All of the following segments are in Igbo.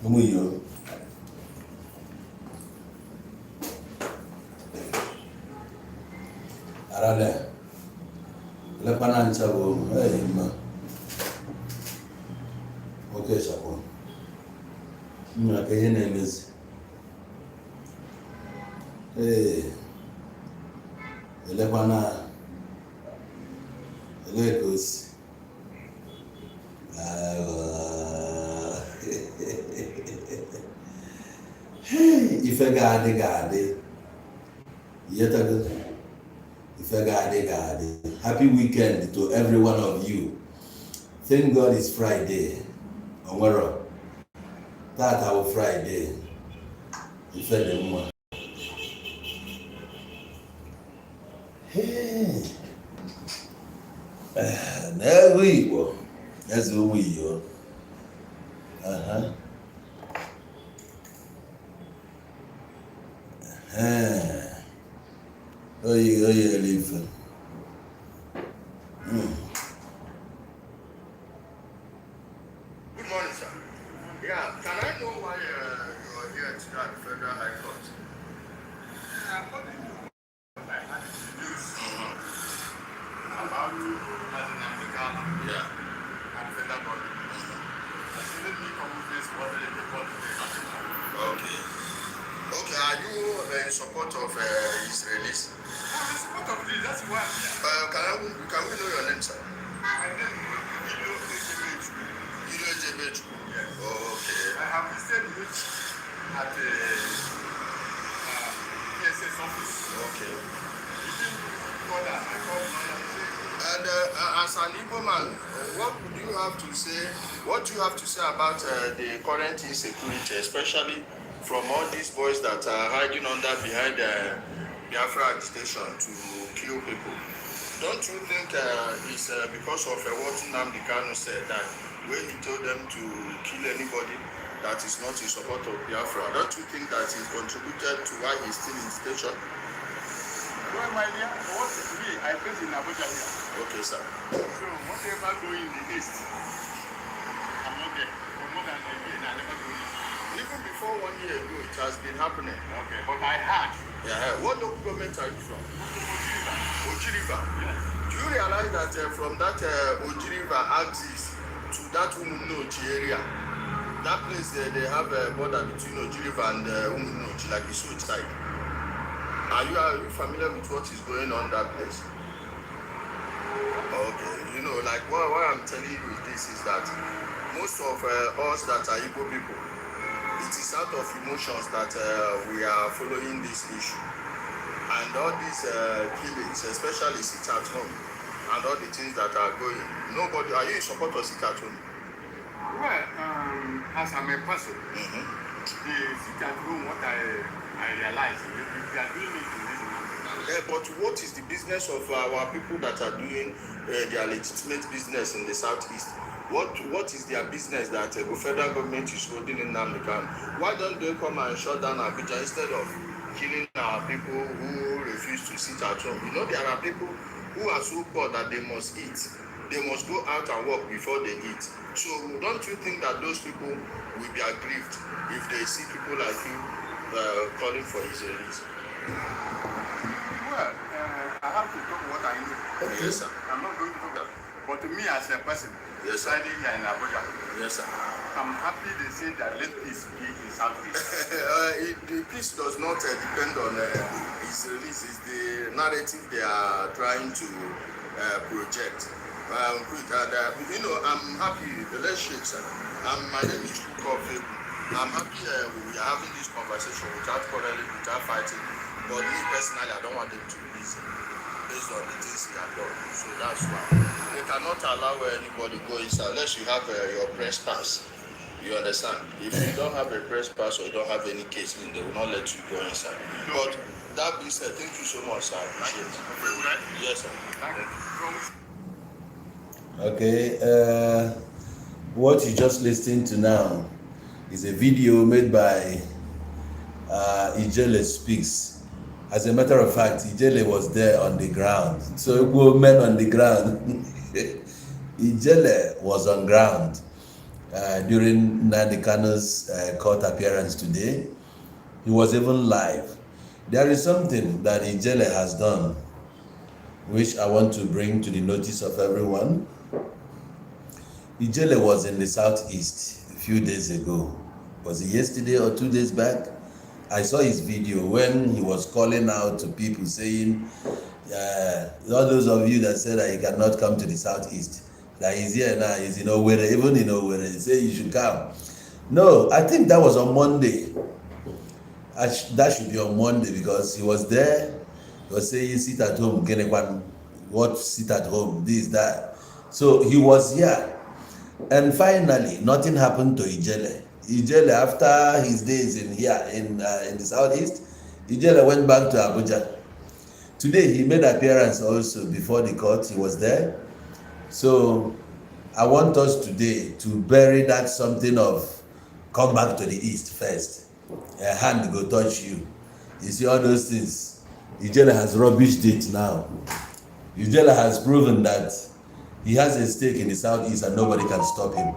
Ụmụ iyo. Arale. Lekwana ncha bụ eyi mma. Nwoke chapụ. Nna ka ihe na-emezi. Ee. Elekwana elee ka o si. Ife ga-adị ga-adị. Yetago. Ife ga-adị ga-adị. Happy weekend to every one of you. Thank God it's Friday. Onwero. Tata bụ Friday. Ife dị mma. N'egwu Igbo, eze ụmụ iyo. Oyi oyi elu ife. Good morning, sir. Yeah, can I know why you are here today at the Federal High Court? According to what I had in the news about Mazi Nnamdi Kanu and the federal government. I said, let me come with this what they report today. Okay. Okay, are you in support of his release? I'm in support of this. That's why I'm here. Can we know your name, sir? My name is Ilo Ejebechukwu. Ilo Ejebechukwu. Yes. Okay. I have visited Rich at the PSS office. Okay. He didn't call that. I called lawyer. He said, And as an Igbo man, what would you have to say? What do you have to say about the current insecurity, especially from all these boys that are hiding under behind the Biafra agitation to kill people? Don't you think it's because of what Nnamdi Kanu said, that when he told them to kill anybody that is not in support of Biafra, don't you think that he contributed to why he's still in station? Well, my dear, what me, I based in Abuja here. Okay, sir. So whatever going in the east, I'm not there. For more than a year now, I never go in. Even before 1 year ago, it has been happening. Okay, but I heard. Yeah. What local government are you from? Oji River. Oji River. Yes. Do you realize that from that Oji River axis to that Umunochi area, that place they have a border between Oji River and Umunochi, like Isuch side. Are you familiar with what is going on that place? Okay, like what I'm telling you with this is that most of us that are Igbo people, it is out of emotions that we are following this issue. And all these killings, especially sit at home, and all the things that are going. Nobody, are you in support of sit at home? Well, as I'm a person, the sit at home, what I realize, if they are doing it in this manner. But what is the business of our people that are doing their legitimate business in the southeast? What is their business that the federal government is holding in Nnamdi Kanu? Why don't they come and shut down Abuja instead of killing our people who refuse to sit at home? There are people who are so poor that they must eat. They must go out and work before they eat. So don't you think that those people will be aggrieved if they see people like you calling for his release? Well, I have to talk what I know. Yes, sir. I'm not going to talk that. But to me as a person, Yes, sir. residing here in Abuja, Yes, sir. I'm happy they say that let peace be in Southeast. The peace does not depend on his release. It's the narrative they are trying to project. Quick, and, I'm happy. Let's shake, sir. My name is Chukwuka Ofegwu. I'm happy we are having this conversation without quarreling, without fighting. But me personally, I don't want them to release him based on the things he had done. So that's why they cannot allow anybody go inside unless you have your press pass. You understand? If you don't have a press pass or you don't have any case, then they will not let you go inside. But that being said, thank you so much, sir. I appreciate it. Yes, sir. Thank you. Okay, what you just listened to now is a video made by Ijele Speaks. As a matter of fact, Ijele was there on the ground. So, men on the ground. Ijele was on ground. during Nnamdi Kanu's court appearance today. He was even live. There is something that Ijele has done, which I want to bring to the notice of everyone. Ijele was in the southeast a few days ago. Was it yesterday or 2 days back? I saw his video when he was calling out to people saying, all those of you that said that he cannot come to the southeast, that he's here now, he's in Owerri, even in Owerri, he say you should come. No, I think that was on Monday. That should be on Monday because he was there. He was saying, sit at home, gịnịkwanụ, what sit at home, this, that. So he was here. And finally, nothing happened to Ijele. Ijele, after his days in here in the southeast, Ijele went back to Abuja. Today, he made appearance also before the court. He was there. So I want us today to bury that something of come back to the east first. A hand go touch you. You see all those things. Ijele has rubbished it now. Ijele has proven that he has a stake in the southeast and nobody can stop him.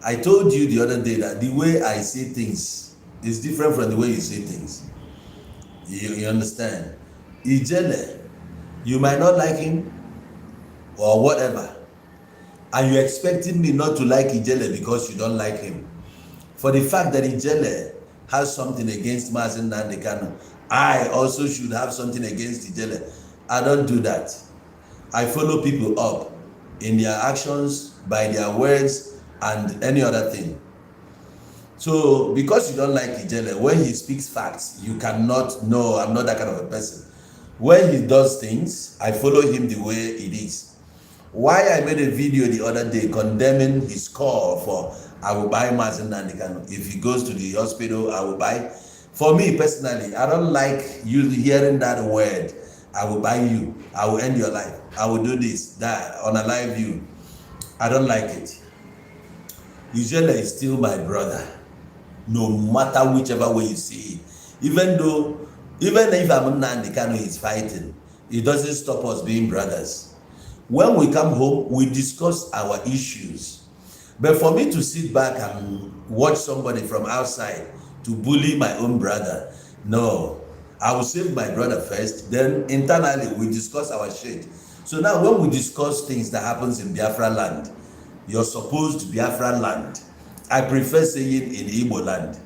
I told you the other day that the way I see things is different from the way you see things. You understand? Ijele, you might not like him or whatever. And you're expecting me not to like Ijele because you don't like him. For the fact that Ijele has something against Mazi Nnamdi Kanu, I also should have something against Ijele. I don't do that. I follow people up in their actions, by their words, and any other thing. So, because you don't like Ijele, when he speaks facts, you cannot know I'm not that kind of a person. When he does things, I follow him the way it is. Why I made a video the other day condemning his call for I will buy Mazi Nnamdi Kanu. If he goes to the hospital, I will buy. For me personally, I don't like you hearing that word. I will buy you. I will end your life. I will do this, that, unalive you. I don't like it. Ijele is still my brother, no matter whichever way you see it. Even though, even if I'm Nnamdi Kanu is fighting, it doesn't stop us being brothers. When we come home, we discuss our issues. But for me to sit back and watch somebody from outside to bully my own brother, no. I will save my brother first, then internally we discuss our shit. So now when we discuss things that happens in Biafra land, your supposed Biafra land, I prefer saying in Igbo land.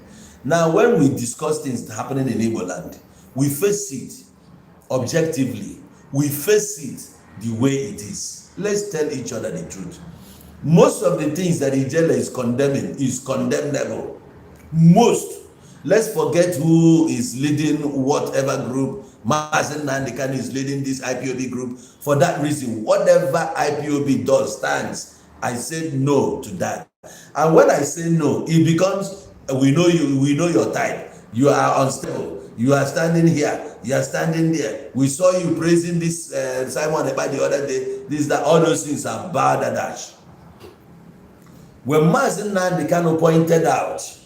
Now when we discuss things happening in Igbo land, we face it objectively. We face it the way it is. Let's tell each other the truth. Most of the things that Ijele is condemning is condemnable. Most. Let's forget who is leading whatever group. Mazi Nnamdi Kanu is leading this IPOB group. For that reason, whatever IPOB does stands. I said no to that. And when I say no, it becomes we know you, we know your type. You are unstable. You are standing here. You are standing there. We saw you praising this Simon Ekpa the other day. This, that, all those things are bad dash. When Mazi Nnamdi Kanu pointed out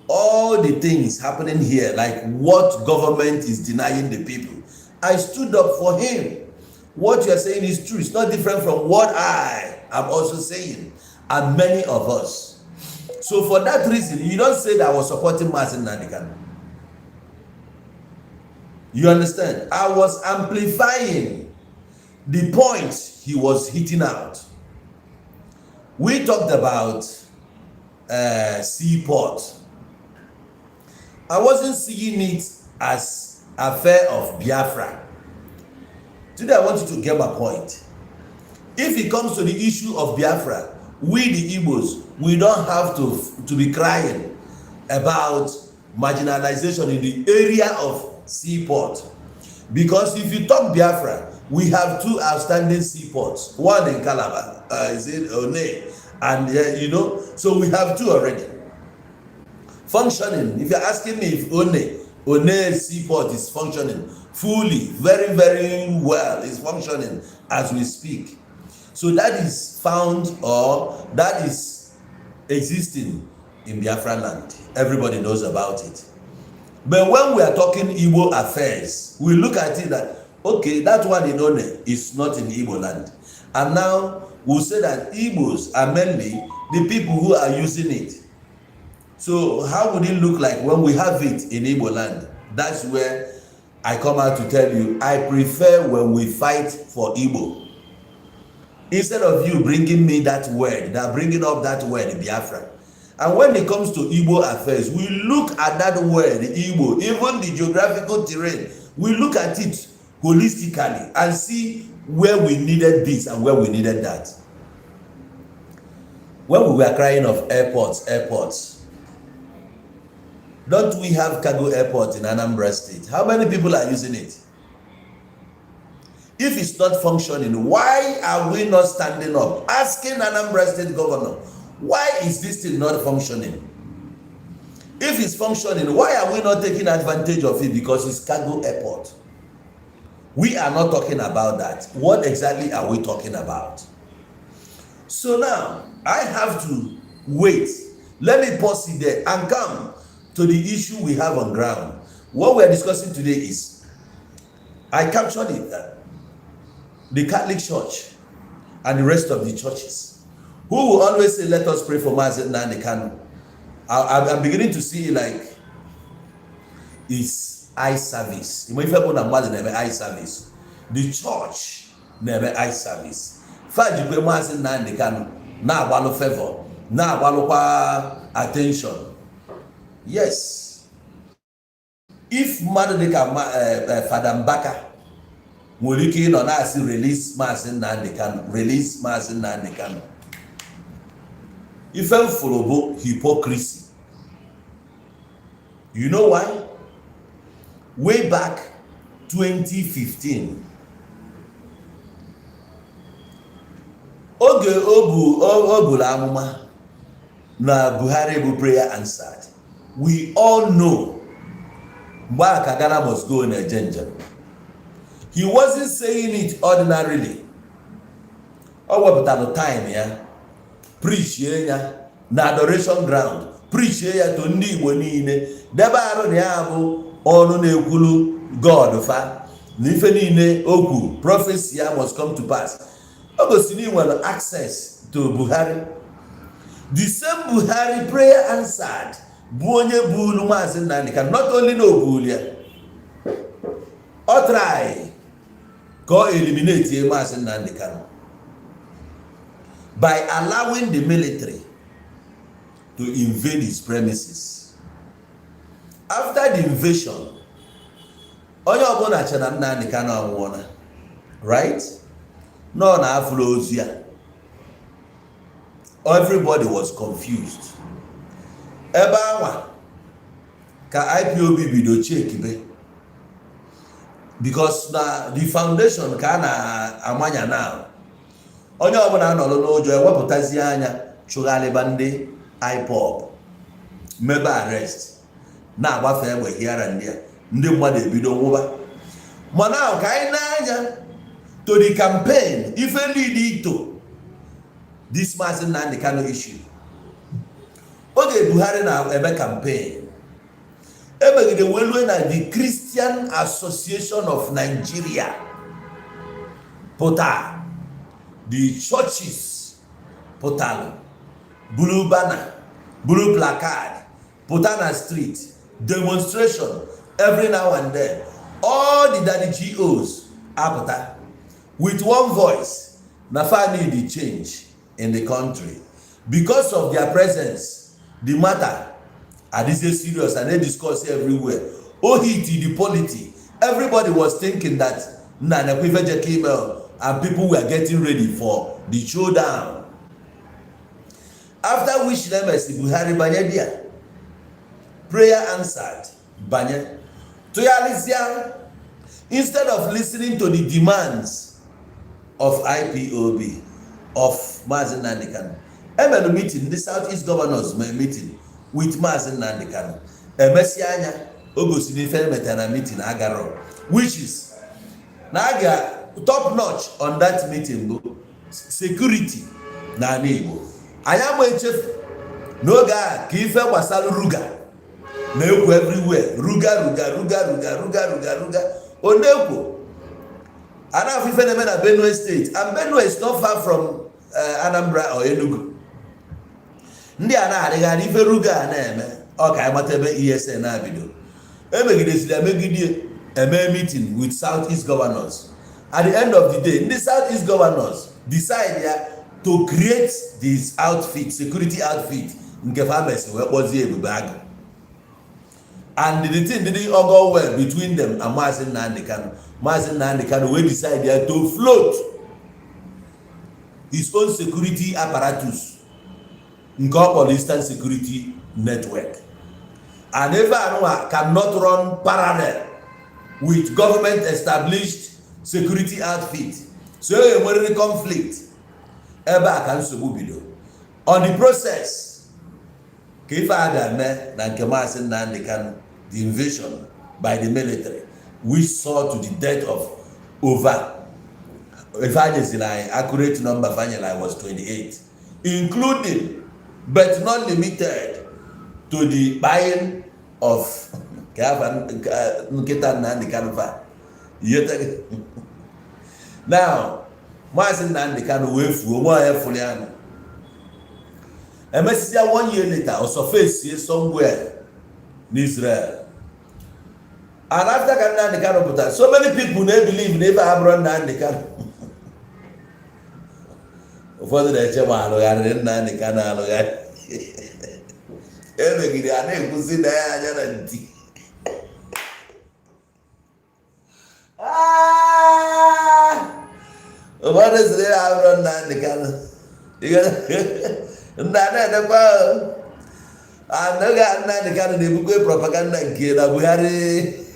all the things happening here, like what government is denying the people, I stood up for him. What you are saying is true. It's not different from what I am also saying, and many of us. So for that reason, you don't say that I was supporting Mazi Nnamdi Kanu. You understand? I was amplifying the point he was hitting out. We talked about seaport. I wasn't seeing it as affair of Biafra. Today, I want you to get my point. If it comes to the issue of Biafra, we the Igbos, we don't have to be crying about marginalization in the area of seaport. Because if you talk Biafra, we have two outstanding seaports. One in Calabar, is it Onne? And so we have two already functioning. If you're asking me if Onne seaport is functioning fully, very, very well, is functioning as we speak. So that is found or that is existing in Biafra land. Everybody knows about it. But when we are talking Igbo affairs, we look at it that, okay, that one in Onne is not in Igbo land. And now Will say that Igbos are mainly the people who are using it. So how would it look like when we have it in Igbo land? That's where I come out to tell you I prefer when we fight for Igbo. Instead of you bringing me that word, that bringing up that word Biafra. And when it comes to Igbo affairs, we look at that word Igbo, even the geographical terrain, we look at it holistically and see where we needed this and where we needed that. When we were crying of airports, airports, don't we have cargo airport in Anambra State? How many people are using it? If it's not functioning, why are we not standing up asking Anambra State governor, why is this thing not functioning? If it's functioning, why are we not taking advantage of it? Because it's cargo airport. We are not talking about that. What exactly are we talking about? So now I have to wait. Let me pause it there and come to the issue we have on ground. What we are discussing today is, I captured it that the Catholic Church and the rest of the churches who will always say, "Let us pray for Mazi Nnamdi Kanu." I'm beginning to see like it's eye service. Ife bụ na mmadụ na-eme eye service. The church na-eme eye service. Fa jikwe Maazị Nnamdi Kanu na-agbalụ favor, na-agbalụkwa attention. Yes. If mmadụ dịka Fada Mbaka nwere ike ịnọ na-asị, "Release Maazị Nnamdi Kanu, release Maazị Nnamdi Kanu," ife m fụrụ bụ hypocrisy. You know why? Way back 2015, oge o buru amụma na Buhari bụ prayer answered, we all know mgbe a ka Ghana Must Go na-eje njem. He wasn't saying it ordinarily. O wepụtara time ya, preachie ya na adoration ground, preachie ya to ndị Igbo niile, debe arụ na ya bụ ọnụ na-ekwulu God fa na ife niile okwu, prophecy ya must come to pass. O gosiri na ị nwere access to Buhari. The same Buhari prayer answered bụ onye bulu Maazị Nnamdi Kanu. Not only na obulu ya, ọ try ka ọ eliminate Maazị Nnamdi Kanu by allowing the military to invade his premises. After the invasion, onye ọbụla che na Nnamdi Kanu anwụọla, right? Nọ na afụrụ ozu ya. Everybody was confused. Ebe anwa ka IPOB bido chekibe, because na the foundation ka a na-amanya now. Onye ọbụla nọrọ n'ụjọ, ewepụtazie anya chụgharịba ndị IPOB, mebe arrest, na-agbafe egbe hiara ndị a, ndị mmadụ ebido nwụba. Mana ahụ ka anyị na-anya to the campaign, ife lead to this Maazị Nnamdi Kanu issue, oge Buhari na-eme campaign, emegide wee lue na the Christian Association of Nigeria pụta, the churches pụtalụ, buru banner, buru placard, pụta na street demonstration. Every now and then, all the daddy GOs apụta with one voice na fa need the change in the country. Because of their presence, the matter adịzie serious and they discuss everywhere. O hit the polity. Everybody was thinking that nna nekwa ife jeka email, and people were getting ready for the showdown. After which na-emesi Buhari banye there, prayer answered banye tụgharịzịa. Instead of listening to the demands of IPOB, of Maazị Nnamdi Kanu, emere meeting. Ndị South East governors mere meeting with Maazị Nnamdi Kanu. Emesịa anya, o gosiri ife emetara na meeting agarọ, which is na a ga top notch on that meeting bụ security n'ala Igbo. Anyị ama echefu n'oge a ka ife gbasara Ruga na-ekwu everywhere. Ruga, Ruga, Ruga, Ruga, Ruga, Ruga, Ruga, ọ na-ekwo. A na-afụ ife na-eme na Benue State, and Benue is not far from Anambra or Enugu. Ndị a na-arịgharị ife ruga a na-eme ọ ka anyị mata ebe ESN na-abido. Emegidesiri emegide, eme meeting with South East governors. At the end of the day, ndị South East governors decide ya to create this outfit, security outfit nke farmers, wee kpọzie Ebube Agụ. And the thing didn't go well between them and Maazị Nnamdi Kanu. Maazị Nnamdi Kanu wee decide ya to float his own security apparatus nke ọ kpọrọ Eastern Security Network. And ebe anụnwa cannot run parallel with government established security outfit, so e enwerịrị conflict. Ebe a ka nsogbu bido. On the process ka ife a ga-eme na nke Maazị Nnamdi Kanu, the invasion by the military, which saw to the death of over, ife anyeziri anyị accurate number fanyere anyị was 28, including but not limited to the buying of ka afa nkịta Nnamdi Kanu fa. Now Maazị Nnamdi Kanu wee fuo nwa onye fụrụ ya nụ. Emesịa, one year later, ọ surface somewhere n'Israel. And after ka Nnamdi Kanu pụtara, so many people na-ebelieve na ife abụrụ Nnamdi Kanu. Ụfọdụ na-eche ma alụgharịrị Nnamdi Kanu alụgharị. Emegide a na-ekwuzi na ya anya na ntị. Ah! Ụfọdụ sịrị ya abụrụ Nnamdi Kanu. Ndị a na-edekwa anaghị Nnamdi Kanu na-ebukwe propaganda nke na Buhari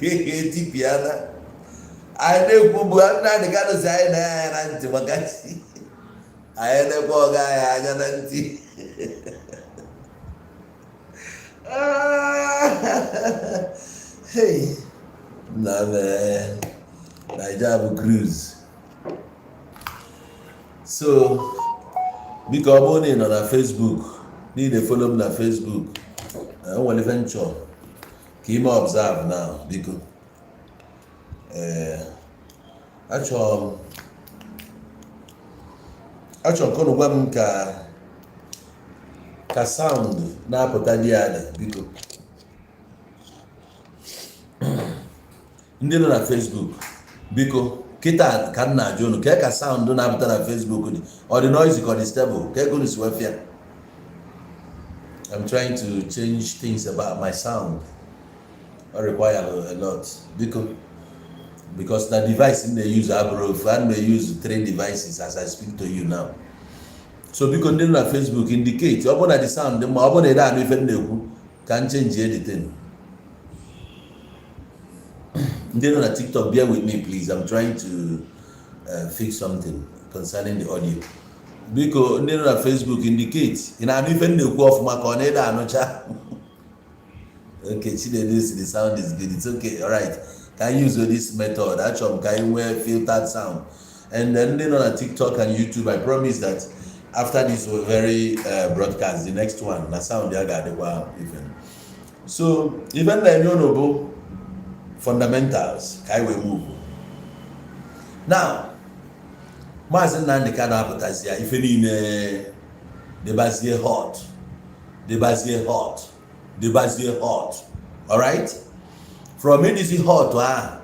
etipiana. Anyị na-ekwu Buhari, Nnamdi Kanu si anyị na ya anya na ntị maka chi anyị nekwa ọga anyị anya na ntị. Ah! Hey! Na mee Naija bụ cruise. So biko, ọ bụrụ na ị nọ na Facebook niile, follow m na Facebook. O nwere ife nchọ ka ime observe now. Biko, ee, achọrọ m ka unu gwa m ka sound na-apụta dị ya dị. Biko, ndị nọ na Facebook, biko, kịta ka m na-ajụ unu ka sound na-apụta na Facebook dị, ọ dị noisy ka ọ dị stable, ka ego unu si wee fịa. I'm trying to change things about my sound. Ọ require a lot, biko, because na device m na-use abụrụ ofu. A na-use three devices as I speak to you now. So biko, ndị nọ na Facebook, indicate ọ bụrụ na the sound dị mma. Ọ bụrụ na ị anụ ife m na-ekwu, ka m change editing. Ndị nọ na TikTok, bear with me, please. I'm trying to fix something concerning the audio. Biko, ndị nọ na Facebook, indicate ị na-anụ ife m na-ekwu ọfụma ka ọ na-ede anụcha. Okay, Chinedu si the sound is good. It's okay. All right, can you use this method? Achọrọ m ka anyị nwee filtered sound. And then ndị nọ na TikTok and YouTube, I promise that after this very broadcast, the next one na sound ya ga-adịkwa even. So ife m na-enye unu bụ fundamentals ka anyị wee move. Now, Maazị Nnamdị Kanu apụtazi ya, ife niile dịbazie hot, dịbazie hot, dịbazie hot. Alright, from ịdịzi hot ahụ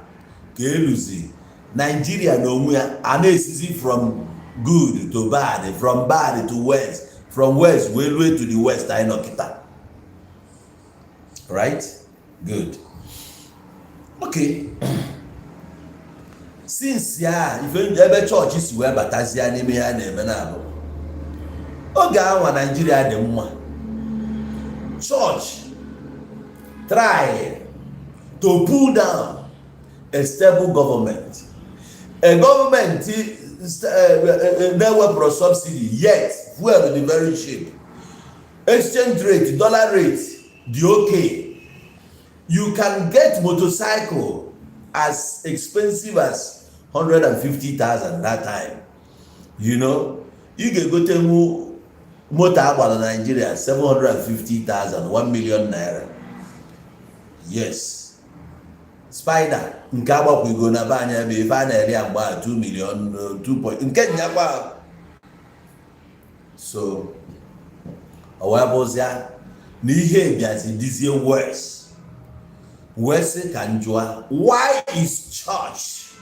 ka eluzi Nigeria n'onwe ya a na-esizi from good to bad, from bad to worse, from worse wee rue to the worst anyị nọ kịta. Right, good, okay. Since ya ife ebe chọọchị si wee batazie n'ime ya na-eme na abụ oge anwa Naijiria dị mma, chọọchị try to pull down a stable government, a government na-ewepụrụ subsidy, yet fuel dị very cheap, exchange rate, dollar rate dị okay. You can get motorcycle as expensive as 150,000 that time. Ị ga-egotenwu moto agbara Nigeria 750,000, 1 million naira. Yes, Spider nke agbakwigo na be anyị ebe ife a na-ere ya mgbe a 2 million, 2 point nke nyakwa. So ọ wee bụzịa na ihe bịazi dizie worse, wee sị ka m jụa, why is church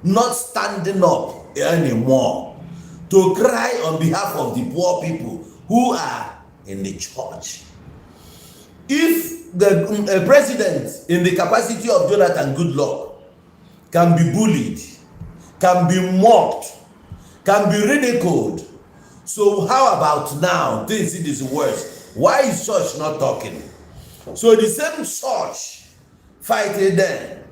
not standing up anymore to cry on behalf of the poor people who are in the church? If the president in the capacity of Jonathan Goodluck can be bullied, can be mocked, can be ridiculed, so how about now things it is worse? Why is church not talking? So the same church fighting then,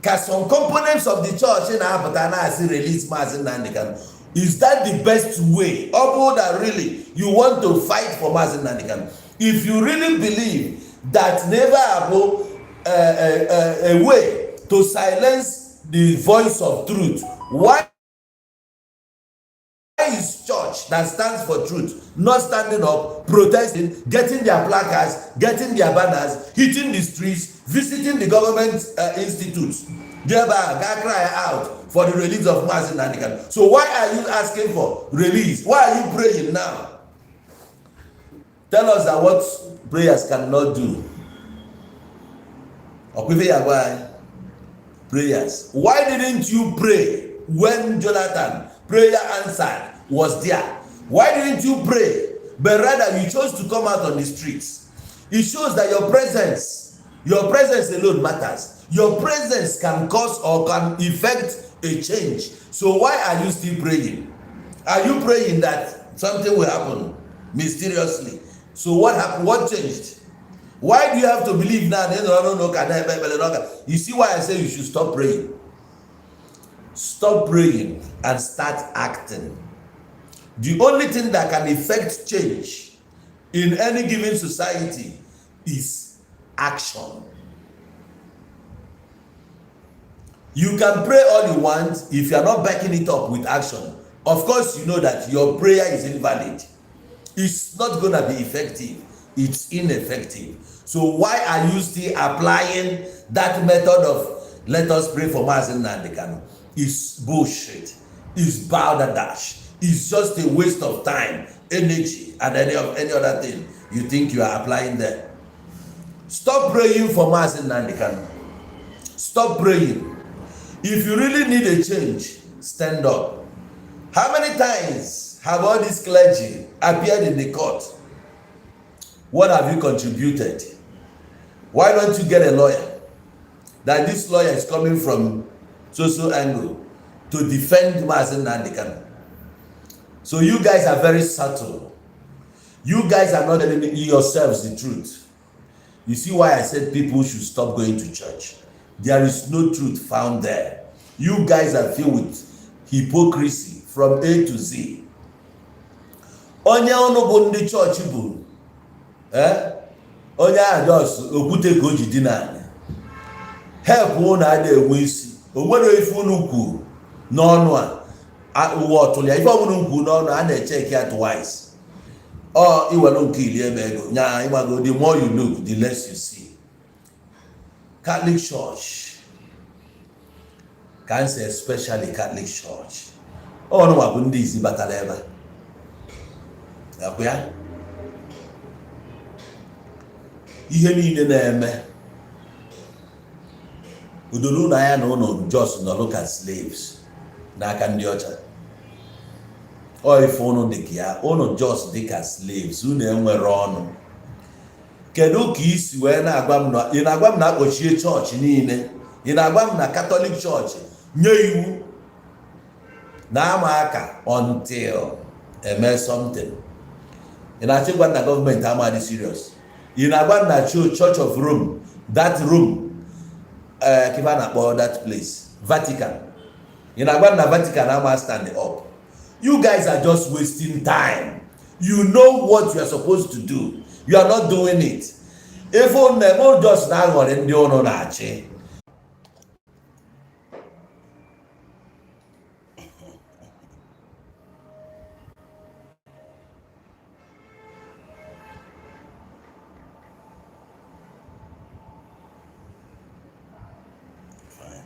ka some components of the church na-apụta na-asị release Maazị Nnamdi Kanu. Is that the best way? Ọ bụrụ that really you want to fight for Maazị Nnamdi Kanu, if you really believe that never abụ a way to silence the voice of truth, why is church that stands for truth not standing up, protesting, getting their placards, getting their banners, hitting the streets, visiting the government institutes, thereby ga cry out for the release of Mazi Nnamdi Kanu? So why are you asking for release? Why are you praying now? Tell us that what prayers cannot do. Ọkwa ya gwa anyị prayers. Why didn't you pray when Jonathan prayer answered was there? Why didn't you pray? But rather you chose to come out on the streets. It shows that your presence alone matters. Your presence can cause or can effect a change. So why are you still praying? Are you praying that something will happen mysteriously? So what happened? What changed? Why do you have to believe now? No, no, no, no. You see why I say you should stop praying? Stop praying and start acting. The only thing that can effect change in any given society is action. You can pray all you want. If you are not backing it up with action, of course you know that your prayer is invalid. It's not gonna be effective. It's ineffective. So why are you still applying that method of let us pray for Mazi Nnamdi Kanu? It's bullshit. It's balderdash. It's just a waste of time, energy, and any other thing you think you are applying there. Stop praying for Mazi Nnamdi Kanu. Stop praying. If you really need a change, stand up. How many times have all these clergy appeared in the court? What have you contributed? Why don't you get a lawyer? That this lawyer is coming from so so angle to defend Mazi Nnamdi Kanu. So you guys are very subtle. You guys are not telling yourselves the truth. You see why I said people should stop going to church? There is no truth found there. You guys are filled with hypocrisy from A to Z. Onye ọnụ bụ ndị chọọchị bụ onye ahụ just okwute ka o ji dina anyị help unu adịghị enwe isi. O nwere ife unu kwuru n'ọnụ a ụwa ọtụrụ ya. Ife ọbụla unu kwuru n'ọnụ a na-echeki ya twice. Ọ iwelu nke iri eme ego nya ịgbago. The more you look, the less you see. Catholic Church ka m sị, especially Catholic Church, ọnụnwa bụ ndị izi batara ebe a akwa ya. Ihe niile na-eme udoro ụlọ anya na ụlọ just nọrọ ka slaves n'aka ndị ọcha. Ọ ife ụnụ dị ka ya, ụnụ just dị ka slaves, unu enwere ọnụ. Kedu ka isi wee na-agwa m na ị na-agwa m na akpọchie chọọchị niile? Ị na-agwa m na Catholic Chọọchị nye iwu na ama aka until eme something? Ị na-achọ ịgwa m na gọọmenti amadị serious? Ị na-agwa m na Church of Rome, that Rome, kife a na-akpọ that place, Vatican, ị na-agwa m na Vatican ama stand up? You guys are just wasting time. You know what you are supposed to do, you are not doing it. Ife unu na-eme just na-aghọrị ndị ụnụ na-achị. Fine.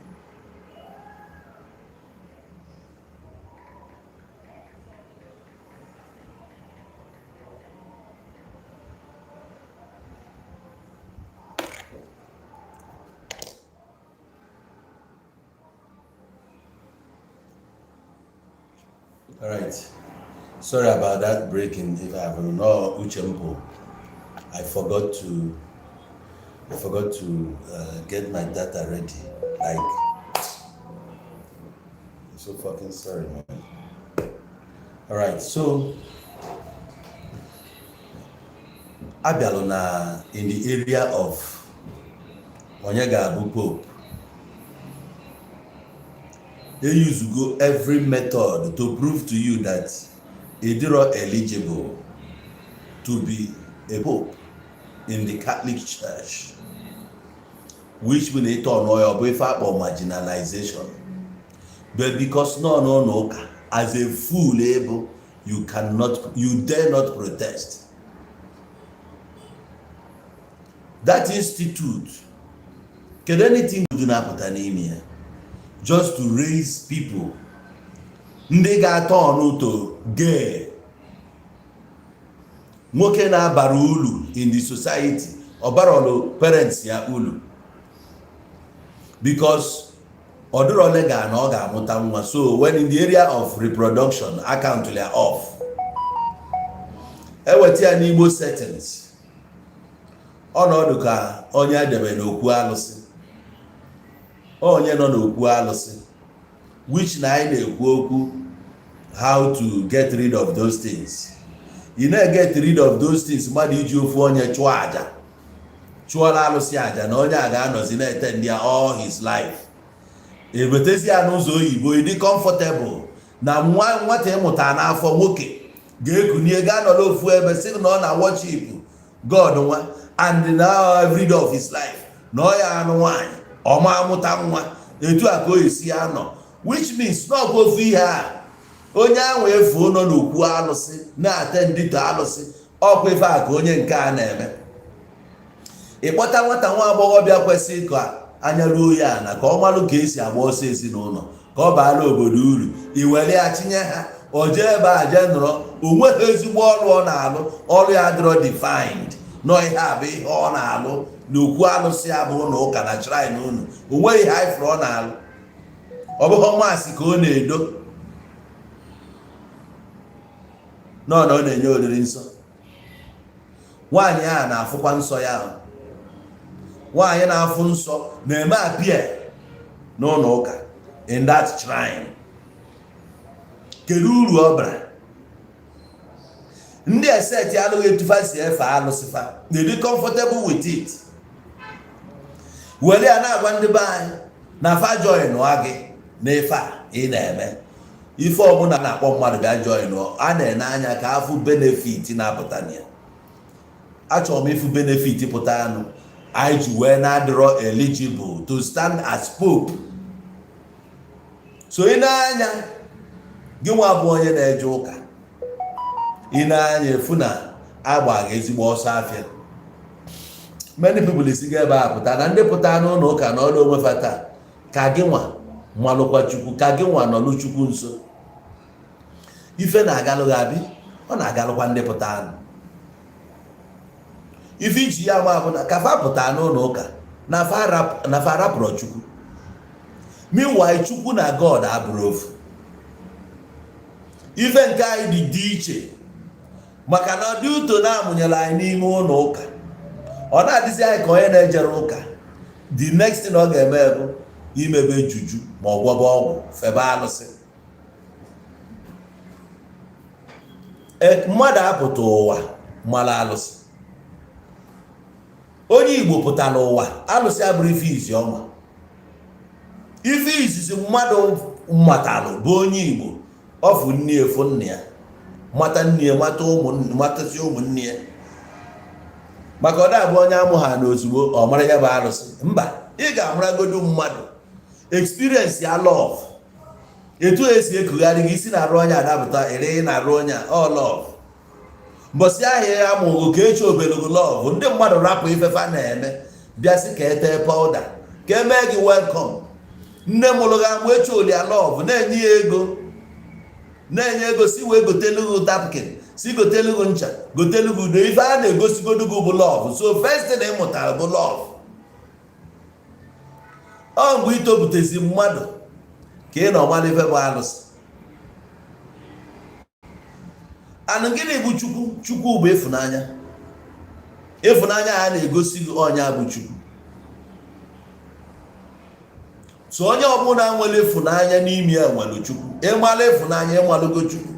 All right. Sorry about that breaking. If I have no Uchempo, I forgot to get my data ready. Like, I'm so fucking sorry, man. All right, so abịalụ na in the area of onye ga-abụ pope, they use go every method to prove to you that ịdịrọ eligible to be a pope in the Catholic Church, which bụ na ịtọ ọnụ ya, ọ bụ ife akpọ marginalization. But because nọ n'ụlọ ụka, as a fool able, you cannot, you dare not protest that institute. Kedu anything good na-apụta n'ime ya? Just to raise people ndị ga-atọ ọnụ to gay, nwoke na-abara ulu in the society, ọbarọlụ parents ya ulu, because ọ dịrọ legal na ọ ga-amụta nwa. So when in the area of reproduction, account ya off, eweta ya n'Igbo settings, ọnọdụ ka onye edebe n'okwu alụsị, onye nọ n'okwu alụsị, which na anyị na-ekwu okwu how to get rid of those things. Ị na-get rid of those things, mmadụ iji ofu onye chụọ aja, chụọla alụsị aja, na onye a ga-anọzi na-ete ndị ya all his life. Ewetezi ya n'ụzọ oyibo, ịdị comfortable na nwa nwata ịmụta n'afọ nwoke ga-ekunie gaa nọrọ ofu ebe, sị na ọ na worship God nwa, and now every day of his life na ọ ya anụ nwaanyị ọma amụta nwa. Etu a ka o esi ya nọ, which means na ọ bụ ofu ihe a onye ahụ efuo nọ n'okwu alụsị na-ate ndịtọ alụsị. Ọkwa ife a ka onye nke a na-eme. Ịkpọta nwata nwa agbọghọbịa kwesịrị ka anya ruo ya na ka ọ malụ ka esi agba ọsọ ezinụlọ, ka ọ baala obodo uru, i were ya tinye ha, o jee ebe a jee nọrọ onweghị ezigbo ọrụ ọ na-alụ. Ọrụ ya adịrọ defined nọ. Ihe a bụ ihe ọ na-alụ n'okwu alụsị a bụ ụlọ ụka na shrine unu. Onweghị ihe anyị fụrụ ọ na-alụ. Ọ bụghị maasị ka ọ na-edo nọ na ọ na-enye oriri nsọ. Nwaanyị a na-afụkwa nsọ ya ahụ. Nwaanyị na-afụ nsọ na-eme appear n'ụlọ ụka in that shrine. Kedu uru ọ bara? Ndị eseti alụghị etufa si efe alụsịfa na-edi comfortable with it, were ya na-agwa ndị be anyị na fa join gị n'ife a ị na-eme. Ife ọbụla na-akpọ mmadụ bịa join, a na-ene anya ka afụ benefit na-apụta na ya. Achọrọ m ịfụ benefit pụta anụ anyị ji wee na-adịrọ eligible to stand as pope. So ị na-anya, gị nwa bụ onye na-eje ụka, ị na-anya efu na agbaghị ezigbo ọsọ afịa. Many people esigo ebe a pụta na ndị pụta n'ụlọ ụka na ọrụ onwe fa taa. Ka gị nwa malụkwa Chukwu, ka gị nwa nọlụ Chukwu nso, ife na-agalụ gị abi, ọ na-agalụkwa ndị pụta anụ. Ife iji ya nwa bụ na ka fa pụta n'ụlọ ụka na fa rapụrụ Chukwu. Meanwhile, Chukwu na God abụrụ ofu. Ife nke anyị dị dị iche, maka na ọ dị uto na-amụnyere anyị n'ime ụlọ ụka, ọ na-adịzi anyị ka onye na-ejere ụka. The next thing ọ ga-eme bụ imebe juju ma ọ gwọba ọgwụ, febe alụsị. Mmadụ apụta ụwa mara alụsị. Onye Igbo pụtara ụwa, alụsị abụrụ ife izi ọma. Ife izizi mmadụ matalụ bụ onye Igbo ọfụ nne efu nna ya, mata nne ya, mata ụmụ, matasị ụmụnne ya, maka ọ na-abụ onye amụ ha na ozugbo ọ mara ya bụ alụsị. Mba, ị ga-amaragodu mmadụ, experience ya, love, etu esi ekugharị gị isi na-arụ onye adapụta ere na-arụ onye a, all love. Mbọsị ahịa ya mụgụ ka echi obelogo love, ndị mmadụ rapụ ifefa na-eme, bịa sị ka etee powder ka emee gị welcome. Nne mụrụ gị amụ echi olia love, na-enye ya ego, na-enye ego, si wee gotelu gị napkin, si gotelu gị ncha, gotelu gị udo. Ife a na-egosigodu gị bụ love. So first thing ị mụtara bụ love. Ọ mgbe itopụtazi mmadụ ka ị na ọmala ife bụ alụsị. And gịnị bụ Chukwu? Chukwu bụ ịfụnanya. Ịfụnanya a na-egosi gị ọnya bụ Chukwu. So onye ọbụla nwere ịfụnanya n'ime ya nwere Chukwu. Ịmala ịfụnanya, ịmalụgo Chukwu.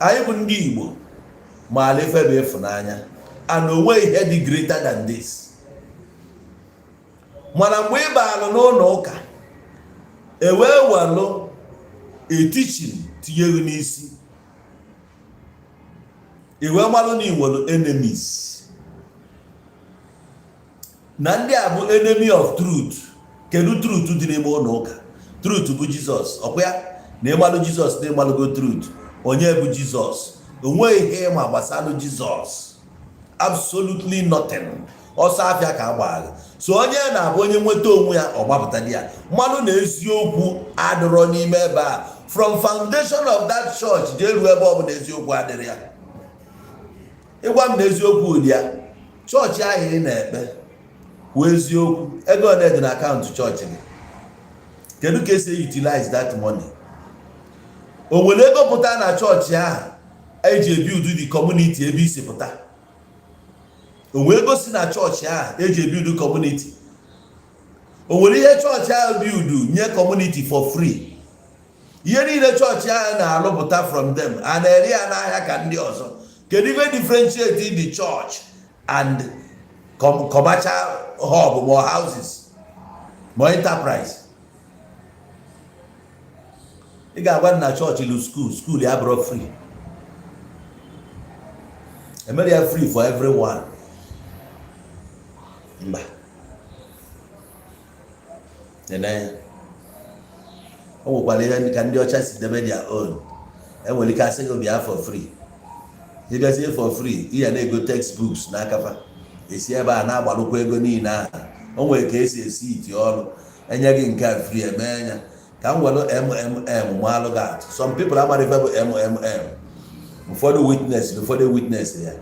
Anyị bụ ndị Igbo maala ife bụ ịfụnanya, and onwe ihe dị greater than this. Mana mgbe ị baalụ n'ụlọ ụka, ewee welụ a teaching tinye gị n'isi, i wee malụ na ị nwere enemies, na ndị a bụ enemy of truth. Kedu truth dị n'ime ụlọ ụka? Truth bụ Jizọs. Ọkwa ya na ịmalụ Jizọs na ịmalụgo truth. Onye bụ Jizọs? Onweghị ihe ịma gbasalụ Jizọs, absolutely nothing. Ọsọ afịa ka agbagha. So onye na-abụ onye nweta onwe ya, ọ gbapụta di ya, mmanụ na eziokwu adịrọ n'ime ebe a. From foundation of that church jee ruo ebe ọ bụla, eziokwu adịrị ya. Ịgwa m na eziokwu dị ya, chọọchị ahụ ị na-ekpe, kwuo eziokwu, ego ole dị na akaụntụ chọọchị gị? Kedu ka esi utilize that money? O nwere ego pụta na chọọchị ahụ eji ebuild the community ebe isi pụta? O nwere ego si na chọọchị ahụ eji ebuild community? O nwere ihe chọọchị ahụ build nye community for free? Ihe niile chọọchị ahụ na-alụpụta from them, a na-ere ya n'ahịa ka ndị ọzọ? Kedu ife differentiate the church and commercial hub, ma houses, ma enterprise? Ị ga-agwa na chọọchị lu school, school ya bụrụ free, emere ya free for everyone? Mba. Nene, o nwekwara ihe ka ndị ọcha si debe their own. Enwere ike asị gị bịa for free. Ịbịazie for free, ị ya na-ego textbooks n'aka fa, esi ebe a na-agbalụkwa ego niile ahụ. O nwere ka esi esi iti ọrụ enye gị nke a free, eme ya ka m were mmalụ gị atụ. Some people amara ife bụ ụfọdụ witness, ụfọdụ witness ya.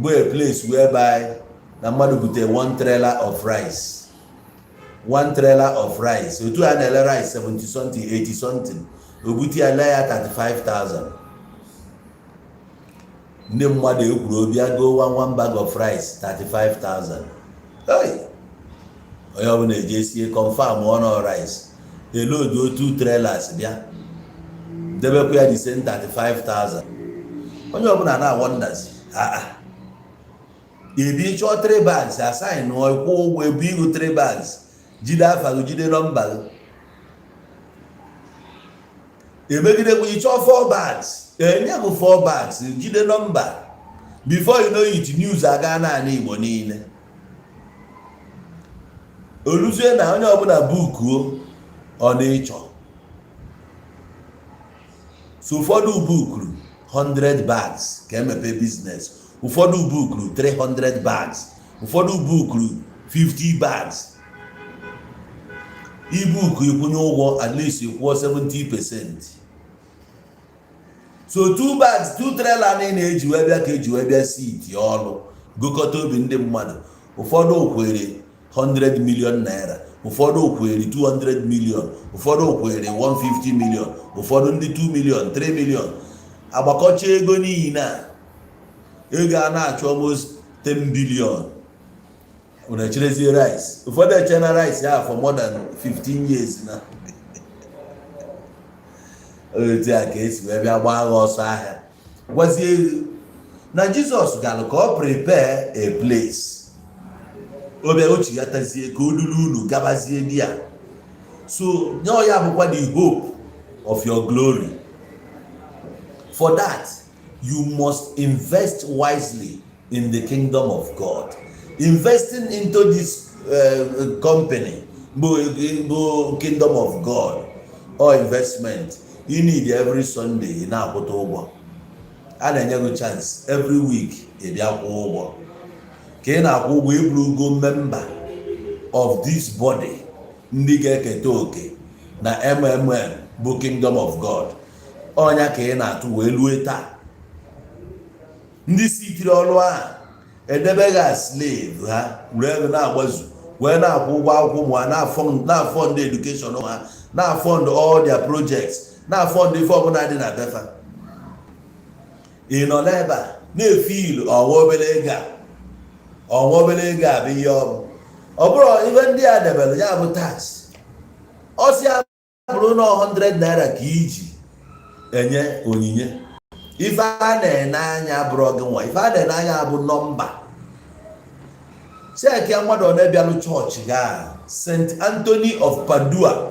Bụ a place whereby na mmadụ butere one trailer of rice, one trailer of rice. Otu a na-ele rice 70 something, 80 something, o bute ya lee ya 35,000. Ndị mmadụ ekwuru bịa go one one bag of rice 35,000. Hey! Onye ọbụla eje sie confirm ọnụ rice, elodu otu trailers bịa debekwa ya the same 35,000. Onye ọbụla na-awọndazi aa ebi chọọ 3 bags, assign nụọ, kwụọ ụgwọ, ebu ihu 3 bags, jide afa gị, jide nọmba gị. Emegidekwa, ịchọọ 4 bags, enye gị 4 bags, jide nọmba. Before you know it, news aga naanị Igbo niile oluzie na onye ọbụla bukuo ọ na-ịchọ. So ụfọdụ bukuru 100 bags ka emepe business, ụfọdụ bukuru 300 bags, ụfọdụ bukuru 50 bags. Ibuku, ịkwụnye ụgwọ, at least kwụọ 70%. So two bags, two trailer niile eji wee bịa ka eji wee bịa si iti ọrụ gụkọta obi ndị mmadụ. Ụfọdụ kwere 100 million naira, ụfọdụ kwere 200 million, ụfọdụ kwere 150 million, ụfọdụ ndị 2 million, 3 million. Agbakọcha ego niile a, ego a na-achụ almost 10 billion. Unu echerezie rice. Ụfọdụ eche na rice ya for more than 15 years. Na otu a ka esi wee bịa gbaa agha ọsọ ahịa. Gwazie na Jizọs gara ka ọ prepare a place, o bịa ochighatazie ka o lulu unu gabazie di ya. So nye ya bụkwa the hope of your glory. For that, you must invest wisely in the kingdom of God. Investing into this company bụ kingdom of God or investment you need. Every Sunday ị na-akwụta ụgwọ, a na-enye gị chance every week ị bịa kwụọ ụgwọ. Ka ị na-akwụ ụgwọ, ịbụrụgo member of this body, ndị ga-eketa oke na bụ kingdom of God. Ọnya ka ị na-atụ wee lue taa. Ndị si itiri ọrụ ahụ edebeghị as slave ha, were ego na-agbazu, wee na-akwụ ụgwọ akwụkwọ ụmụ ha, na-afọ ndị education ha. Na-afund all their projects, na-afund ife ọbụla dị na befa. Ị nọ n'ebe a na-efe ilu ọnwa obere ego a, ọnwa obere ego a bụ ihe ọ bụ. Ọ bụrụ ife ndị a debere ya bụ tax, ọsị ya bụrụ na 100 naira ka iji enye onyinye. Ife a na-ene anya bụrụ gị nwa, ife a na-ene anya bụ nọmba. Check ya, mmadụ ọ na-ebialụ chọọchị ga St. Anthony of Padua,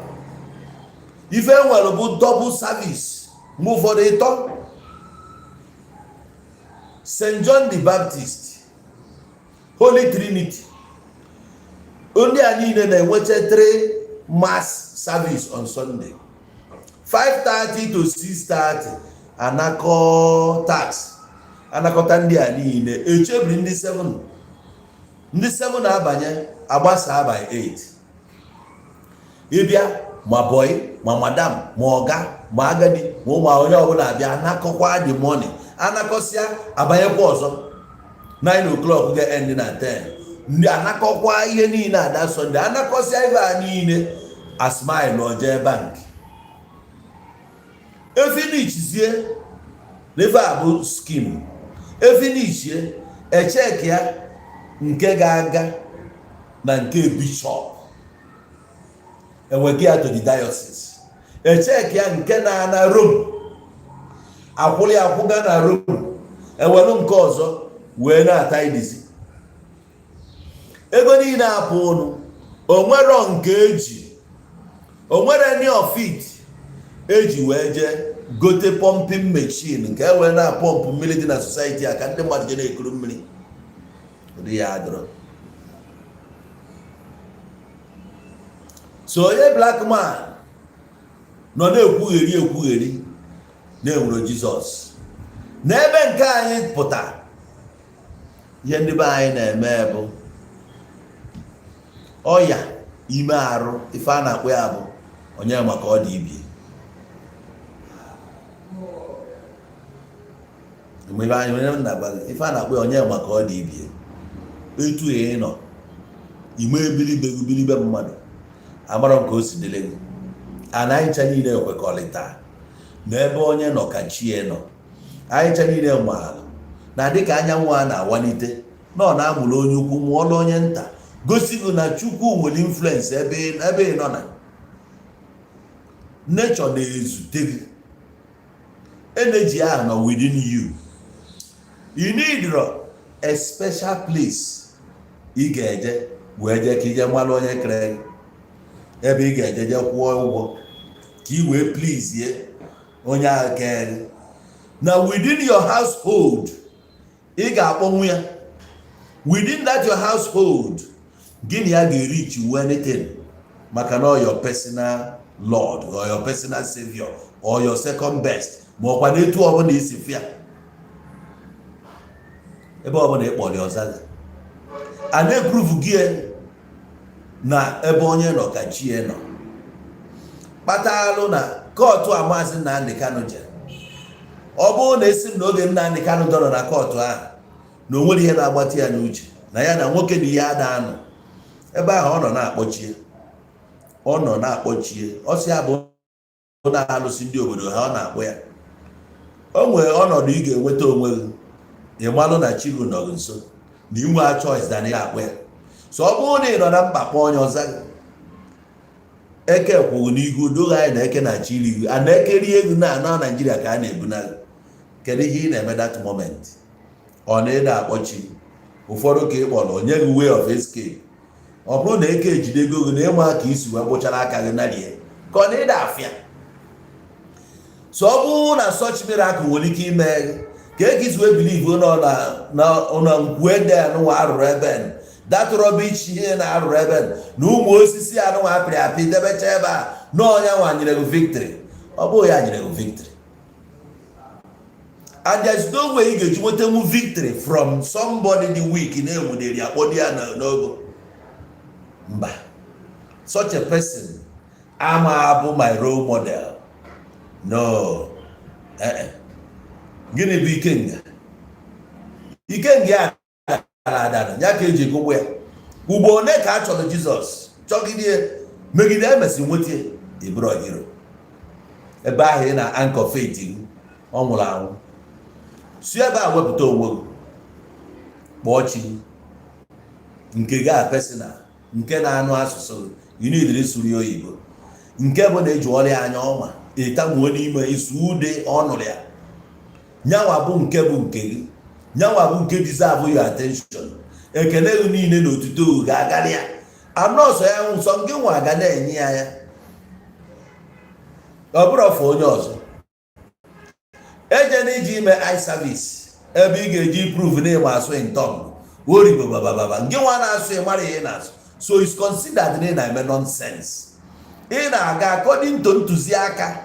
ife nwere bụ double service, mgbe ụfọdụ ịtọ. St. John the Baptist, Holy Trinity, ndị a niile na-enwecha 3 mass service on Sunday, 5:30 to 6:30. Anakọ tax, anakọta ndị a niile, echebiri ndị 7, ndị 7 na-abanye, agbasa by 8. Ịbịa, ma boy, ma madam, ma ọga, ma agadi, ma ụmụ, onye ọbụla abịa, anakọkwa the money. Anakọsịa, abanyekwa ọzọ 9 o'clock, ga-end na 10. Ndị anakọkwa ihe niile ada Sunday, anakọsịa ife a niile, asmile oje bank, efinichizie n'ife a bụ scheme. Efinishie, echeki ya nke ga-aga na nke bishọp, enwega ya to the diocese. Echeki ya nke na-ana Rome, akwụrụ ya akwụga na Rome, ewelu nke ọzọ wee na-ata idizi. Ego niile apụ ụnụ, onwero nke eji, onwere any of it eji wee jee gote pumping machine nke e wee na-apọmpụ mmiri dị na society a ka ndị mmadụ je na-ekuru mmiri. Ụdị ya adịrọ. So onye black man nọ na-ekwugheri ekwugheri na-enwero Jizọs n'ebe nke anyị pụta. Ihe ndị be anyị na-eme bụ ọya ime arụ. Ife a na-akpọ ya bụ onye maka ọ dị ibie. Mgbe anyị onye m na-agwa gị, ife a na-akpọ ya onye maka ọ dị ibie. Etu ị nọ ime ebilibe gị bilibe mmadụ amarọ nke o si dịrị gị. Ana anyị ncha niile ekwekọrịta na ebe onye nọ ka chi ya nọ. Anyị ncha niile maara na dịka anyanwụ a na-awalite na ọ na-amụrụ onye ukwu mụọla onye nta, gosi gị na Chukwu nwere influence ebe ị nọ na nature na-ezute gị. Energy ahụ nọ within you. You need a special place ị ga-eje wee jee ka ije mara onye kere gị, ebe ị ga-eje je kwụọ ụgwọ ka ị wee please onye ahụ kere gị. Na within your household, ị ga-akpọnwụ ya. Within that your household, gịnị ya ga-reach anything, maka na your personal lord or your personal savior or your second best, ma ọkwa n'etu ọbụla isi fịa, ebe ọbụla ị kpọrọ ọza gị a na-eprove gị na ebe onye nọ ka chi ya nọ. Kpatalụ na court a Maazị Nnamdi Kanu jere, ọ bụrụ na esi m na oge Nnamdi Kanu dọrọ na court ahụ na o nwere ihe na-agbatị ya n'uche na ya na nwoke na ihe ada anọ ebe ahụ, ọ nọ na-akpọchie, ọ nọ na-akpọchie. Ọ sị ya bụ na-alụsị ndị obodo ha, ọ na-akpọ ya. O nwere ọnọdụ ị ga-enweta onwe gị, ị malụ na chi gị nọ gị nso, na inwe a choice than ya akpọ ya. So ọ bụrụ na ị nọ na mkpa, kpọọ onye ọza gị. Eke kwụrụ n'ihu doghị anyị na eke na-achọ iri gị, a na-eke rie ego na ana Naijiria ka a na-ebuna gị. Kedu ihe ị na-eme that moment? Ọ na ịda akpọchi ụfọdụ ka ị kpọrọ onye gị way of escape. Ọ bụrụ na eke ejide ego gị na ịma ka isi wee gbụchara aka gị narie, ka ọ na ịda afịa. So ọ bụrụ na such miracle nwere ike ime ka eke isi wee believe nọ na na nkwu ede anụnwa arụrụ ebe that rubbish, ihe na-arụrụ ebe na ụmụ osisi anụnwa apịrị apị debecha ebe a, na ọnya nwa nyere gị victory. Ọ bụghị ya nyere gị victory, and there's no way ị ga-eji nwetanwu victory from somebody dị weak na-enwuderi akpọdi ya n'ogo mba. Such a person ama abụ my role model, no. Eh, gịnị bụ ikenga? Ikenga ya dara adara ya ka eji gụgbụ ya. Ugbo one ka a chọrọ Jizọs, chọgide megide, emesi nweta. Ịbụrụ hero ebe ahụ ị na-anchor faith gị, ọ nwụrụ anwụ. Si ebe a wepụta onwe gị, kpọọ chi gị nke gị a personal, nke na-anụ asụsụ gị. You need ịsụrụ ya oyibo, nke bụ na eji ọrịa anya ọma ịtamuo n'ime isu ude ọ nụrụ ya. Nyanwa bụ nke bụ nke gị, nyanwa bụ nke deserve your attention. Ekele gị niile na otuto gị ga-agarị ya anọsọ ya nsọ. Gị nwa ga na-enye ya ya, ọ bụrụ ọfụ onye ọzọ eje na iji ime eye service ebe ị ga-eji prove na ịma asụ in tongue oribo babababa. Nke nwa na-asụ, ị mara ihe ị na-asụ, so it's considered na ị na-eme nonsense. Ị na-aga according to ntụziaka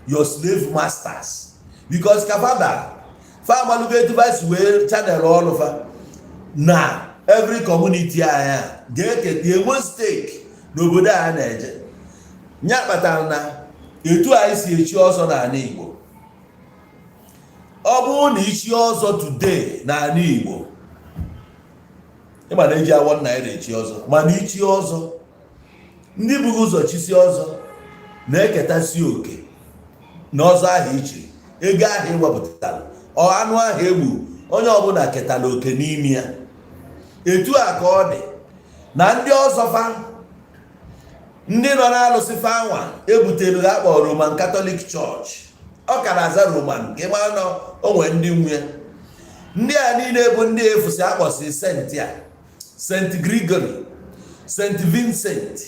your slave masters, because kafaba fa amalugo etu fa si wee channel ọrụ fa na every community anyị a ga-eketa enwe stake n'obodo a na-eje. Ya kpatara na etu anyị si echi ọzọ n'ala Igbo, ọ bụrụ na ichi ọzọ today n'ala Igbo, ịma na eji awọ naira echi ọzọ, mana ichi ọzọ, ndị buru ụzọ chisi ọzọ na-eketasi oke na ọzọ ahụ ichiri, ego ahụ ewepụtara, ọ anụ ahụ egbu, onye ọbụla ketara oke n'ime ya. Etu a ka ọ dị na ndị ọzọ fa, ndị nọ na-alụsị fa anwa ebutere ha kpọrọ Roman Catholic Church. Ọ ka na-aza Roman ka ị mara na o nwere ndị nwunye. Ndị a niile bụ ndị efusi akpọsị saint a, St Gregory, St Vincent,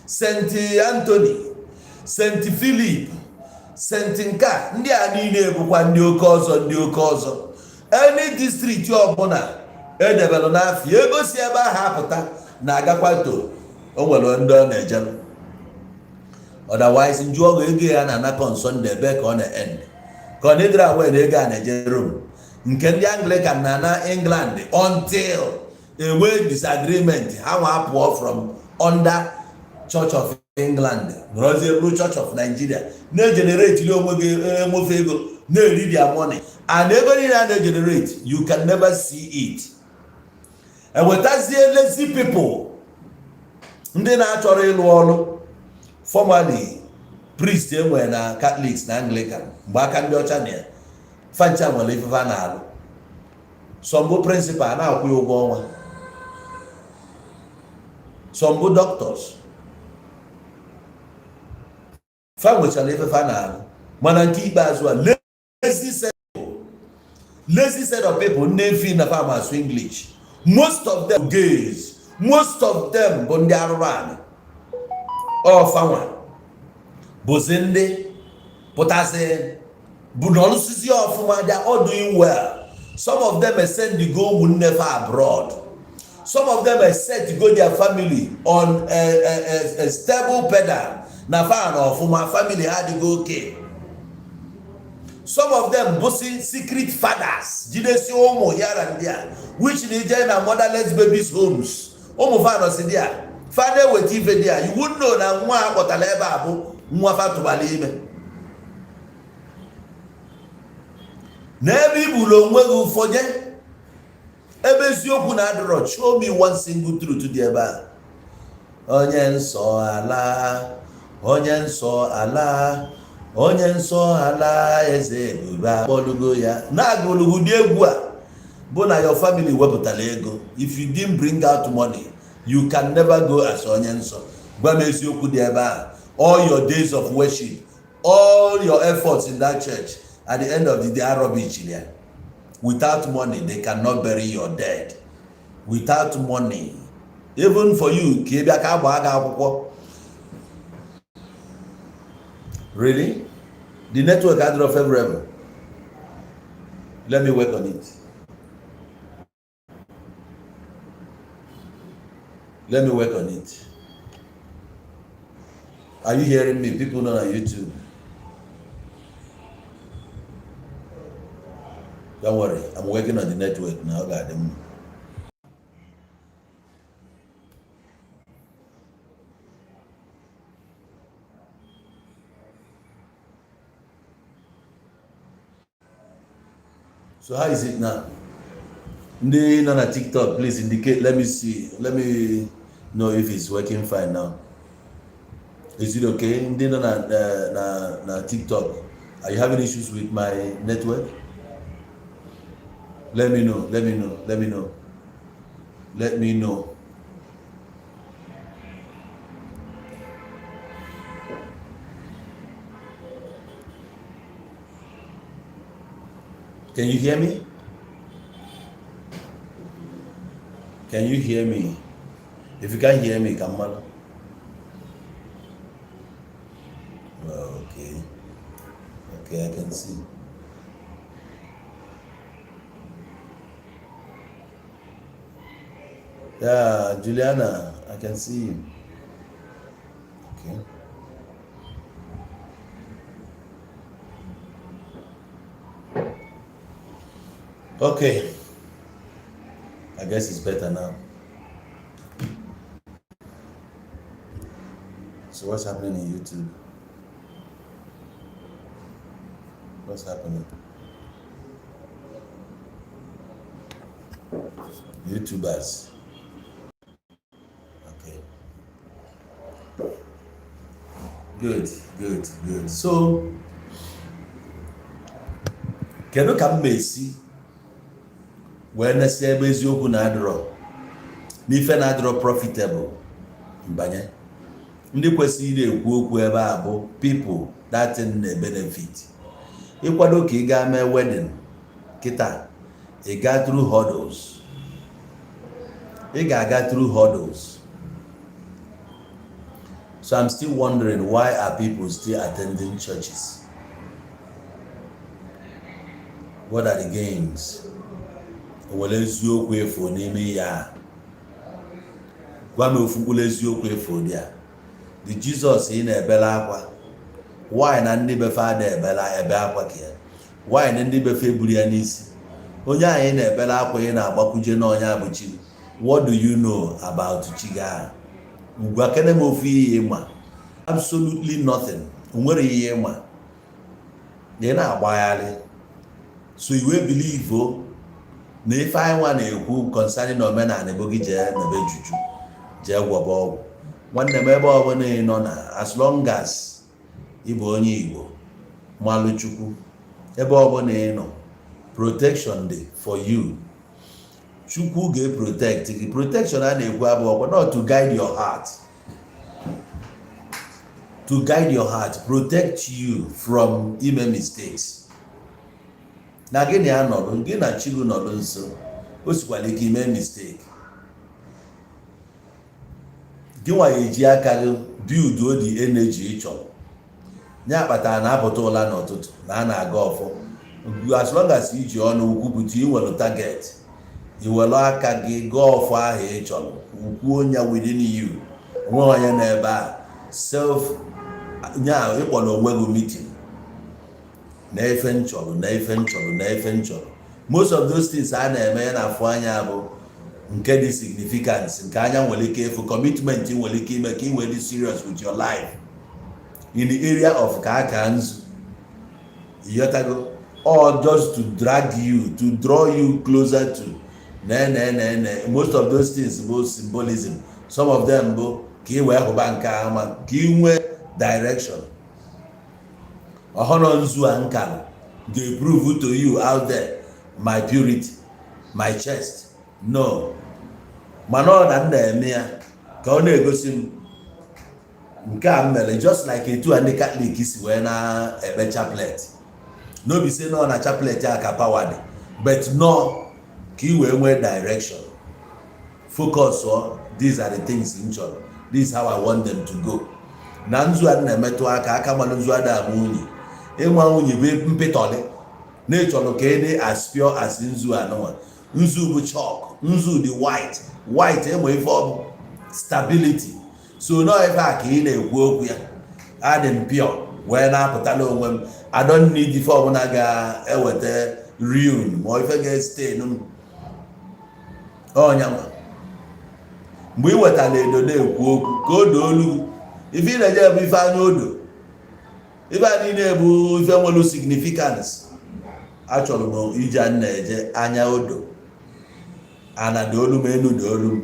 St Anthony, St Philip, St nka. Ndị a niile bụkwa ndị oke ọzọ, ndị oke ọzọ. Any district ọbụla edebelụ n'afọ, ego si ebe ahụ apụta na-agakwa to o nwere ndị ọ na-ejelụ. Otherwise, njụ ọgụ ego ya na-anakọ on Sunday, ebe ka ọ na-end, ka ọ na-edere awe na ego a na-eje Rome, nke ndị Anglican na England, until enwee disagreement, ha nwa pụọ from under Church of England, nọrọzie bụrụ Church of Nigeria, na-egenerate onwe gị enwefe ego, na-eri their money, and ego niile a na-egenerate, you can never see it. Ewetazie lazy people, ndị na-achọrọ ịlụ ọrụ. Formerly, priest enwere na Catholics na Anglican mgbe aka ndị ọcha na ya, fancha nwere ifefe a na-alụ. Some bụ principal na-akwụ ya ụgwọ ọnwa, some bụ doctors, fa nwechara ifefe a na-alụ. Mana nke ikpeazụ a, lazy set of people ndị fi na fam asụ English, most of them gays, most of them bụ ndị arụrụ anị. Ọfanwa bụzi ndị pụtasị bụ na ọlụsisi ọfụma. They are all doing well. Some of them are send to go ụmụnne fa abroad, some of them are set to go their family on a stable pedal na fa na ọfụma, family ha adịgo okay. Some of them bụsi secret fathers, jidesi ụmụ yara ndị a, which na ije na motherless babies homes, ụmụ fa nọsi dị a, fa na-eweta ife dị a. You wouldn't know na nwa a kpọtara ebe a bụ nwa fa tụbara ime. N'ebe ibulu onwe gị ụfọdụ ebe eziokwu na-adịrọ, show me one single truth dị ebe a. Onye nsọ ala, onye nsọ ala, onye nsọ ala, eze ebube akpọlugo ya na-agụlugwu dị egwu a bụ na your family wepụtara ego. If you didn't bring out money, you can never go as onye nsọ. Gwa m eziokwu dị ebe a. All your days of worship, all your efforts in that church, at the end of the day, rubbish ya. Without money, they cannot bury your dead. Without money, even for you ka ị bịa ka agbaa gị akwụkwọ. Really, the network adịrọ favorable. Let me work on it. Let me work on it. Are you hearing me, people on YouTube? Don't worry, I'm working on the network now. Ọ ga-adị mma. So how is it now? Ndị nọ na TikTok, please indicate. Let me see, let me know if it's working fine now. Is it okay? Ndị nọ na TikTok, are you having issues with my network? Let me know, let me know, let me know, let me know. Can you hear me? Can you hear me? If you can't hear me, come on. Okay. Okay, I can see. Yeah, Juliana, I can see you. Okay. Okay. I guess it's better now. So what's happening in YouTube? What's happening? YouTubers. Okay. Good, good, good. So, kedu ka m esi wee nesi ebe eziokwu na-adịrọ n'ife na-adịrọ profitable mbanye? Ndị kwesịrị na-ekwu okwu ebe a bụ people that thing na-benefit. Ịkwado ka ị gaa mee wedding kịta, ị gaa through hurdles, ị ga-aga through hurdles. So I'm still wondering, why are people still attending churches? What are the gains? O nwere eziokwu efu n'ime ya? Gwa m ofu mkpụrụ eziokwu efu dị a. The Jesus ị na-ebele akwa, why na ndị befe ada ebela ebe akwa ka ya? Why na ndị befe buru ya n'isi? Onye ahụ ị na-ebele akwa, ị na-agbakwuje n'ọnya bụ chi, what do you know about chi gị ahụ? Gwa kene m ofu ihe ịma. Absolutely nothing. O nwere ihe ịma, ị na-agbagharị. So iwe believe o na ife anyị nwa na-ekwu concerning omenala bụ gị jee n'ebe juju, jee gwọba ọgwụ. Nwanne m, ebe ọbụla ị nọ na, as long as ị bụ onye Igbo malụ Chukwu, ebe ọbụla ị nọ, protection dị for you. Chukwu ga-eprotect gị. Protection a na-ekwu abụ ọkwa not to guide your heart, to guide your heart, protect you from ime mistakes. Na gị na ya nọdụ, gị na chi gị nọdụ nso, o sikwara ike ime mistake. Gị nwa ya eji aka gị build the energy ị chọrọ. Ya kpatara na apụta ụla n'ụtụtụ na a na-aga ọfọ. As long as iji ọnụ kwupụta iwelu target, iwelu aka gị gaa ọfọ ahụ ị chọrọ, kwuo ya within you, onwe onye n'ebe a, self nya ịkpọrọ onwe gị meeting na efe nchọrọ, na efe nchọrọ, na efe nchọrọ. Most of those things a na-eme ya na-afụ anya bụ nke dị significance, nke anya nwere ike ịfụ, commitment nwere ike ime ka ị wee dị serious with your life in the area of ka aka nzu, ịghọtago? Or just to drag you, to draw you closer to na na na na. Most of those things bụ symbolism. Some of them bụ ka ị wee hụba nke ama, ka ị nwee direction. Ọhụrụ nzu a nkalụ ga-prove to you out there my purity, my chest? No. Mana ọ na m na-eme ya ka ọ na-egosi m nke a m mere, just like etu a ndị Catholic si wee na-ekpe chaplet. N'obi si nọ na chaplet a ka power dị, but no, ka ị wee nwee direction, focus on these are the things m chọrọ, this is how I want them to go. Na nzu a na-emetụ aka, aka malụ nzu ada ama unyi. Ịnwa unyi bụ mpịtọlị na ịchọrọ ka ị dị as pure as nzu anụnwa. Nzu bụ chalk, nzu dị white white, enwe ife ọ bụ stability. So nọ ife a ka ị na-ekwu okwu ya, adị m pure wee na-apụtala onwe m. I don't need ife ọbụla ga-eweta ruin ma ife ga-estain m. Ọnya nwa mgbe ị wetara edo na-ekwu okwu ka o doo olu, ife ị na-eje bụ ife anya odo. Ife a niile bụ ife nwere significance. Achọrọ m ije a na-eje anya odo, ana dị olu m, enu dị olu m.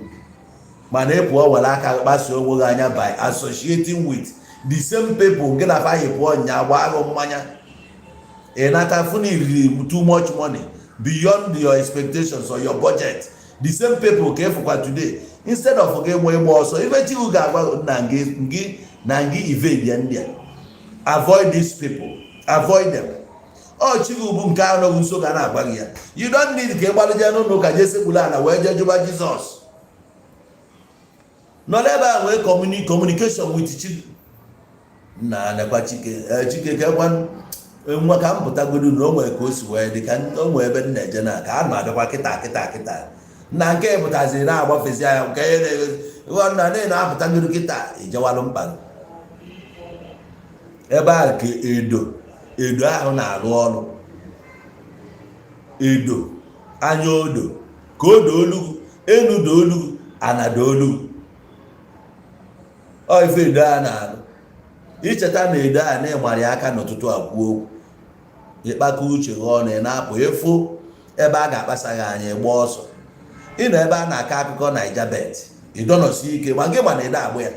Mana ị pụọ were aka kpasuo onwe gị anya by associating with The same people gị na fa yipụ nya gbaa gị mmanya, ị nata fụ na iriri too much money beyond your expectations or your budget. The same people ka ịfụkwa today, instead of gị nwe ịgba ọsọ, ife Chukwu ga-agwa gị na gị na gị evade ya, ndị a, avoid these people, avoid them. Ọ Chukwu bụ nke ahụ nọgụ nso ga na-agwa gị ya. You don't need ka ị gbalịje n'ụlọ ụka jee sekpuru ala wee jee jụba Jizọs. Nọ n'ebe a nwee communication with Chukwu na nekwa Chike. Ee, Chike, ka ekwa nwa ka m pụtagodu na o nwere ka o si wee dị, ka o nwee ebe m na-eje na ka a na-abịakwa kịta kịta kịta na nke pụtaziri na-agbafezi anya nke ihe na na na na-apụtagodu kịta ijewalụ mkpa gị. Ebe ahụ ka edo edo ahụ na-arụ ọrụ, edo anya odo ka odo olugu enu do olugu ana do olugu. Ọ ife edo a na-arụ, icheta na edo a na-ịmara ya aka n'ụtụtụ a kwuo okwu, ịkpakọ uche gị ọnụ, ị na-apụ ịfụ ebe a ga-akpasa gị anya, ịgba ọsọ. Ịnọ ebe a na-akọ akụkọ Naija bet, ịdọnọsi ike ma gị ma na ịda agbụ ya.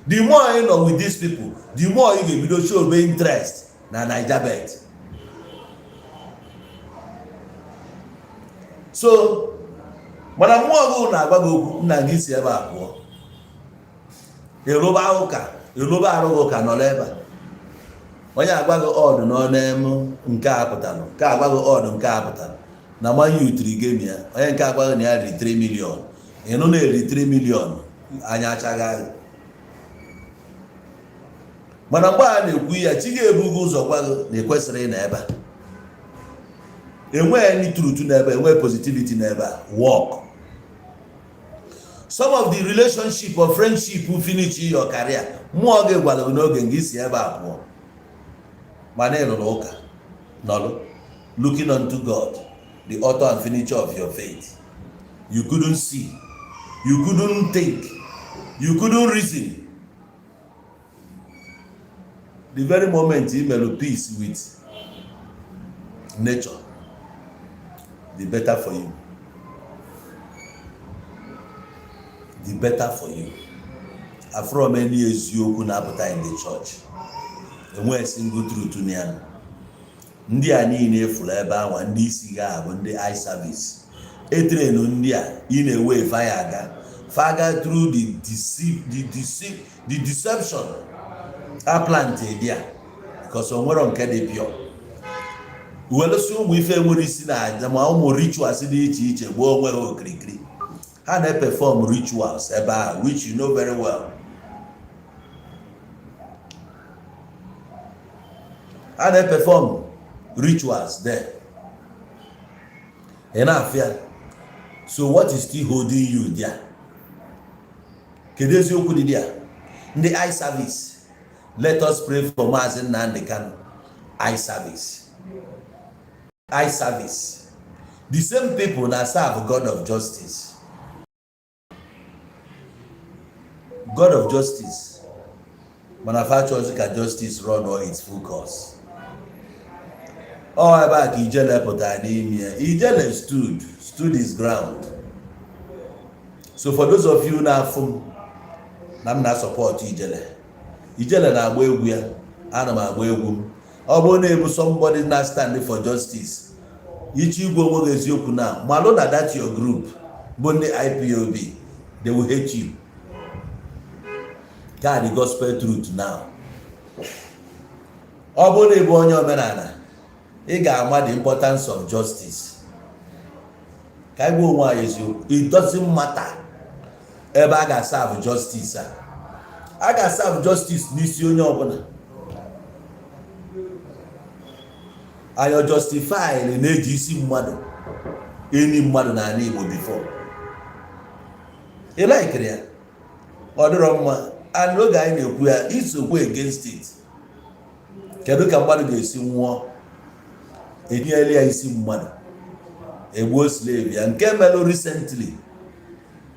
The more ị nọ with these people, the more ị ga-ebido show interest na Naija bet. So mana mmụọ gị na-agwa gị okwu, nna gị si ebe a pụọ, ịrụba ụka, ịrụba arụghị ụka, nọrọ ebe a. Onye agwa gị ọdụ n'ọnụ nke a pụtara, nke agwa gị ọdụ nke a pụtara na Man U tiri game ya, onye nke agwa gị na ya riri 3 million, ịnụ na-eri 3 million, anya achaghị. Mana mgbe a na-ekwu ya, chi ga-ebughị ụzọ gwa gị na ekwesịrị ịnọ ebe a. Enweghị any truth n'ebe, enweghị positivity n'ebe a. Work some of the relationship or friendship finish your career. Mmụọ gị gwara gị n'oge nga isi ebe a pụọ, mana ị rụrụ ụka nọlụ, looking unto God, the author and finisher of your faith. You couldn't see, you couldn't think, you couldn't reason. The very moment you mere peace with nature, the better for you, the better for you. Afro many eziokwu na-apụta in the church, enweghị single truth na ya. Ndị a niile efuru ebe anwa, ndị isi ga bụ ndị eye service etrenu. Ndị a ị na-ewe fire aga faga through the deception a plant there, because o nwero nke dị pure. Welụsị ụmụ ife nwere isi na aja ma ụmụ rituals dị iche iche gbuo onwe ha okirikiri. Ha na-eperform rituals ebe ahụ, which you know very well. Ha na-eperform rituals there, ị na-afịa. So what is still holding you there? Kedu eziokwu dị there? Ndị eye service, let us pray for Maazị Nnamdi Kanu. Eye service, eye service. The same people na serve God of justice, God of justice, mana fa chọzi ka justice run all its full course. Ọ ebe a ka Ijele pụtara n'ime ya. Ijele stood his ground. So for those of you na-afụ m na m na-support Ijele, Ijele na-agba egwu ya, ana m agba egwu m. Ọ bụrụ na ebu somebody na stand for justice, iche igwe onwe gị eziokwu na malụ na that your group bụ ndị IPOB, they will hate you. Ka the gospel truth now. Ọ bụrụ na ịbụ onye omenala, ị ga-ama the importance of justice. Ka anyị gwa onwe anyị eziokwu, it doesn't matter ebe a ga-serve justice. A ga-serve justice n'isi onye ọbụla. Ayọ justify na-eji isi mmadụ enyi mmadụ n'ala Igbo before ị laikiri ya, ọ dịrọ mma. And oge anyị na-ekwu ya, isokwu against it. Kedu ka mmadụ ga-esi nwụọ, etinyela ya isi mmadụ, egbuo slave ya? Nke melụ recently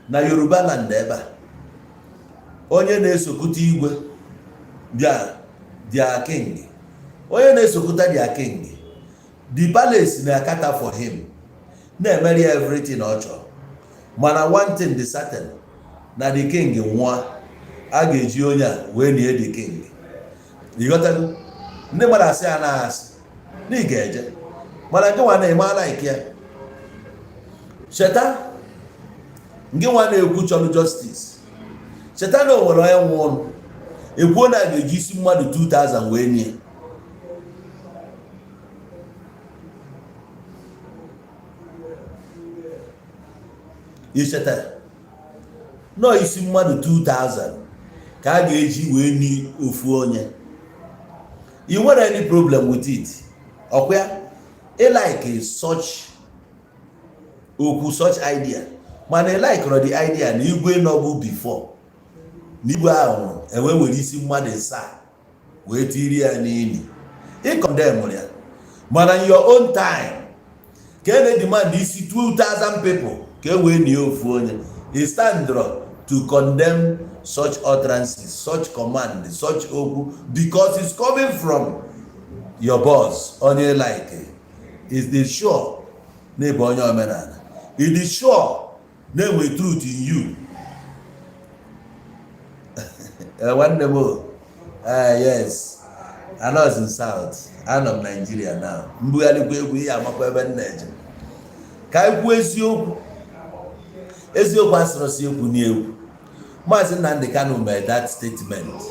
na Yoruba land ebe a, onye na-esokwute igwe their king, onye na-esokwute their king, the palace na-acater for him, na-emeri ya everything ọ chọrọ. Mana one thing dị certain, na the king nwụọ, a ga-eji onye a wee nie the king. Ịghọtago? Ndị mmadụ asị ya na-asị na ị ga-eje, mana nke nwa na-eme a-like ya. Cheta, nke nwa na-ekwu chọrọ justice, cheta na o nwere onye nwe ụnụ ekwuo na a ga-eji isi mmadụ 2000 wee nye. Icheta nọọ isi mmadụ 2000 ka a ga-eji wee nye ofu onye. You nwere any problem with it? Ọkwa ya ị like such okwu, such idea, mana ị like the idea na igwe nọbụ before na igwe ahụ nwụrụ, enwe were isi mmadụ asaa wee tiri ya n'ili. Ị condemn ya, mana in your own time ka e na-demand isi 2000 people ka e wee nie ofu onye, ị stand to condemn such utterances, such command, such okwu, because it's coming from your boss, onye like is the sure na ịbụ onye omenala. It is sure na enwe truth in you. Nwanne m o, yes, anọzi m South, anọ m Nigeria now. Mbugharịkwa egwu ihe amakwa ebe m na-eje. Ka anyị kwuo eziokwu. Eziokwu asịrọsị ekwu n'egwu. Maazị Nnamdi Kanu mere that statement.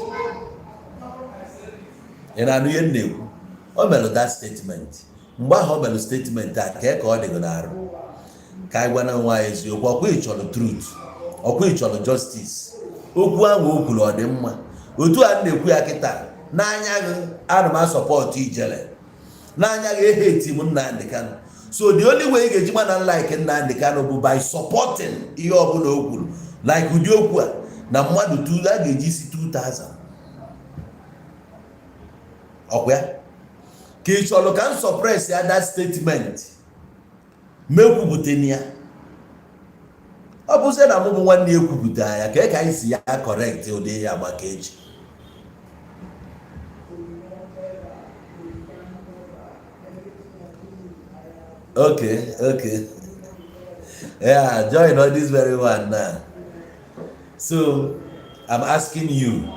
Ị na-anụ ihe m na-ekwu? O mere that statement. Mgbe ahụ o mere statement a, kee ka ọ dị gị n'arụ? Ka anyị gwana onwe anyị eziokwu. Ọkwa ị chọrọ truth, ọkwa ị chọrọ justice. Okwu ahụ o kwuru, ọ dị mma? Otu a m na-ekwu ya kịta, n'anya gị ana m a-support Ijele, n'anya gị e-hate m Nnamdi Kanu. So the only way ị ga-eji mana like Nnamdi Kanu bụ by supporting ihe ọbụla o kwuru, like ụdị okwu a na mmadụ tu a ga-eji isi 2000. Ọkwa ya ka ị chọrọ ka m suppress ya, that statement mekwupụta ya? Ọ bụzie na mụ bụ nwanne ya ekwupụta ya, ka anyị si ya correct ụdị ya maka echi. Okay, yeah, join on this very one now. So I'm asking you,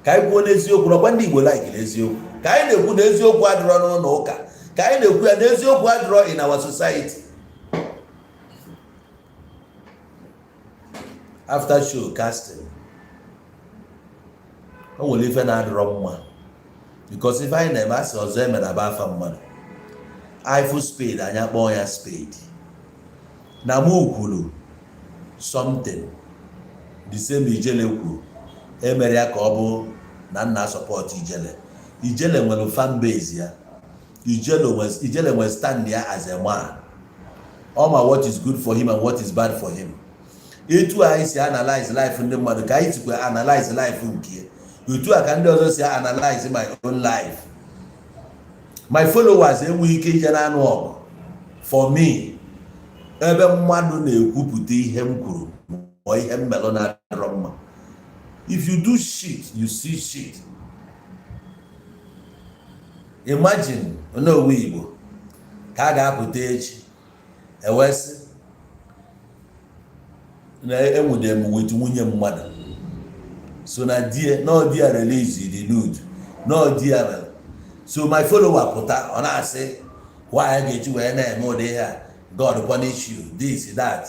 ka anyị kwuo n'eziokwu. Nakwa ndị Igbo like n'eziokwu. Ka anyị na-ekwu na eziokwu adịrọ n'ụlọ ụka, ka anyị na-ekwu ya na eziokwu adịrọ in our society. After show casting, o nwere ife na-adịrọ mma, because ife anyị na-eme, asị ọzọ eme na ba afa mmadụ ifu spade, anyị akpọọ ya spade. Na mụ kwuru something the same Ijele kwuru, emere ya ka ọ bụ na nna support Ijele. Ijele nwere fan base ya. Ijele nwere stand ya as a man. Ọ ma what is good for him and what is bad for him. Etu anyị si analyze life ndị mmadụ ka anyị sikwa analyze life nke ya. Otu a ka ndị ọzọ si analyze my own life. My followers enweghị ike ije na-anụ ọgụ for me ebe mmadụ na-ekwupụta ihe m kwuru ma ihe m melụ na-adịrọ mma. If you do shit, you see shit. Imagine n'owe Igbo ka a ga-apụta echi ewesị na enwude m with nwunye mmadụ, so na die na di ya release the nude, na di ya mere. So my follower pụta, ọ na-asị, "Why ga-eji wee na-eme ụdị ihe a? God punish you," this, that.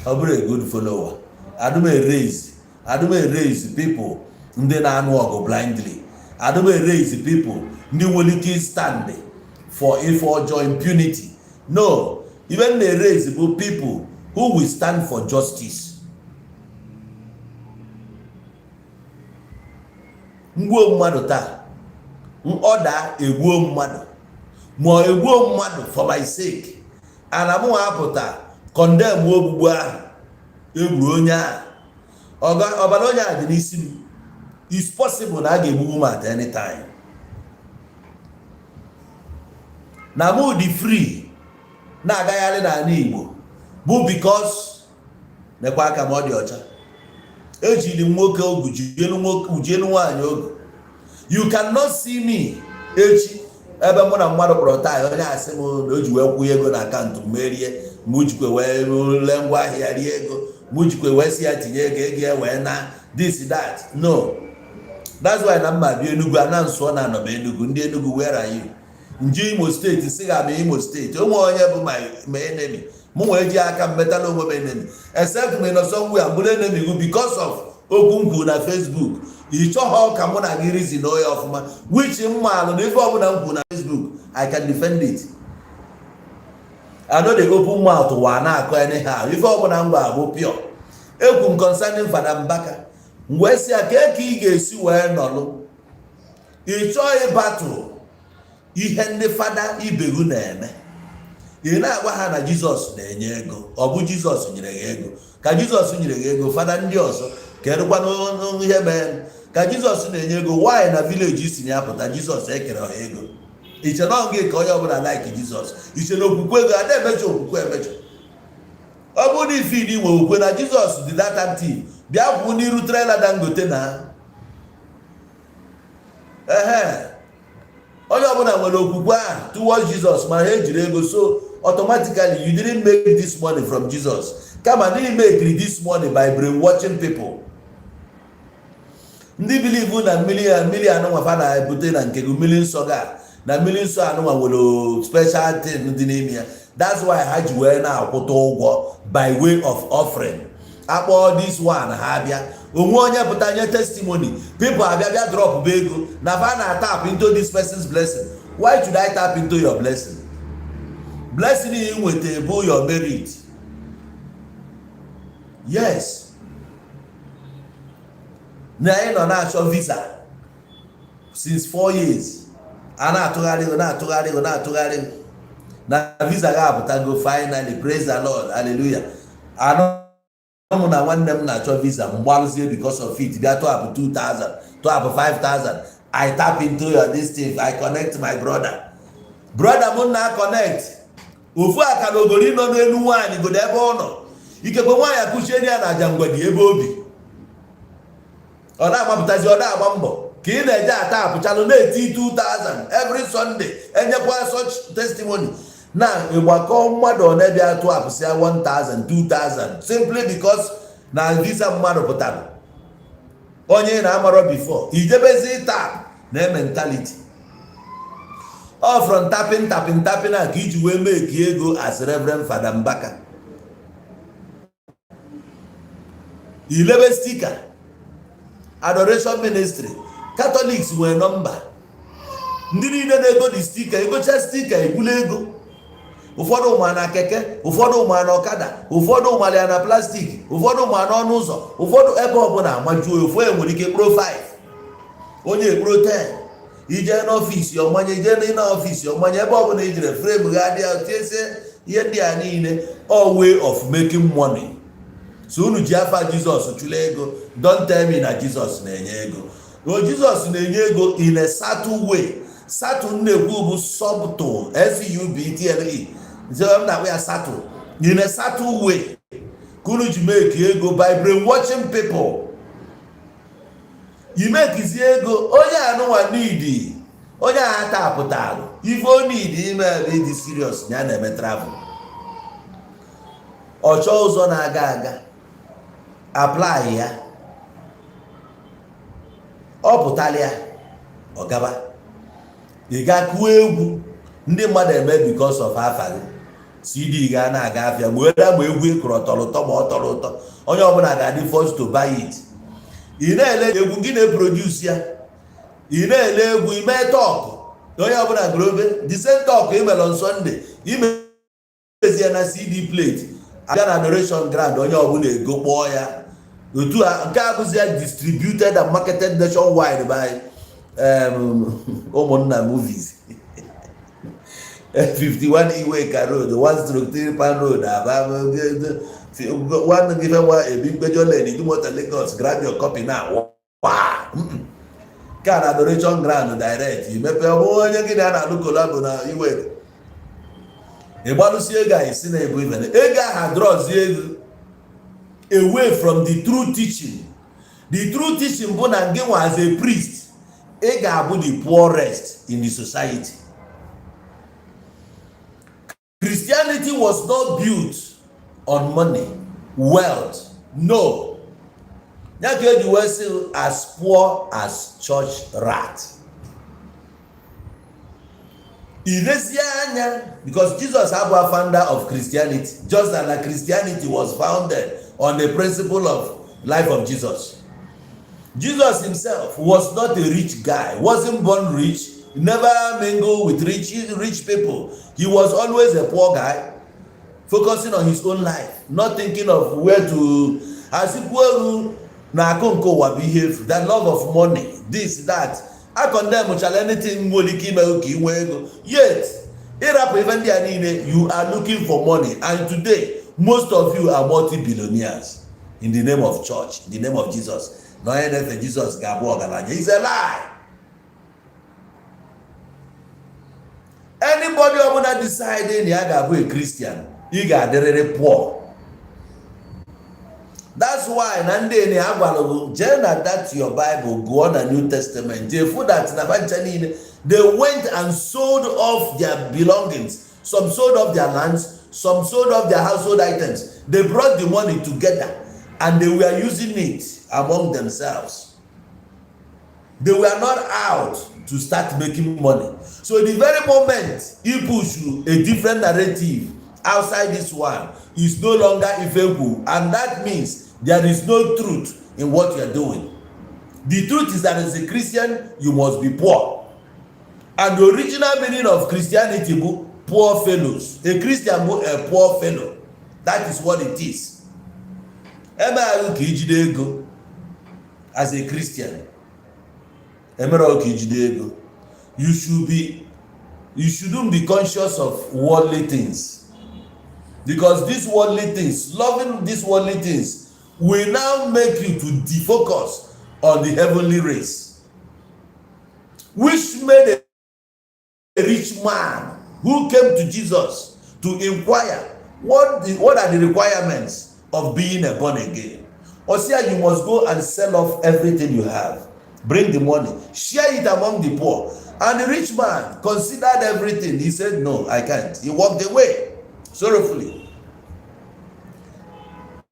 Ọ bụrụ a good follower, adụm erase people ndị na-anụ ọgụ blindly, adụm erase people ndị nwere ike stand for ife ọjọọ, impunity. No, even na-erase bụ people who will stand for justice. Mgbuo mmadụ taa, ọda egbuo mmadụ, ma egbuo mmadụ for my sake, ana mụ apụta condemn ogbugbu ahụ egburu onye ahụ, ọbara onye ahụ dị n'isi m. It's possible na a ga-egbugbu m at any time. Na mụ dị free na-agagharị n'ala Igbo bụ because nekwa aka m, ọ dị ọcha. Ejiri m nwoke ogu, jielu nwaanyị ogu. You cannot see me echi ebe mụ na mmadụ kpọrọ taa, onye asị m na o ji wee kwụnye ego na account m merie, mụ jikwe wee lee ngwa ahịa rie ego, mụ jikwe wee si ya tinye ego, ego ya wee na this, that. No, That's why na mma bịa Enugu, ana nsụọ na anọba Enugu. Ndị Enugu, where are you? Nje Imo Steeti, si ga ama Imo Steeti onwe onye bụ my enemy. Mụ nwee ji aka m metala onwe m enemy, except me nọ somewhere bụrụ enemy gị because of okwu m kwuru na Facebook. Ị chọghọ ka mụ na gị reason ya ọfụma, which mma alụ na ife ọbụla m kwuru na Facebook, I can defend it. I no dey open mouth wa na-akọ anyhow. Ife ọbụla m gwa bụ pure. Ekwu m concerning Fada Mbaka, m wee sị ya ka ị ga-esi wee nọlụ, ị chọọ ịbatụ ihe ndị fada ibegu na-eme, ị na-agwa ha na Jizọs na-enye ego. Ọ bụ Jizọs nyere gị ego? Ka Jizọs nyere gị ego, fada ndị ọzọ kedụkwana ihe mere ka Jizọs na-enye ego? Nwaanyị na village si na ya pụta, Jizọs ekere ọha ego. Iche na ọ gị ka onye ọbụla like Jizọs? Iche na okwukwe ego ada emecha okwukwe emecha? Ọ bụrụ na ifid nwe okwukwe na Jizọs dị that active, bịa kwụ n'iru trailer Dangote na ehe. Onye ọbụla nwere okwukwe ahụ towards Jesus, mana ha ejiri ego. So automatically you didn't make this money from Jesus, kama na make this money by brainwashing people. Ndị believe na mmiri ya, mmiri anụnwa fa na-ebute na nke gị, mmiri nsọ ga na mmiri nsọ anụnwa nwere special thing dị n'ime ya. That's why ha ji wee na-akwụta ụgwọ by way of offering. Akpọọ this one, ha abịa. Onwe onye pụta nye testimony, people abịa bịa drop bụ ego na fa na tap into this person's blessing. Why should I tap into your blessing? Blessing ị nweta bụ your merit. Yes, na anyị nọ na-achọ visa since 4 years, a na-atụgharị, na-atụgharị, na-atụgharị na visa ga-apụtago finally. Praise the Lord, hallelujah. Anọ mụ na nwanne m na-achọ visa, mgbalụzie because of it, bịa tụapụ 2000, tụapụ 5000. I tap into your this thing, I connect my brother. Brother m na connect ofu akara ogori nọ n'elu nwaanyị godo ebe ọ nọ. Ikekwe nwaanyị akụchie ya na aja mgbedi ebe obi, ọ na-agbapụtazi, ọ na-agba mbọ ka ị na-eje ata apụchalụ na-eti 2000 every Sunday. Enyekwa such testimony na ịgbakọ mmadụ ọ na-ebịa tụ apụsịa 1000, 2000 simply because na visa mmadụ pụtara, onye na-amarọ before ijebezi tap na mentality ọ from tapping, tapping, tapping a ka iji wee make ego as Reverend Fada Mbaka. Ilebe sticker adoration ministry, Catholics nwere nọmba ndị niile na-ego dị sticker. Egocha sticker, ebula ego. Ụfọdụ ụma na keke, ụfọdụ ụma na ọkada, ụfọdụ ụmara ya na plastic, ụfọdụ ụma n'ọnụ ụzọ, ụfọdụ ebe ọbụla amajuo. Ofu onye nwere ike kpụrụ 5, onye ekpụrụ 10. Ije n'ọfịs ọmanye, ije n'ọfịs ọmanye, ebe ọbụla ijere frame ga adị ya, tiesie ihe ndị a niile. All way of making money. So unu ji afa Jizọs chụla ego. Don't tell me na Jizọs na-enye ego. O Jizọs na-enye ego in a subtle way. Subtle na-ekwu bụ subtle, s-u-b-t-l-e, m na-akpọ ya subtle. In a subtle way ka unu ji make ego by brainwashing people. Imekizie ego onye anụnwa need, onye a tapụtalụ ife o need ime ebe ịdị serious na ya na-eme travel, ọ chọọ ụzọ na-aga aga apply ya, ọ pụtala ya, ọ gaba. Ị ga kụọ egwu, ndị mmadụ eme because of afa gị. CD ga na-aga afịa ma weda ma egwu ị kụrụ tọrọ ụtọ ma ọ tọrọ ụtọ, onye ọbụla ga-adị first to buy it. Ị na-ele egwu gị na-eproduce ya, ị na-ele egwu ime talk, onye ọbụla gụrụ obe the same talk ị mere on Sunday, imezi ya na CD plate, abịa na adoration ground, onye ọbụla ego kpọọ ya otu a. Nke a bụzi ya distributed and marketed nationwide by Ụmụnna Movies, 51 Iweka Road, 1/3 Pan Road, Aba, one given one Ebimpejo Lane, Idumota, Lagos. Grab your copy now. Wow. Nke a na adoration ground direct imepe, ọ bụrụ onye gị na ya na-alụ collabo na Iweka, ịgbalụsi ego a, isi na-ebu ibe ego ahụ drọzie ego away from the true teaching. The true teaching bụ na gị nwa as a priest, ị ga-abụ the poorest in the society. Christianity was not built on money, wealth. No. Ya ka eji wee sị, "As poor as church rat." Ilezie anya, because Jesus abụ founder of Christianity, just that Christianity was founded on the principle of life of Jesus. Jesus himself was not a rich guy, wasn't born rich, never mingle with rich people. He was always a poor guy, focusing on his own life, not thinking of where to asịkwu na akụ nke ụwa bụ ihe efu, that love of money, this, that. A condemn chala anything nwere ike ime ka ị nwee ego. Yet ịrapụ ife ndị a niile, you are looking for money, and today most of you are multi-billionaires in the name of church, in the name of Jesus. Na onye na-efe Jesus ga-abụ ọgaranya is a lie. Anybody ọbụla decide na ya ga-abụ a Christian, ị ga-adịrịrị poor. That's why na ndị ene ha gwara gị jee na that your Bible, gụọ na New Testament, jee fụ that na bancha niile, they went and sold off their belongings. Some sold off their lands, some sold off their household items. They brought the money together and they were using it among themselves. They were not out to start making money. So the very moment you push a different narrative outside this one, is no longer ifekwu, and that means there is no truth in what you are doing. The truth is that as a Christian, you must be poor, and the original meaning of Christianity bụ poor fellows. A Christian bụ a poor fellow. That is what it is. Eme ahụ ka ijide ego as a Christian, emere ka ijide ego. You shouldn't be conscious of worldly things, because these worldly things, loving these worldly things, will now make you to defocus on the heavenly race, which made a rich man who came to Jesus to inquire what are the requirements of being a born again. Osia, you must go and sell off everything you have, bring the money, share it among the poor. And the rich man considered everything. He said, "No, I can't." He walked away sorrowfully.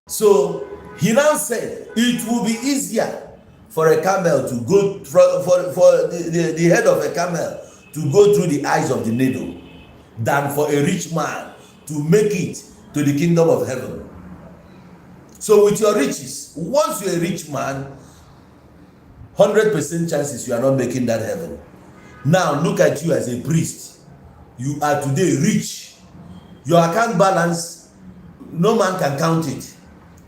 So he now said it will be easier for a camel to go for the head of a camel to go through the eyes of the needle than for a rich man to make it to the kingdom of heaven. So with your riches, once you're a rich man, 100% chances you are not making that heaven. Now look at you as a priest. You are today rich. Your account balance, no man can count it.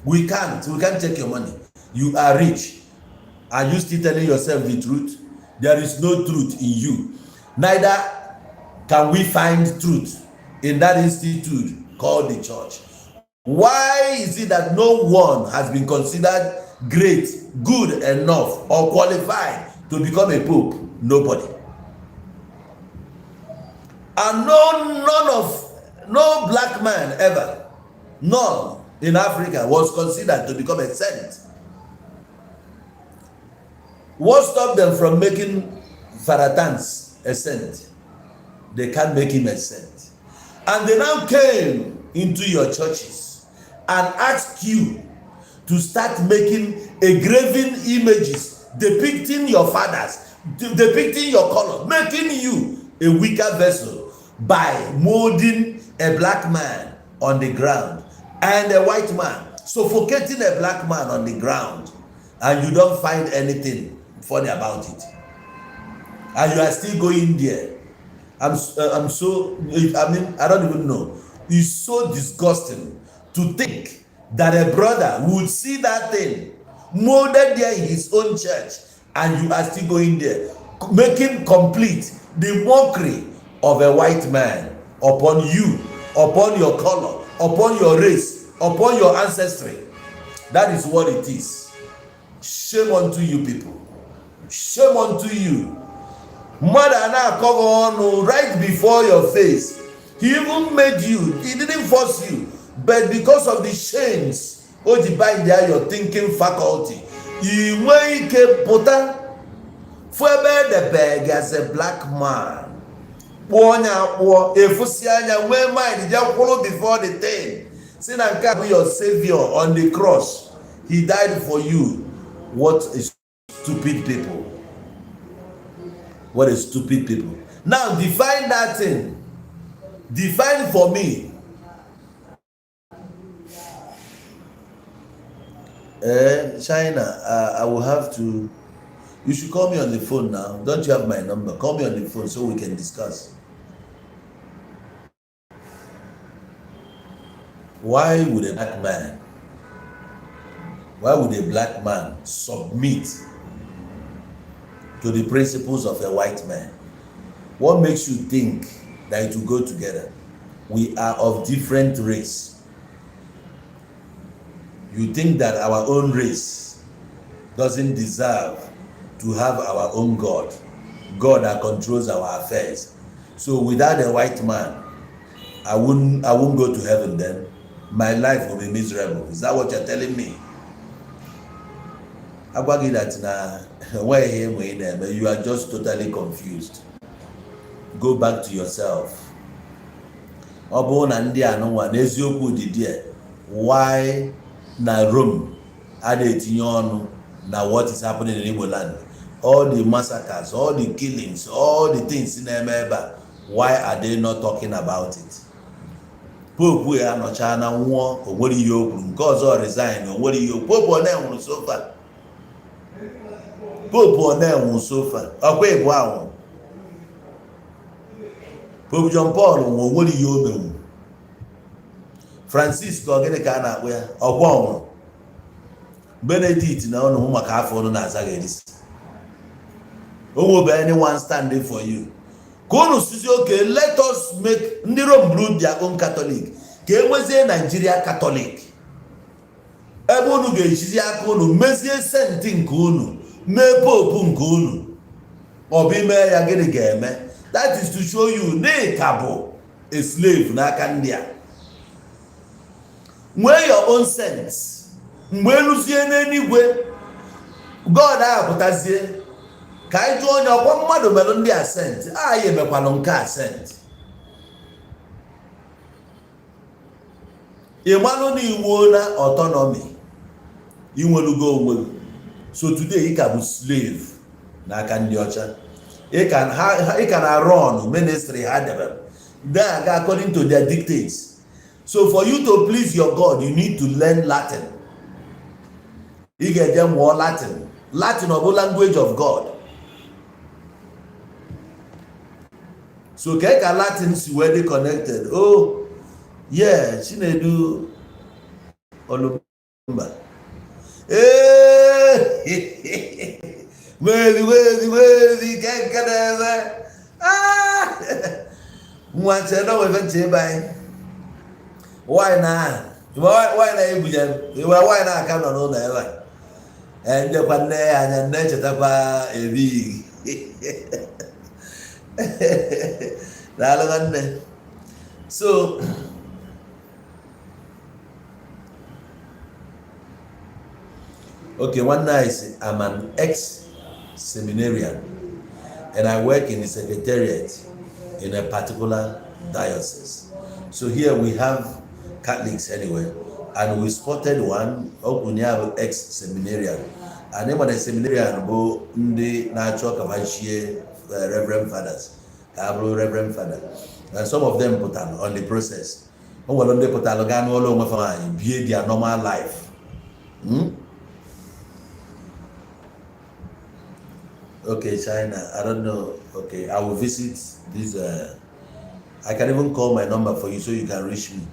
We can't take your money. You are rich. Are you still telling yourself the truth? There is no truth in you. Neither can we find truth in that institute called the church. Why is it that no one has been considered great, good enough, or qualified to become a pope? Nobody. And no, none of, no black man ever, none in Africa was considered to become a saint. What stopped them from making Faratans a saint? They can't make him a saint. And they now came into your churches and asked you to start making engraving images depicting your fathers, depicting your color, making you a weaker vessel by molding a black man on the ground and a white man, suffocating a black man on the ground, and you don't find anything funny about it. And you are still going there. I'm so, I mean, I don't even know. It's so disgusting to think that a brother would see that thing molded there in his own church and you are still going there, making complete the mockery of a white man upon you, upon your color, upon your race, upon your ancestry. That is what it is. Shame unto you people. Shame unto you. Mmadụ a na-akọ gị ọnụ right before your face. He even made you, he didn't force you, but because of the chains o ji bind there your thinking faculty, ị nwee ike pụta fụ ebe edebe gị as a black man, kpụọ onye akpụọ efusi anya, nwee mind jee kwụrụ before the thing, si na nke a bụ your savior on the cross. He died for you. What a stupid people. What a stupid people. Now define that thing. Define for me. China, I will have to. You should call me on the phone now. Don't you have my number? Call me on the phone so we can discuss. Why would a black man, why would a black man submit to the principles of a white man? What makes you think that it will go together? We are of different race. You think that our own race doesn't deserve to have our own God, God that controls our affairs. So without a white man, I won't go to heaven then. My life will be miserable. Is that what you're telling me? Agwa gị that na enweghị ihe enwe ị na-eme, you are just totally confused. Go back to yourself. Ọ bụrụ na ndị anụnwa n'eziokwu dị there, why na Rome a na-etinye ọnụ na what is happening in Igbo land? All the massacres, all the killings, all the things na-eme ebe a, why are they not talking about it? Pope ya anọcha na nwụọ, o nwere ihe o kwuru. Nke ọzọ resign, o nwere ihe o Pope ọ na-enwuru so far. Pope ọ na-enwu so far, ọkwa ịbụ anwụ Pope John Paul nwe, o nwere ihe o menwu. Francis ka ọ gịnị ka a na-akpọ ya, ọkwa ọnwụrụ. Benedict na ọnụ hụ maka afọ ọnụ na-azaghị erisi o nwebe anyone standing for you ka unu sizi. Okay, let us make ndị Rome bụrụ their own Catholic, ka e nwezie Nigeria Catholic ebe unu ga-ejizi aka unu mezie saint nke unu, mee pope nke unu. Ọ bụ ime ya, gịnị ga-eme? That is to show you na ị ka bụ a slave n'aka ndị a. Nwee your own sense. Mgbe eluzie n'eluigwe, God ahapụtazie ka anyị jụọ onye ọkwa mmadụ melụ ndị a saint. Anyị emekwanụ nke a saint. Ị malụ na iwuo na autonomy, inwelugo onwe gị. So today ị ka bụ slave n'aka ndị ọcha. Ị ka na run ministry ha debere na-aga according to their dictates. So for you to please your God, you need to learn Latin. Ị ga-eje mụọ Latin. Latin ọ bụ language of God? So kee ka Latin si wee dị connected? Oh yeah, Chinedu Olumba. Ee, wezi wezi wezi ke nke na-eme. Ah! Nwa nche na onwe nche ebe anyị wine ahụ, wine na-ebunye m iwe wine aka nọ n'ụlọ ebe a. Ee, ndekwa nne ya anya nne echetakwa ebighị. Daalụ nwanne. So okay, nwanne anyị sị, "I'm an ex-seminarian and I work in the secretariat in a particular diocese. So here we have Catholics anyway, and we spotted one." Okwu ya bụ ex-seminarian, and ịma na seminarian bụ ndị na-achọ ka ha chie reverend fathers, ka ha bụrụ reverend father, and some of them pụtara on the process. O nwere ndị pụtara gaa n'ụlọ onwe fa nwaanyị, bie their normal life. Okay, China, I don't know. Okay, I will visit this. I can even call my number for you so you can reach me.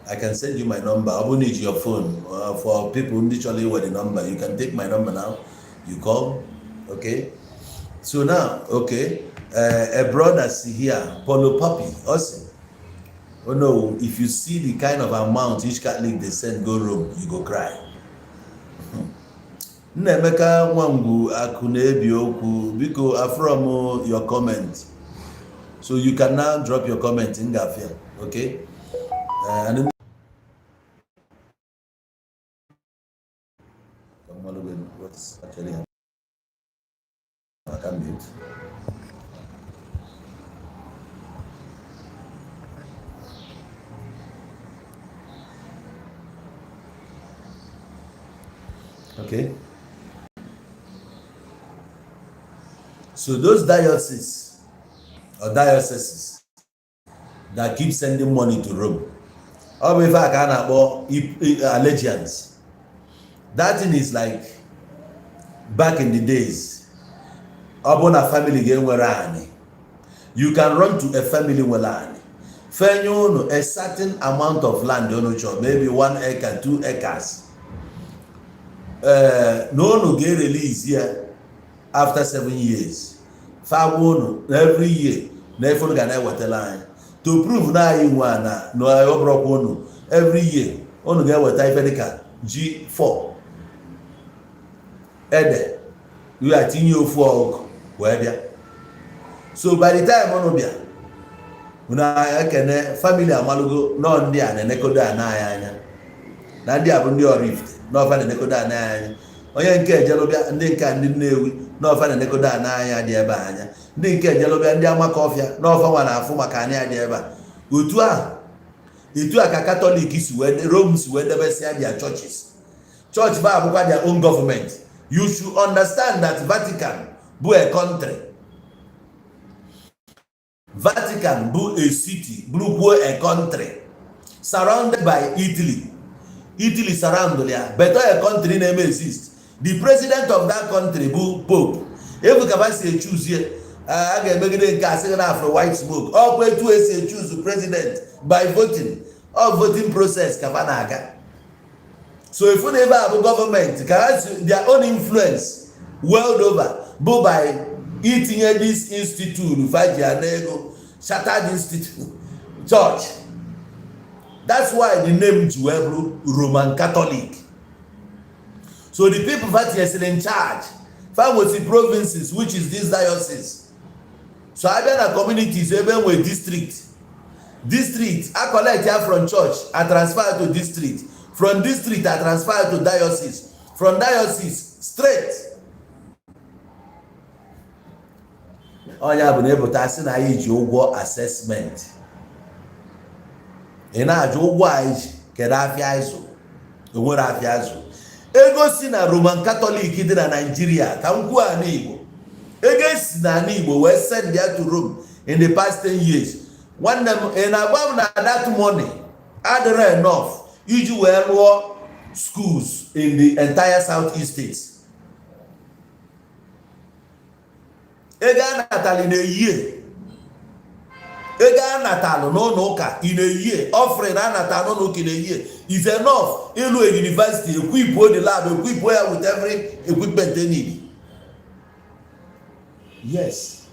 I can send you my number. I will need your phone for people literally with the number. You can take my number now. You call. Okay. So now, okay, a brother see here, Paulo Papi, also. Oh no, if you see the kind of amount each Catholic they send go Rome, you go cry. Nnaemeka Nwangwu akụ na-ebi okwu, biko, from your comment, so you can now drop your comment in gafia. Okay, and then what's actually happening? I can mute. Okay, so those dioceses or dioceses that keep sending money to Rome, ọ bụ ife a ka a na-akpọ allegiance. That thing is like back in the days, ọ bụ na family ga-enwere anị, you can run to a family nwere anị, fenye unu a certain amount of land unu chọrọ, maybe 1 acre, 2 acres, ee, na unu ga-erelease ya after 7 years. Fagwa unu na every year na ife unu ga na-ewetara anyị to prove na anyị nwe ana, na ọ bụrụkwa unu, every year unu ga-eweta ife dịka ji 4, ede ya, tinye ofu ọkụkọ wee bịa. So by the time unu bịa, unu ekene family, amalụgo nọ ndị a na-enekodo ana anyị anya, na ndị a bụ ndị Oraifite n'ọfa na-enekodo ana anyị anya. Onye nke ejelụbịa, ndị nke a, ndị Nnewi n'ọfa na-enekodo ana anya dị ebe a anya. Ndị nke ejelụbịa, ndị Amaka Ọfịa n'ọfa nwa na-afụ maka anya dị ebe a. Otu ahụ, etu a ka Katọlik si wee, Rome si wee debesịa their churches. Church ba abụkwa their own government. You should understand that Vatican bụ a country, Vatican bụ a city, bụrụkwuo a country surrounded by Italy. Italy surround ya, but a country na-eme exist. The president of that country bụ Pope. Efu ka si echuzie, a ga-emegide nke a sịghị na afro white smoke. Ọkwa etu esi echuzu president by voting, ọ voting process ka fa na-aga. So efu na ebe a bụ gọọmenti ka ha si their own influence world over bụ by itinye this institute faji na ego, chartered institute church. That's why the name ji wee bụrụ Roman Catholic. So the people fa tinyesịrị in charge, fa nwesi provinces, which is this diocese. So abịa na communities ebe enwe district, district a collect ya from church, a transfer to district, from district a transfer to diocese, from diocese straight. Onye bụ na ịpụta sị na anyị ji ụgwọ assessment, ị na-ajụ ụgwọ anyị ji, kedu afịa anyị zụ? Onwere afịa azụ. Ego si na Roman Catholic dị na Naijiria, ka m kwuo ala Igbo, ego esi na ala Igbo wee send ya to Rome in the past 10 years, nwanne m, ị na-agwa m na that money adịrọ enough iji wee rụọ schools in the entire South East states? Ego a natali na-eyie, ego a natalụ n'ụlọ ụka ị na-eyie, offering a natalụ n'ụlọ ụka ị na-eyie, is enough ịlụ a university, equip the lab, equip ya with every equipment they need? Yes,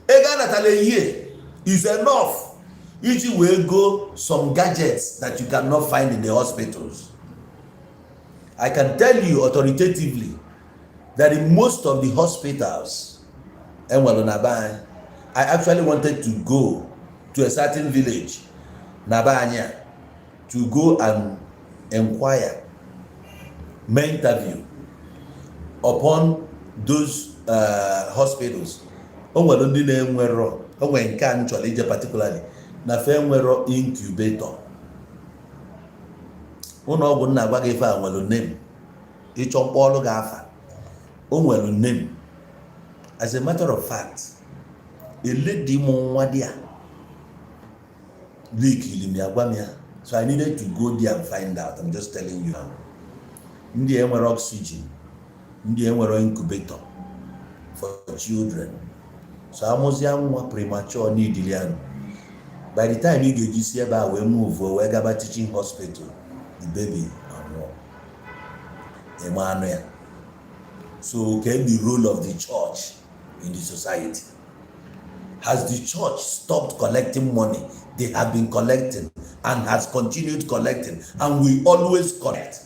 ego a natala ehihie is enough iji wee go some gadgets that you cannot find in the hospitals. I can tell you authoritatively that in most of the hospitals enwere na be anyị, I actually wanted to go to a certain village na be anyị a to go and inquire, mee interview upon those hospitals. O nwere ndị na-enwerọ, o nwere nke a m chọrọ ije particularly na fe enwerọ incubator. Ụlọ ọgwụ nna agwa gị ife a nwere name, ịchọ mkpọọlụ gị afa, o nwere name. As a matter of fact, a lady mụ nwa dị a leak m ya, gwa m ya, so I needed to go there and find out. I'm just telling you now, ndị enwere oxygen, ndị enwere incubator for children. So amụzia nwa premature need ya, by the time ị ga-eji si ebe a wee move wee gaba teaching hospital, the baby anwụọ. Ịma anụ ya. So okay, the role of the church in the society, has the church stopped collecting money? They have been collecting and has continued collecting and we always collect.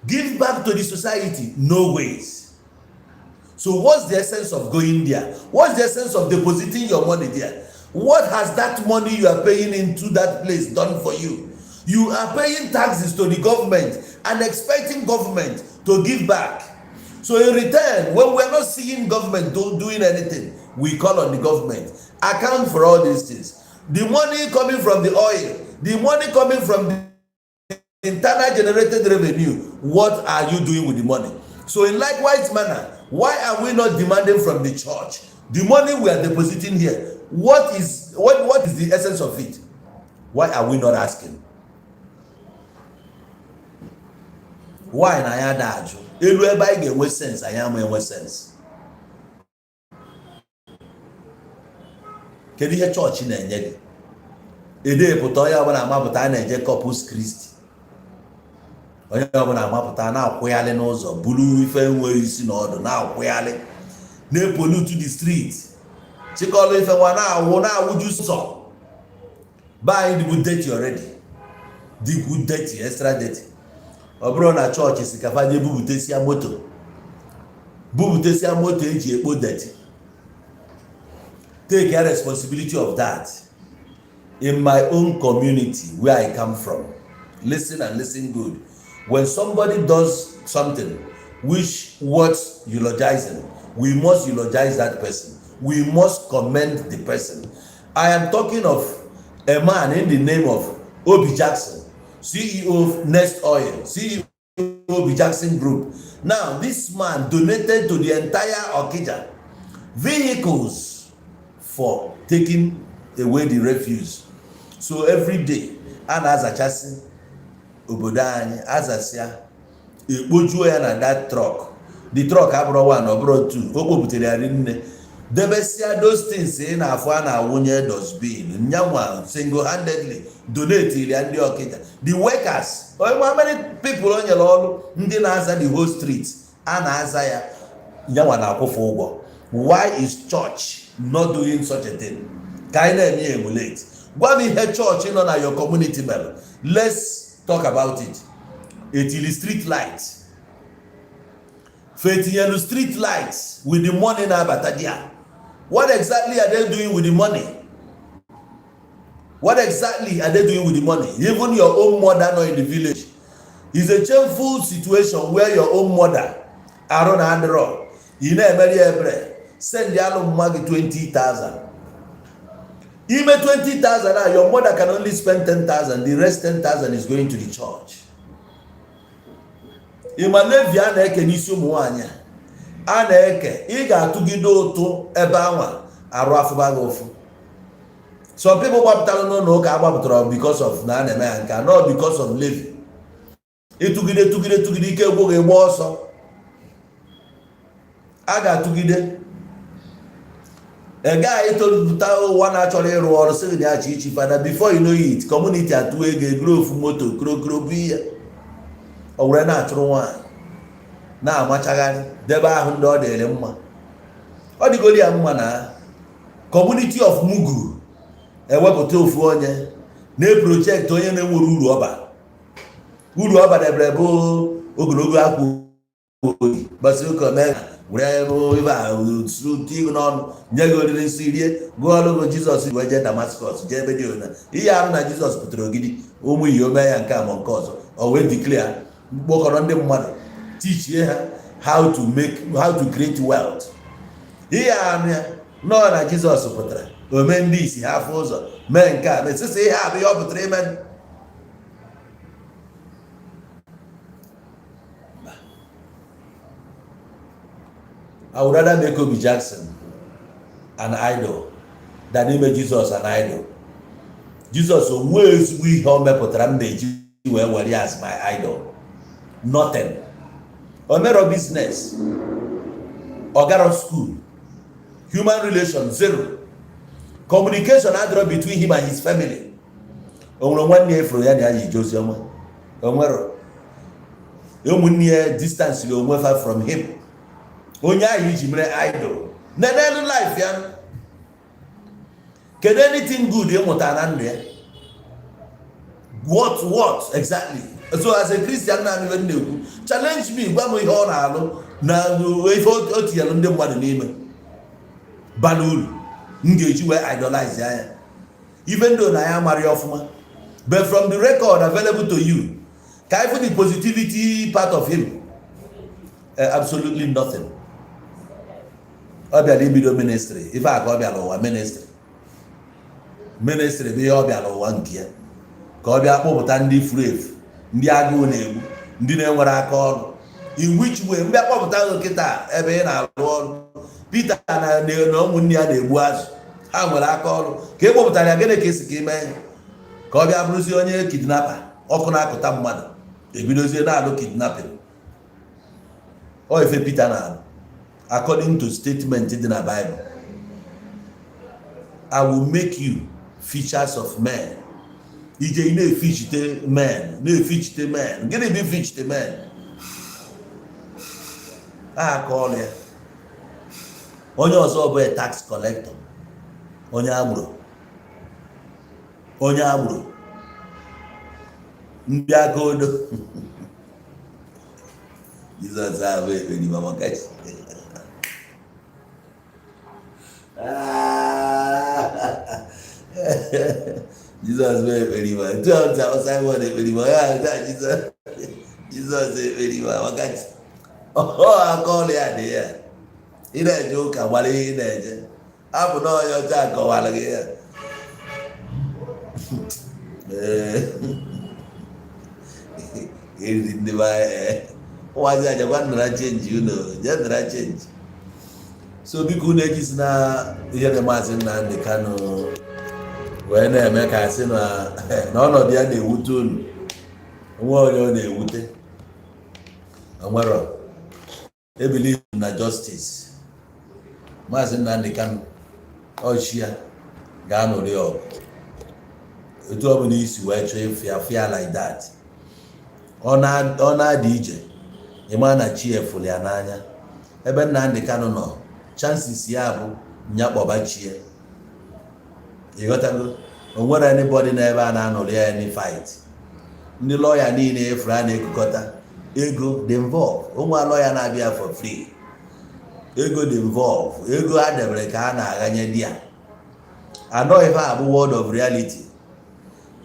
Give back to the society? No ways. So what's the essence of going there? What's the essence of depositing your money there? What has that money you are paying into that place done for you? You are paying taxes to the government and expecting government to give back. So in return, when we're not seeing government doing anything, we call on the government. Account for all these things. The money coming from the oil, the money coming from the Internal generated revenue, what are you doing with the money? So in likewise manner, why are we not demanding from the church the money we are depositing here? What is the essence of it? Why are we not asking? Why na anyị ada ajụ elu ebe anyị ga-enwe sense, anyị ama enwe sense? Kedu ihe chọọchị na-enye gị? Ede pụta, onye ọbụla amapụta a na-eje Corpus Christi, onye ọbụla amapụta na-akwụghalị n'ụzọ, buru ife nwere isi na ọdụ na-akwụghalị, na-epollute the street, chịkọlụ ife nwa na-awụ na-awụju sọ be anyị. Dịbu dirty already, dịkwu dirty, extra dirty. Ọ bụrụ na chọọchị si ka fa je bubutesia moto, bubutesia moto eji ekpo dirty, take a responsibility of that. In my own community where I come from, listen and listen good, when somebody does something which worth eulogizing, we must eulogize that person, we must commend the person. I am talking of a man in the name of Obi Jackson, CEO of Next Oil, CEO Obi Jackson Group. Now, this man donated to the entire Okija vehicles for taking away the refuse. So every day, a na-azachasị obodo anyị, azasịa, ekpojuo ya na that truck. The truck abụrụ one, ọ bụrụ two, o kpopụtara ya rinne, debesịa those things ị na-afụ a na-awụnye dustbin. Nyanwa single handedly donate ya ndị Ọkịja, the workers. How many people o nyere ọrụ, ndị na-aza the whole street a na-aza ya, nyanwa na-akwụfe ụgwọ. Why is church not doing such a thing? Ka anyị na-eme ya emulate. Gwa m ihe chọọchị nọ na your community mere. Let's talk about it. Etili street light, fetinyelu street lights with the money na-abata there. What exactly are they doing with the money? What exactly are they doing with the money? Even your own mother nọ in the village, is a shameful situation where your own mother arụ na adịrọ, ị na-emeri ya ebere, send alụ mma gị 20,000. Ime 20,000 now, your mother can only spend 10,000. The rest 10,000 is going to the church. Ịma levy a na-eke n'isi ụmụ nwaanyị a na-eke, ị ga-atụgide ụtụ ebe anwa arụ afụba gị ụfụ. Some people gbapụtara n'ụlọ ụka agbapụtara because of na a na-eme ya nke a, not because of levy. Ịtụgide, tụgide, tụgide, ike gwụ gị, gba ọsọ. A ga-atụgide ị gaghị etolupụta ụwa na-achọrọ ịrụ ọrụ, sị gị na achọ ichi fada. Before you know it, community atụ ego, egoro ofu moto krokro bụ ihe o were na-achụrụ nwaanyị na-amachagharị, debe ahụ ndị ọ dịrị mma, ọ dịgoro ya mma. Na community of mugu ewepụta ofu onye na-eproject, onye na-enwere uru ọba, uru ọba debere bụ ogologo akwa oyi gbasị ụka mee were ebe a ihu n'ọnụ nye gị oriri nsọ, rie, gụọ ọrụ gị. Jizọs wee jee Damascus, jee ebe dị ona ihe arụ na Jizọs pụtara ogidi ụmụ ihe ome ya nke a ma nke ọzọ, o wee declare, mkpọkọrọ ndị mmadụ, teachie ha how to make, how to create wealth. Ihe anụ ya nọọ na Jizọs pụtara ome ndị isi ha afọ ụzọ mee nke a mesịsị ihe a bụ ihe ọ pụtara ime. I would rather make Obi Jackson an idol than ime Jesus an idol. Jesus onwe ezigbo ihe o mepụtara m na-eji wee were ya as my idol. Nothing. O mero business. Ọ garọ school. Human relation zero. Communication adịrọ between him and his family. O nwere nwanne ya efuru ya na ya ji ozi ọma? O nwero. Ụmụnne ya distance onwe fa from him. Onye ahụ iji mere idol, nenelu life ya, kedu anything good ịmụta na ndụ ya? What exactly? So as a Christian na ife na-ekwu, challenge me, gwa m ihe ọ na-alụ na ife o tinyere ndị mmadụ n'ime bara uru m ga-eji wee idolize ya. Even though na ya amara ya ọfụma, but from the record available to you, ka I the positivity part of him, absolutely nothing. Ọ bịara ibido ministry, ife a ka ọ bịara ụwa. Ministry bụ ihe ọ bịara ụwa nke ya, ka ọ bịa kpọpụta ndị furu efu. Ndị agụụ na-egbu, ndị na-enwere aka ọrụ. In which way mgbe akpọpụta gị kịta ebe ị na-arụ ọrụ? Peter na ụmụnne ya na-egbu azụ, ha nwere aka ọrụ. Ka e kpọpụtara ya, gịnị ka esi ka ime ya ka ọ bịa bụrụzie onye kidnapper? Ọkụ na-akụta mmadụ, ebidozie na-alụ kidnapping. Ọ ife Peter na-alụ, according to statement dị na Bible, "I will make you fishers of men." Ije ị na-efichite men, na-efichite men. Gịnị bụ ifichite men? Aka ọrụ ya. Onye ọzọ bụ a tax collector, onye agboro, onye agboro, ndị aka odo. Jizọs ahụ ekperi maka chi. Jizọs bụ ekperima ntu ahụ ntị ahụ. Simon ekperima ya nta. Jizọs, Jizọs ekperima maka chi. Ọ aka ọrụ ya dị ya. Ị na-eje ụka, gbara ihe ị na-eje abụ na onye ọcha kọwara gị ya. Ee, eriri ndị be anyị. Ụmụazị ajakwa nara change unu, jee nara change. So biko, unu ejisi na ihere Maazị Nnamdi Kanu wee na-eme ka asị na ọnọdụ ya na-ewute unu. Onwe onye ọ na-ewute, onwero. E believe na justice. Maazị Nnamdi Kanu, ọchị ya ga-anụrị ọgụ otu ọ bụla isi wee chọọ ịfụ ya, fụ ya like that. Ọ na-adị ije, ịma na chi efụrụ ya n'anya. Ebe Nnamdi Kanu nọ, chances ya bụ nyakpọba chie. Ịghọtago? O nwere anybody n'ebe a na-anụrụ ya any fight. Ndị lọya niile efuru a na-ekukọta ego dị involve. Onwe lọya na-abịa for free, ego dị involve. Ego a debere ka a na-aghanye di ya anọ. Ife a bụ world of reality.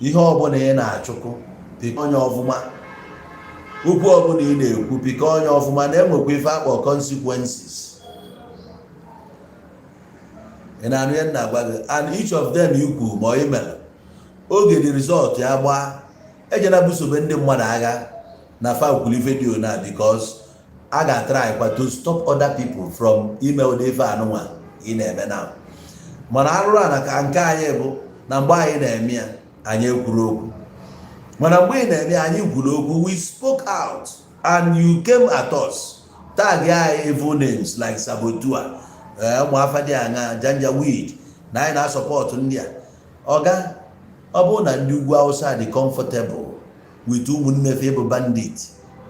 Ihe ọbụla ị na-achụkwu, pika onye ọfụma. Okwu ọbụla ị na-ekwu, pika onye ọfụma, na-enwekwa ife akpọ consequences. Ị na-anụ ihe m na-agwa gị? And each of them ikwu ma ọ mere oge, the result ya gbaa. Ejena busobe ndị mmadụ agha na fa kwuru ife dị ona, because a ga-try kwa to stop other people from ime ụdị ife anụnwa ị na-eme na. Mana arụrụ a na ka nke anyị bụ na mgbe anyị na-eme ya, anyị ekwuru okwu. Mana mgbe ị na-eme ya, anyị kwuru okwu. We spoke out and you came at us, tag anyị evil names like saboteur, ụmụ afa dị aṅa, janjaweed, na anyị na-asupport ndị a. Ọga, ọ bụrụ na ndị ugwu Awụsa dị comfortable with ụmụnne fe bụ bandit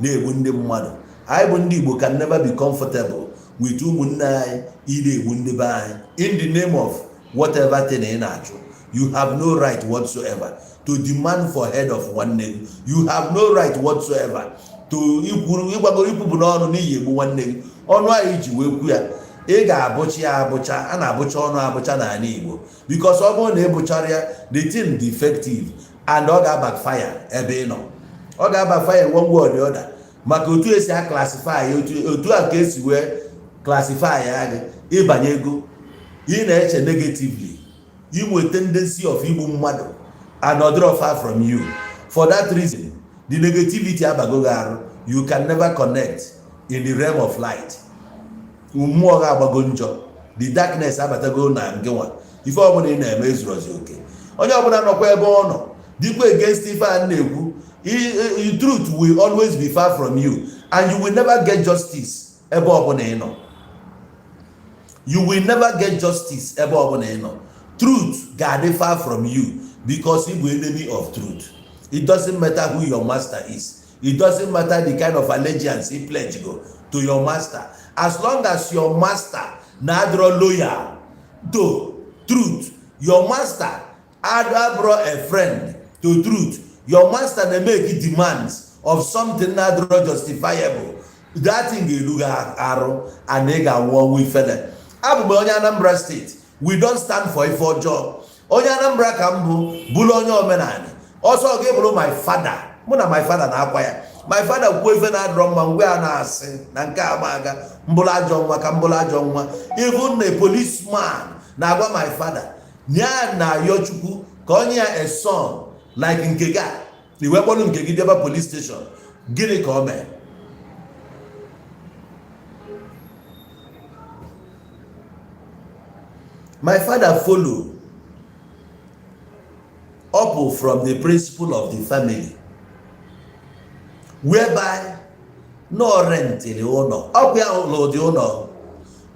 na-egbu ndị mmadụ, anyị bụ ndị Igbo can never be comfortable with ụmụnne anyị ị na-egbu ndị be anyị in the name of whatever thing ị na-achụ. You have no right whatsoever to demand for head of nwanne gị. You have no right whatsoever to ikwuru ịgbagoro ikwupụ n'ọnụ n'ihi egbu nwanne gị. Ọnụ anyị ji wee kwu ya, ị ga-abụcha ya abụcha. A na-abụcha ọnụ abụcha n'ala Igbo, because ọ bụrụ na ị bụchara ya, the thing dị effective and ọ ga-backfire ebe ị nọ. Ọ ga-backfire one way or the other, maka otu esi a classify, otu a ka esi wee classify ya gị. Ịbanye ego, ị na-eche negatively, inwe tendency of igbu mmadụ, and ọ far from you. For that reason, the negativity abago gị arụ. You can never connect in the realm of light. Mmụọ gị agbago njọ, the darkness abatago na ngịnwa. Ife ọbụla ị na-eme ezurozi oke. Onye ọbụla nọkwa ebe ọ nọ dịkwa against ife a na-ekwu, truth will always be far from you and you will never get justice. Ebe ọbụla ị nọ, you will never get justice. Ebe ọbụla ị nọ, truth ga-adị far from you, because ị bụ enemy of truth. It doesn't matter who your master is. It doesn't matter the kind of allegiance he pledge go to your master. As long as your master na-adịrọ loyal to truth, your master abụrụ a friend to truth, your master na-make demands of something na-adịrọ justifiable, that thing ga-eru gị arụ and ị ga-anwụ ọnwụ ifele. Abụ m onye Anambra State. We don't stand for ife ọjọọ. Onye Anambra ka m bụ, bụrụ onye omenala. Ọsọ gị bụrụ my father, mụ na my father na-akwa ya. My father kwuo ife na-adọrọ mma, mgbe a na-asị na nke a ma aga mbụrụ ajọ nwa ka mbụrụ ajọ nwa. Even na policeman na-agwa my father ya na-ayọ Chukwu ka onye ya a son like nke ga. Iwe kpọrọ nke gị bịaba police station, gịnị ka o mee? My father follow up from the principle of the family, whereby na ọ rentịrị ụlọ, ọkwa ya ụlọ dị ụlọ,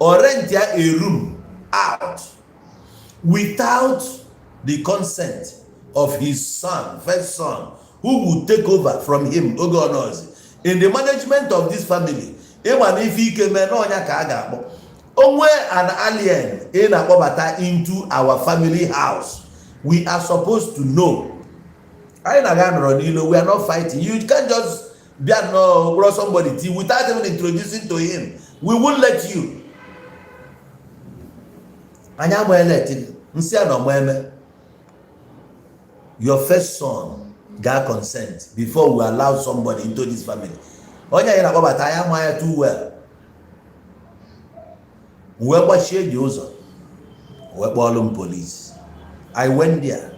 ọ rent ya a room out without the consent of his son, first son, who would take over from him oge ọnọzi in the management of this family. Ịma na ife ike mee n'ọnya ka a ga-akpọ onwe an alien ị na-akpọbata into our family house. We are supposed to know. Anyị na-aga nọrọ n'ilo. We are not fighting. You can't just bịa nnọọ kpọrọ somebody tea without even introducing to him. We won't let you. Anyị ama elet gị nsị a na ọma eme. Your first son ga consent before we allow somebody into this family. Onye anyị na-akpọbata, anyị ama ya too well. Wee gbachie dị ụzọ, wee kpọọlụ m police. I went there,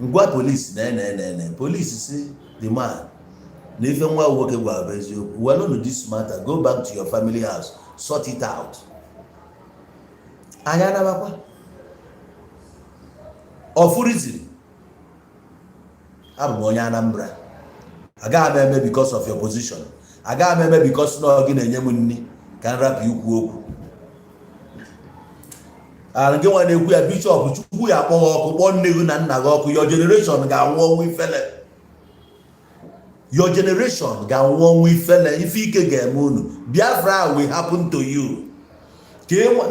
ngwa police na ene ene ene. Police si the man na ife nwa nwoke gwara bụ eziokwu. Well, no, this matter, go back to your family house, sort it out. Anyị anabakwa ọfụriziri. Abụ m onye Anambra. Agaghị m eme because of your position, agaghị m eme because na ọ gị na-enye m nri ka m rapụ ikwu okwu. And gị nwa na-ekwu ya, bishop, Chukwu ya akpọ gị ọkụ, kpọọ nne gị na nna gị ọkụ. Your generation ga-anwụ ọnwụ ifele. Your generation ga-anwụ ọnwụ ifele. Ife ike ga-eme unu. Biafra will happen to you.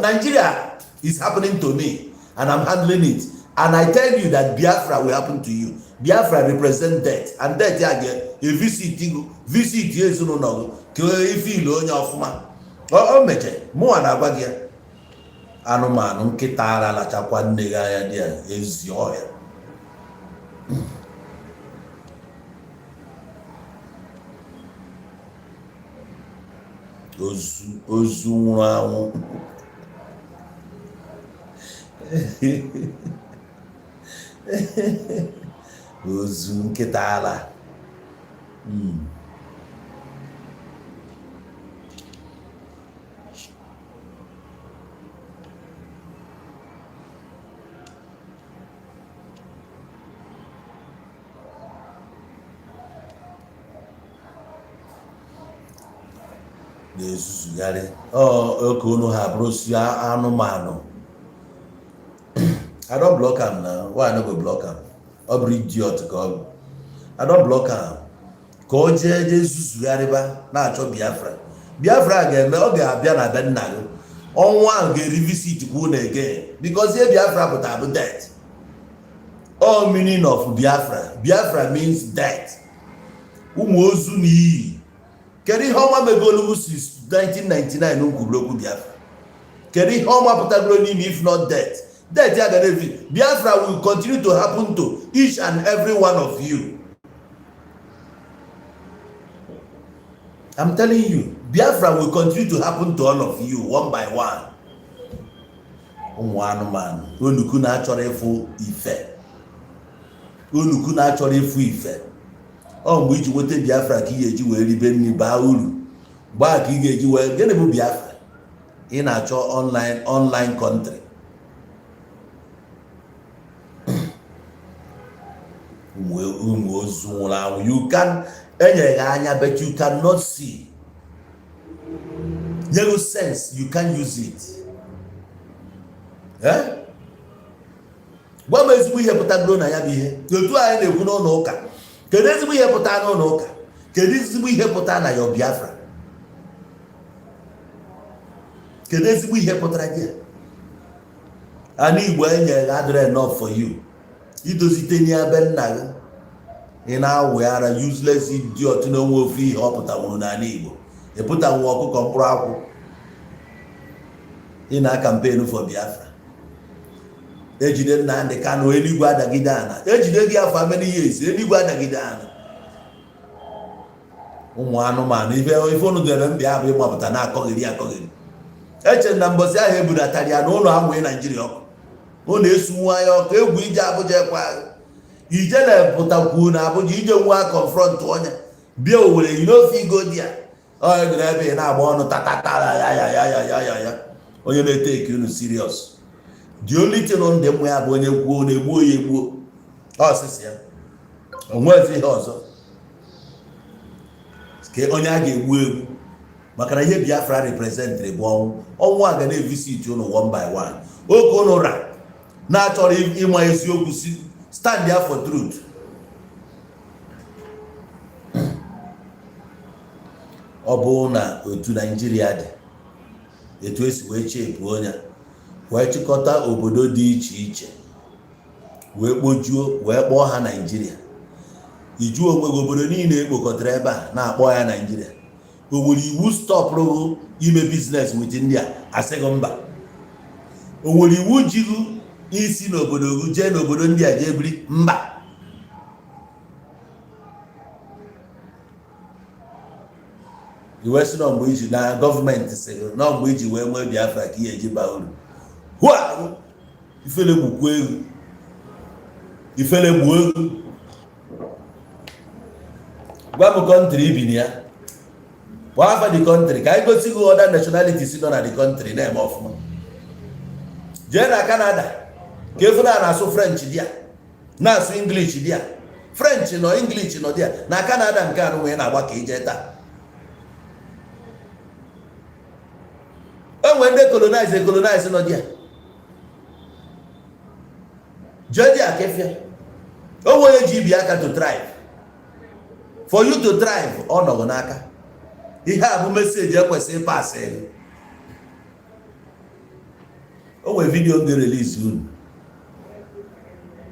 Nigeria is happening to me and I'm handling it, and I tell you that Biafra will happen to you. Biafra represent death, and death ya ga-evisit gị, visit ezinụlọ gị, ka ife ilu onye ọfụma o meche. Mụnwa na-agwa gị ya. Anụmanụ nkịta ara lachakwa nne gị anya dị ya ezi ọhịa. Ozu, ozu nwụrụ anwụ. Ozu nkịta ala. Na-ezuzugharị oke unu ha bụrụsi anụmanụ. I don block am na. Why I no go block am? Ọ bụrụ idiot ka ọ bụ. I don block am ka ọ jee jee zuzugharịba na-achọ Biafra. Biafra ga-eme, ọ ga-abịa na be nna gị. Ọnwụ ahụ ga-erivisit kwu na again, because ihe Biafra pụtara bụ death. All meaning of Biafra, Biafra means death. Ụmụ ozu na iyi. Kedu ihe ọma megolugu since 1999 m kwuru okwu Biafra? Kedu ihe ọma pụtagoro n'ime if not death? Death ya gara evi. Biafra will continue to happen to each and every one of you. I'm telling you, Biafra will continue to happen to all of you one by one. Ụmụ anụmanụ, onuku na-achọrọ ịfụ ife, onuku na-achọrọ ịfụ ife. Ọ mgbe iji nweta Biafra ka ị ga-eji wee ribe nri baa uru gbaa, ka ị ga-eji wee. Gịnị bụ Biafra ị na-achọ? Online country. Ụmụ ozu nwụrụ anwụ. You can, enyere gị anya but you cannot see. Nye gị sense, you can use it. Eh? Gwa m ezigbo ihe pụtagoro na ya bụ ihe otu anyị na-ekwu n'ụlọ ụka. Kedu ezigbo ihe pụta n'ụlọ ụka? Kedu ezigbo ihe pụta na your Biafra? Kedu ezigbo ihe pụtara gị? Ana Igbo enyere gị adịrị enough for you idozite nye be nna gị. Ị na-awụ ara, useless idiot. Na onwe ofu ihe ọ pụtanwuru n'ala Igbo, ịpụtanwu ọkụkọ mkpụrụ akwụ. Ị na-campaign for Biafra. Ejide Nnamdị Kanụ, eluigwe adagide ana. Ejide gị afọ many years, eluigwe adagide ana. Ụmụ anụmanụ, ife ife unu dere mbịa bụ ịgbapụta na-akọghịrị akọghịrị. Eche na mbọsị ahụ ebudatara ya na ụlọ amụghị Naijiria ọkụ, ụlọ esunwu anya ọkụ. Egwu ije Abuja ekwe agha. Ijele pụtakwuo na Abuja ije nwa confront onye bịa Owerri, you no fit go there. Onye dị ebe ị na-agba ọnụ tatata ya ya ya ya ya ya ya. Onye na-eteki unu serious, the only thing ndị mmụ ya bụ onye kwuo na-egbuo ya egbuo ọsịsị ya, onwezi ihe ọzọ ka onye a ga-egbu egbu, maka na ihe Biafra representịrị bụ ọnwụ. Ọnwụ a ga na-evisit unu one by one. Oge unu ra na-achọrọ ịma eziokwu, si stand there for truth. Ọ bụrụ na otu Naijiria dị, etu esi wee chepu onye wee chịkọta obodo dị iche iche wee kpojuo wee kpọọ ha Naijiria, ijuo onwe gị, obodo niile ekpokọtara ebe a na-akpọ ya Naijiria, o nwere iwu stọpụrụ ime business with ndị a? Asịghị mba. O nwere iwu jiru isi n'obodo gị jee n'obodo ndị a jee biri? Mba. Iwe sị nọ mgbe iji na gọọmenti sịrị nọ mgbe iji wee nwee Biafra ka ihe eji baa uru. Hụ ahụ ifele gbukwa egwu, ifele gbuo egwu. Gwa m country ibi na ya, kpọọ afa the country ka anyị gosi gị other nationalities nọ na the country na-eme ọfụma. Jee na Canada ka efu na na-asụ French dị ya, na-asụ English dị ya. French nọ, English nọ dị ya na Canada. Nke anụ wee na-agba ka ije taa, enwe ndị colonize colonize nọ dị ya. Jee dị ya kefia onwe onye ji ibi aka to thrive. For you to thrive, ọ nọgụ n'aka. Ihe a bụ message ekwesịrị ịpasị. O nwere video m ga-erelease unu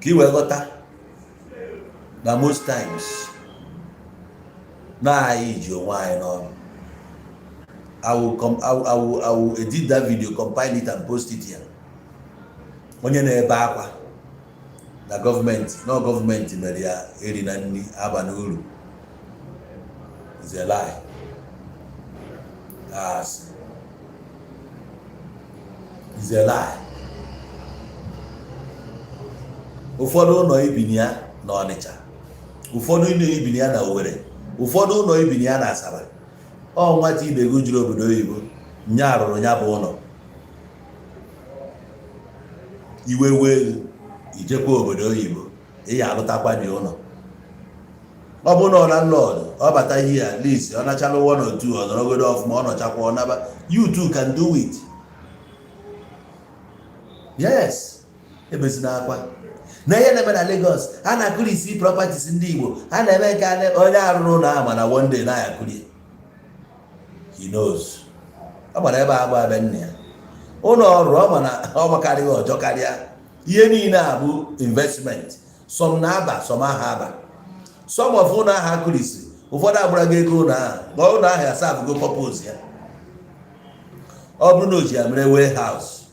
ka ị wee ghọta na most times na anyị ji onwe anyị n'ọrụ. I will edit that video, compile it and post it here. Onye na-ebe akwa na gọọmenti na gọọmenti mere ya eri na nri aba n'uru is a lie. As is a lie. Ụfọdụ ụlọ ibini ya na Ọnịcha, ụfọdụ ụlọ ibini ya na Owerri, ụfọdụ ụlọ ibini ya na Asaba, ọ nwata ibe gị juru obodo oyibo nya rụrụ ya bụ ụlọ. Iwe wee ijekwa obodo oyibo, ị ya alụtakwa dị ụlọ. Ọ bụ na ọ landlord, ọ bata ihe at least ọ nachala one or two, ọ nọrọgodo ọfụma, ọ nọchakwa, ọ naba. You too can do it. Yes, ebezina akwa na ihe na-eme na Lagos. A na-akụri isi properties ndị Igbo a na-eme nke a. Onye arụrụ ụlọ ahụ, mana one day na ya akụri. He knows. Ọ gbara ebe a gba ebe nna ya ụlọ ọrụ. Ọ ma na ọ makarịghị ọjọọ karịa ihe niile a bụ investment. Some na-aba, some aha aba. Some of ụlọ ahụ akụrisi, ụfọdụ agbara gị ego ụlọ ahụ, ma ụlọ ahụ ya serve purpose ya. Ọ bụrụ na o ji ya mere warehouse,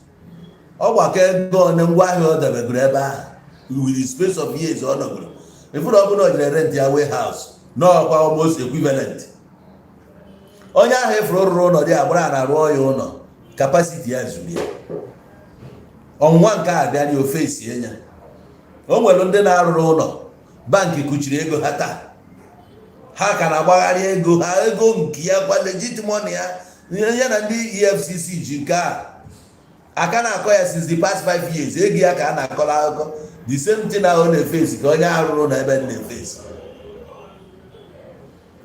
ọ gbakọ ego one ngwaahịa ọ debegoro ebe ahụ with the space of years ọ nọgoro. Ifuru ọ bụla o jere rent ya warehouse n'ọkwa almost equivalent. Onye ahụ efuru rụrụ ụlọ dị agbara na rụọ ya ụlọ, capacity ya zuru ya. Ọnwụnwa nke a bịa na ofe esie ya. O nwere ndị na-arụrụ ụlọ, bankị kuchiri ego ha. Taa ha ka na-agbagharị ego ha, ego nke ya kwa legit money ya. Ya na ndị EFCC ji nke a aka na-akọ ya since the past 5 years. Ego ya ka a na-akọrọ akụkọ. The same thing ahụ na-efesi ka onye arụrụ na ebe na-efesi.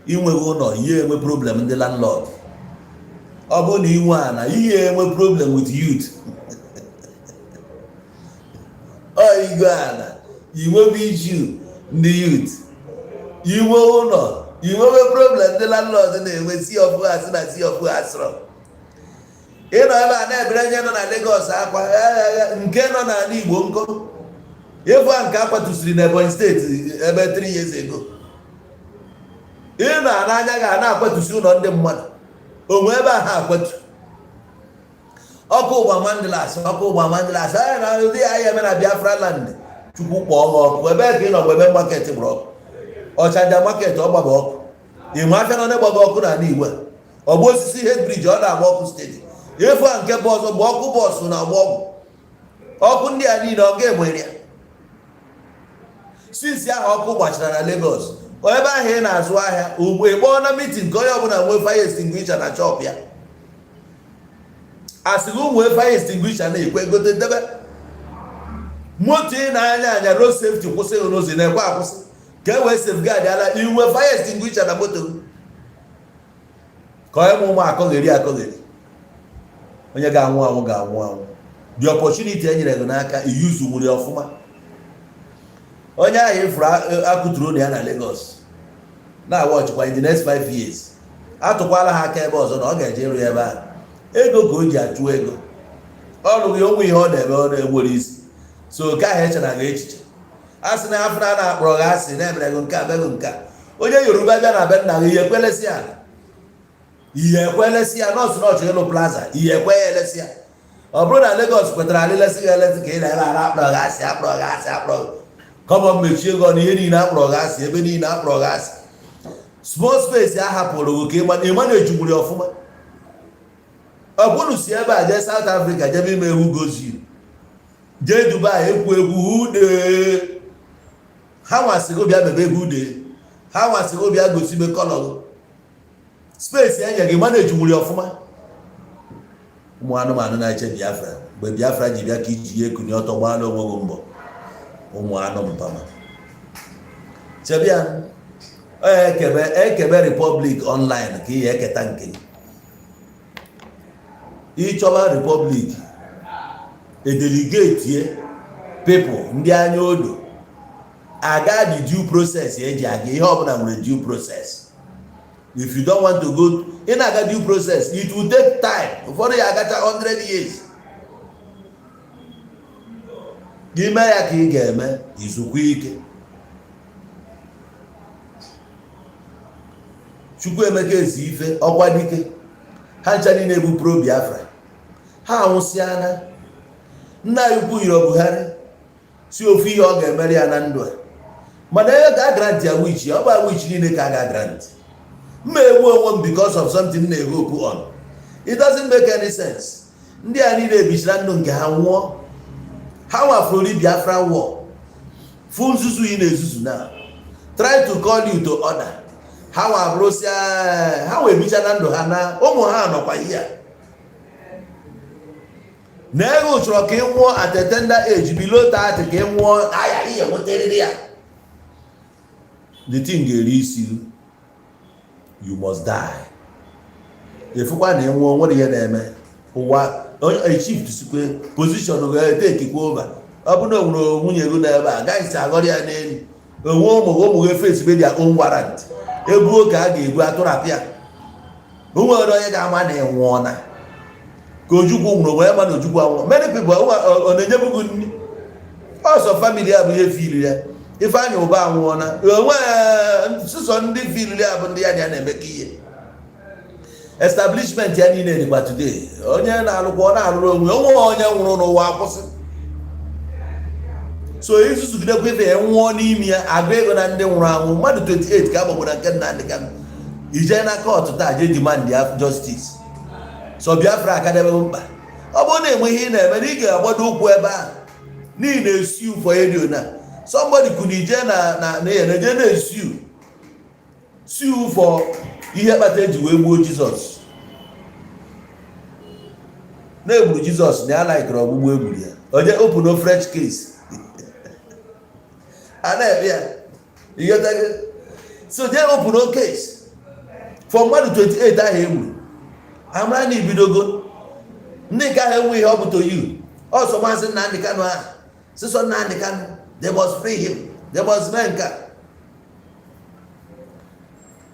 Inweghị ụlọ, ihe enwe problem ndị landlord. Ọ bụrụ na inwe ana, ihe enwe problem with youth. Ọ igo ana, inwebe issue ndị youth. Inwe ụlọ, inwewe problem ndị landlord na-enwe. Si ọfụ ha si na si ọfụ ha sọrọ ịnọ ebe a na-ebere onye nọ na Lagos akwa nke nọ n'ala Igbo nkọ ịfụ a nke akwatusiri na Ebonyi Steeti ebe 3 years ago. Ịnọ n'anya ga na-akwatusi ụlọ ndị mmadụ onwe ebe a ha akwatu ọkụ ụgba mandilas, ọkụ ụgba mandilas anya na ụdị ya eme na Biafra land. Chukwu kpọọ ha ọkụ. Ebe ka ị nọ mgbe ebe market gbara ọkụ, Ọchanja market, ọ gbaba ọkụ. Ịma afịa nọ na-egbaga ọkụ n'ala Igbo a, ọgba osisi head bridge, ọ na-agba ọkụ steeti. Efu a nke bụ ọzọ bụ ọkụ bọọsụ na-agba ọgwụ ọkụ. Ndị a niile ọ ga-enwere ya. Since ahụ ọkụ gbachara na Lagos, ebe ahụ ị na-azụ ahịa ugbo, ị kpọọ na meeting ka onye ọbụla nwee fire extinguisher na shop ya. Asị gị nwee fire extinguisher na-ekwe gote debe moto ị na-anya anya. Road safety kwụsị gị n'ụzọ, ị na-ekwe akwụsị ka e wee safeguard ala inwe fire extinguisher na moto gị, ka onye ụmụ akọgheri akọgheri. Onye ga-anwụ anwụ ga-anwụ anwụ. The opportunity e nyere gị n'aka, iyuzu nwere ọfụma. Onye ahụ ifuru akụturu na ya na Lagos na-awa ọchịkwa in the next 5 years, atụkwala ha aka ebe ọzọ na ọ ga-eje ịrụ ya ebe ahụ. Ego ka o ji achụ ego, ọ rụghị onwe ihe ọ na-eme, ọ na-enwere isi. So nke ahụ echena gị echiche, a sị na afọ na na-akpọrọ gị asị na-emere gị nke a, megị nke a. Onye Yoruba bịa na be nna gị, ihe ekwelesi ya, ihe ekwelesi ya. Nọọsụ nọọchụ ịlụ plaza, ihe ekwe ya elesi ya. Ọ bụrụ na Lagos kwetara alịlesị gị elesi ka ị na-ere ara, akpọrọ gị asị, akpọrọ gị asị, akpọrọ gị kọmọ mechie ego na ihe niile, akpọrọ gị asị ebe niile, akpọrọ gị asị. Small space a hapụrụ gị ka ịma na-ejugburu ọfụma. Ọ bụrụ si ebe a jee South Africa, jebe ime ewu gozi, jee Dubai ekwu egwu hude, ha nwasịgo bịa mebe hude, ha nwasịgo bịa gosi be colour. Space enye gị mana ejugburu ọfụma. Ụmụ anụmanụ na-eche Biafra, mgbe Biafra ji bịa ka iji ya ekuni ọtọ gbaala onwe gị mbọ. Ụmụ anụ mpama, chebia ekebe ekebe republic online ka ị ya eketa nke gị. Ịchọba republic, edelegatie people ndị anya odo aga the due process eji aga. Ihe ọbụla nwere due process. If you don't want to go, ị na-aga due process, it will take time. Ụfọdụ ya agacha 100 years. Ime ya ka ị ga-eme izukwa ike. Chukwuemeka ezi ife ọkwa dike ha ncha niile bụ pro Biafra, ha anwụsịana. Nna anyị ukwu yiri Buhari si ofu ihe ọ ga-emere ya na ndụ a, mana ebe ka a grant ya wish, ọ bụ wish niile ka a ga-grant. Mma egbu onwe m because of something na-ehope on, it doesn't make any sense. Ndị a niile ebichara ndụ nke ha nwụọ, ha nwafuru Biafra war fụ nzuzu ị na-ezuzu na try to call you to order. Ha nwa bụrụsịa, ha wee bicha na ndụ ha na ụmụ ha nọkwa ihe a na ego chọrọ ka ị nwụọ at a tender age, below 30 ka ị nwụọ aya ihe nwetarịrị ya. The thing ga-eri isi, you must die. Efukwa na ị nwụọ, nwere ihe na-eme ụwa onye shift sikwe position ga-etekikwa over. Ọ bụrụ na o nwere nwunye gị n'ebe a gaghị si aghọrọ ya n'elu onwe ụmụ gị, ụmụ gị face be their own warrant. Ebuo ka a ga-ebu atụrapịa, o nwere onye ga-ama na ị nwụọ na ka Ojukwu nwụrụ, onwe ya ma na Ojukwu anwụọ. Many people ọ na-enyebu gị nri ọsọ. Family a bụ ihe fili ya. Ifeanyị Ụba anwụọ na onwe sụsọ ndị fili ya bụ ndị ya na ya na-emekọ ihe. Establishment ya niile dịkwa today. Onye na-alụkwa, ọ na-alụrụ onwe onwe. Onye nwụrụ n'ụwa akwụsị. So izuzugidekwa ife ya nwụọ n'ime ya, agụ ego na ndị nwụrụ anwụ mmadụ 28 ka agbagburu na nke Nnamdị Kanụ. Ije na court taa, jee demand ya justice. So Biafra akadebe mkpa. Ọ bụrụ na enwe ihe ị na-eme na ị ga-agbado ụkwụ ebe ahụ n'ihi na-esiu for area na somebody could ije na na na na je na-esiu sue for ihe kpata eji wee gbuo Jizọs, na-egburu Jizọs na ya laikere ọgbụgbu egburu ya. Onye open no fresh case a na-eme ya, ịghọtago? So jee open no case for mmadụ 28 ahụ egburu, amara na ibidogo. Ndị nke ahụ enwe ihe ọ bụ to you. Ọsọ Maazị Nnamdị Kanụ ahụ, sịsọ Nnamdị Kanụ, they must free him, they must mee nke a.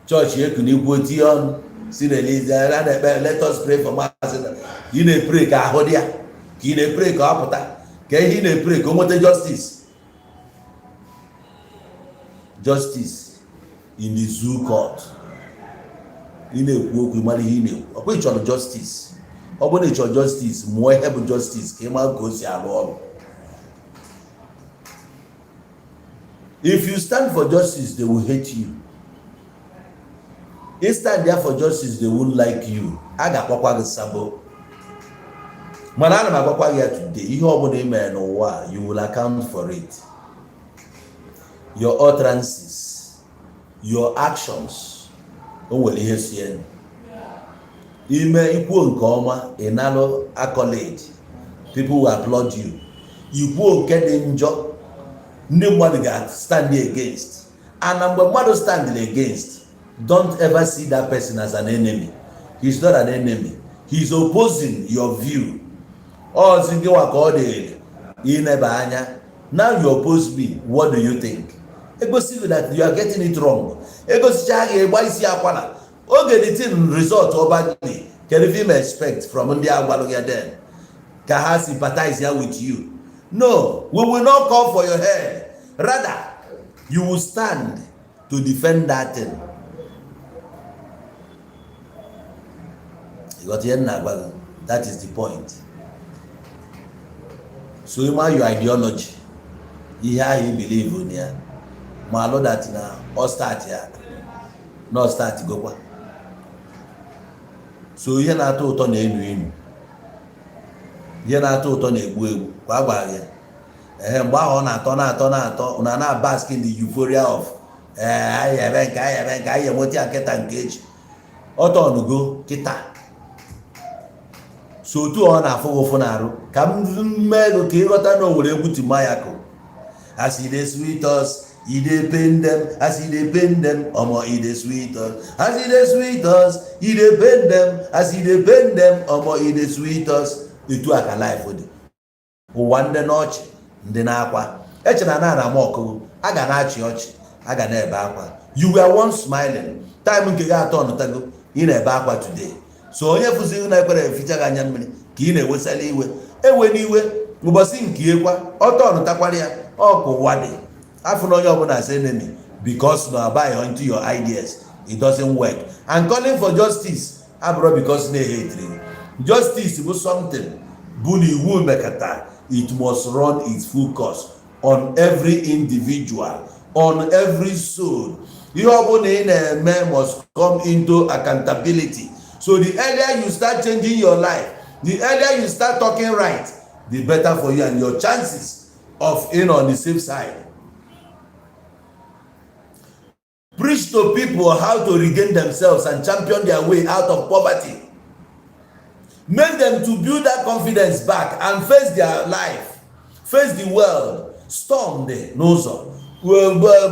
Chọọchị ekunikwu tinye ọnụ si release a na-ekpe, let us pray for Maazị. Ị na-epray ka ahụ dị ya, ka ị na-epray ka ọ pụta, ka ihe ị na-epray ka o nweta justice. Justice in the zoo court. Ị na-ekwu okwu, mara ihe ị na-ekwu. Ọkwa ị chọrọ justice? Ọ bụrụ na ị chọrọ justice, mụọ ihe bụ justice ka ị mara ka o si arụ ọrụ. If you stand for justice, they will hate you. If stand there for justice, they won't like you. A ga-akpọkwa gị sabo. Mana ana m agwakwa gị ya today, ihe ọbụla ị mere n'ụwa a, you will account for it. Your utterances, your actions, o nwere ihe si enu ime. Ikwuo nke ọma, ị nalụ accolade, people will applaud you. Ikwuo nke dị njọ, ndị mmadụ ga-stand against. And na mgbe mmadụ stand against, don't ever see that person as an enemy. He is not an enemy, he is opposing your view. Ọzi gịnwa ka ọ dịrị ineba anya. Now you oppose me, what do you think? Egosi you that you are getting it wrong. Egosicha gị, ịgba isi akwara. Oge the thing result badly, kedu if you expect from ndị agwalụ ya then ka ha sympathize ya with you? No, we will not call for your head. Rather, you will stand to defend that thing. You got ihe m na-agwa gị? That is the point. So ịma your ideology, ihe ahụ i believe in ya, ma alụ that na ọ start ya na ọ start gokwa. So ihe na-atọ ụtọ na-enu inu, ihe na-atọ ụtọ na-egbu egbu kwa. A gwara ya ee, mgbe ahụ ọ na-atọ, na-atọ, na-atọ na na-bask in the euphoria of ee, anyị eme nke anyị, eme nke anyị, enweta ya nkịta nke echi. Ọtọnugo kịta. So otu ọ na-afụ gị ụfụ na-arụ ka m mee ego ka ịghọta na o nwere egwu timayako. As e dey sweet us, e dey pain them. As e dey pain them, omo, e dey sweet us. As e dey sweet us, e dey pain them. As e dey pain them, omo, e dey sweet us. Etu a ka life dị. Ụwa ndị n'ọchị, ndị na-akwa echena na ama ọkụgụ a ga na-achị ọchị, a ga na-ebe akwa. You were once smiling. Time nke gị atọ nụtago, ị na-ebe akwa today. So onye fụziri na ekwere eficha gị anya mmiri ka ị na-ewesala iwe, ewe n'iwe. Ụbọchị nke ekwa ọtọ nụtakwara ya. Ọ ka ụwa dị. Afụ na onye ọbụla as enemy because na buy into your ideas, it doesn't work. And calling for justice abụrụ because na ehetiri justice bụ something bụ na iwu mekata. It must run its full course on every individual, on every soul. Ihe ọbụla ị na-eme must come into accountability. So the earlier you start changing your life, the earlier you start talking right, the better for you and your chances of in on the safe side. Preach to people how to regain themselves and champion their way out of poverty. Make them to build that confidence back and face their life, face the world. Storm dị n'ụzọ,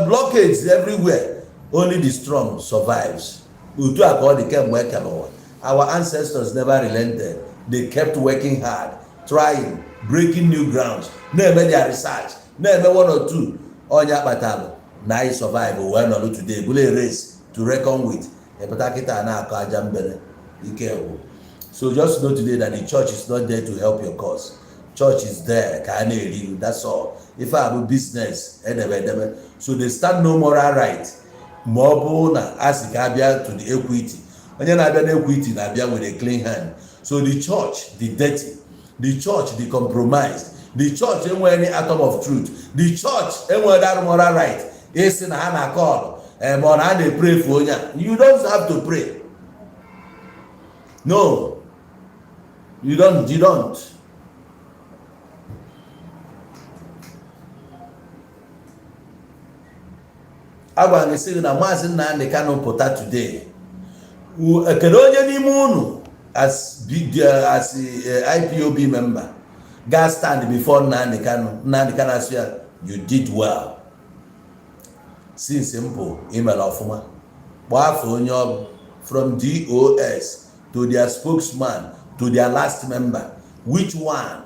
blockades everywhere. Only the strong survives. Otu a ka ọ dị kemgbe ekere ụwa. Our ancestors never relented. They kept working hard, trying, breaking new grounds, na-eme their research, na-eme one or two. Onye akpatalụ na anyị survive wee nọrọ today, bụrụ a race to reckon with. Epụta kịta na-akọ aja mbere ike gwụ. So just know today that the church is not there to help your cause. Church is there ka a na-eri you, that's all. Ife a bụ business edebe edebe, so they stand no moral right. Ma ọ bụrụ na a sị ka abịa to the equity, onye na-abịa na equity na-abịa with a clean hand. So the church, the dirty, the church, the compromised, the church enweghị any atom of truth. The church enweghị that moral right ịsị na ha na-akọlụ ma ọ na ha na-epray for onye a. You don't have to pray. No, you don't, you don't. Agwara gị sị gị na Maazị Nnamdi Kanu pụta today, kedu onye n'ime unu as IPOB member ga stand before Nnamdi Kanu, Nnamdi Kanu asị ya, "You did well since mpụ imere ọfụma"? Kpọọ afọ onye ọ bụ, from DOS to their spokesman to their last member, which one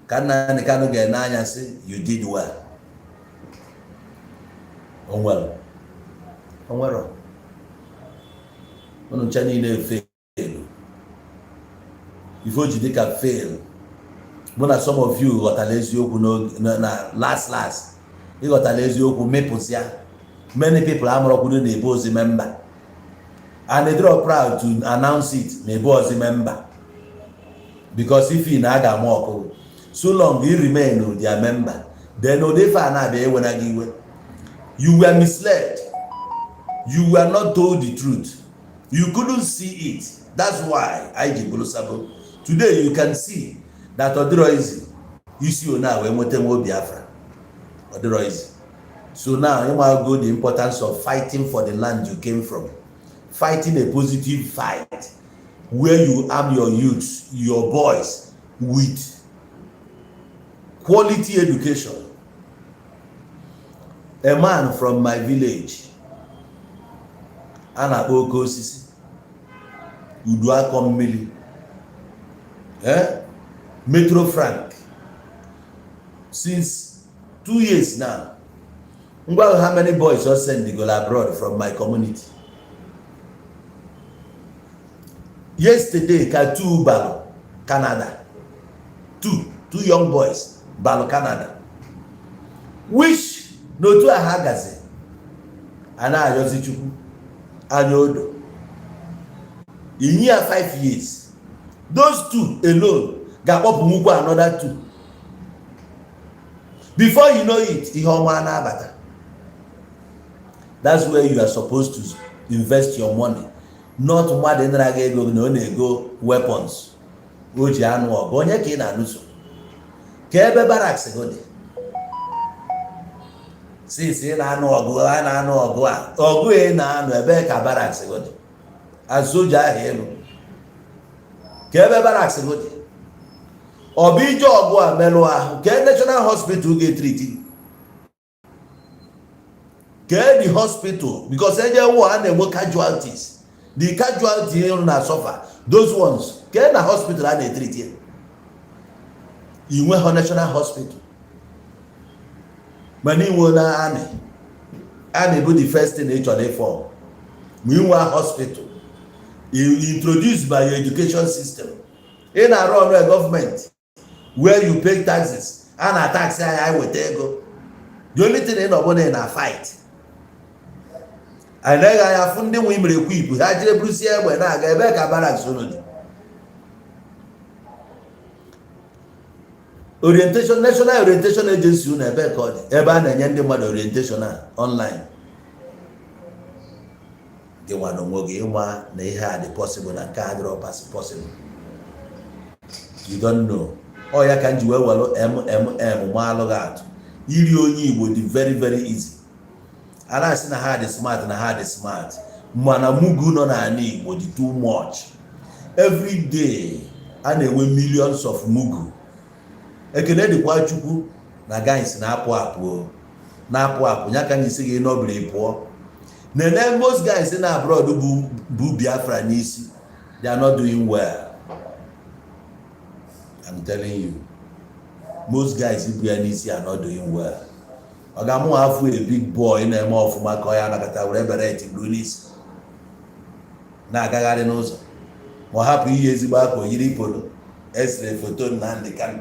ka Nnamdi Kanu ga-ene anya sị, "You did well"? Onwere, onwere. Unu ncha niile fail. Ife o ji dịka fail bụ na some of you ghọtara eziokwu na last last. Ịghọtara eziokwu mịpụsịa. Many people amụrọkwudo na ebe ozi member, and they draw proud to announce it na ebe ozi member, because if na a ga-ama ọkụ, so long you remain their member, then ụdị ife a na-abịa ewena gị iwe. You were misled. You were not told the truth. You couldn't see it. That's why anyị ji bụrụ sabo. Today you can see that ọ dịrọ easy isi one a wee nweta nwa Biafra. Ọ dịrọ easy. So now ịmago the importance of fighting for the land you came from, fighting a positive fight where you arm your youths, your boys, with quality education. A man from my village a na-akpọ Oke Osisi Udu Akọ Mmiri, eh? Metro Frank, since 2 years now, ngwa, how many boys ọ send go abroad from my community? Yesterday ka two balụ Canada, two young boys balụ Canada, which n'otu a ha gazi a na-ayọzi Chukwu anya odo inye ya 5 years, those two alone ga-akpọpụ nwukwu another two. Before you know it, ihe ọma na-abata. That's where you are supposed to invest your money, not mmadụ nara gị ego na ọ na-ego weapons o ji anụ ọgụ. Onye ka ị na-alụso? Ka ebe barracks gị dị since ị na-anụ ọgụ a na-anụ ọgụ a, ọgụ ị na-anụ, ebe ka barracks gị dị? Azoja ahụ elu, ka ebe barracks gị dị? Ọ bụ ije ọgụ a merụ ahụ, ka national hospital ga-etreat? Ka the hospital, because eje war a na-enwe casualties, the casualty na suffer, those ones, ka na hospital a na-etreat ya? Inwe ha national hospital, mana inwe na army. Army bụ the first thing ị chọrọ ịform, ma inwe hospital you introduce by your education system. Ị na-arụ ọrụ gọọmenti where you pay taxes, a na tax anyị, anyị weta ego. The only thing ị nọ bụ na ị na fight. Anyị naghị anya afụ ndị nwe imere ekwu ibu ha jiri burusie egbe na-aga. Ebe ka barracks unu dị? Orientation, National Orientation Agency unu, ebe ka ọ dị, ebe a na-enye ndị mmadụ orientation a online? Gị nwa na onwe gị ịma na ihe a dị possible na nke a dịrọ possible. You don't know. Ọ ya ka m ji wee welụ mmm maalụ gị atụ. Iri onye Igbo dị very very easy. A na-asị na ha dị smart, na ha dị smart, mana mugu nọ n'ala Igbo dị too much. Every day a na-enwe millions of mugu. Ekene dịkwa Chukwu na guys na-apụ apụ o, na-apụ apụ ya ka m ji sị gị nọbiri pụọ. Nene, most guys na abroad bụ Biafra n'isi, they are not doing well. I'm telling you, most guys bu ya n'isi are not doing well. Ọ ga-amụ afụ a big boy na-eme ọfụma ka ọ ya anakọta were beret buru n'isi na-agagharị n'ụzọ, ma ọ hapụ iyi ezigbo akwa, yiri polo esere foto Nnamdi Kanu,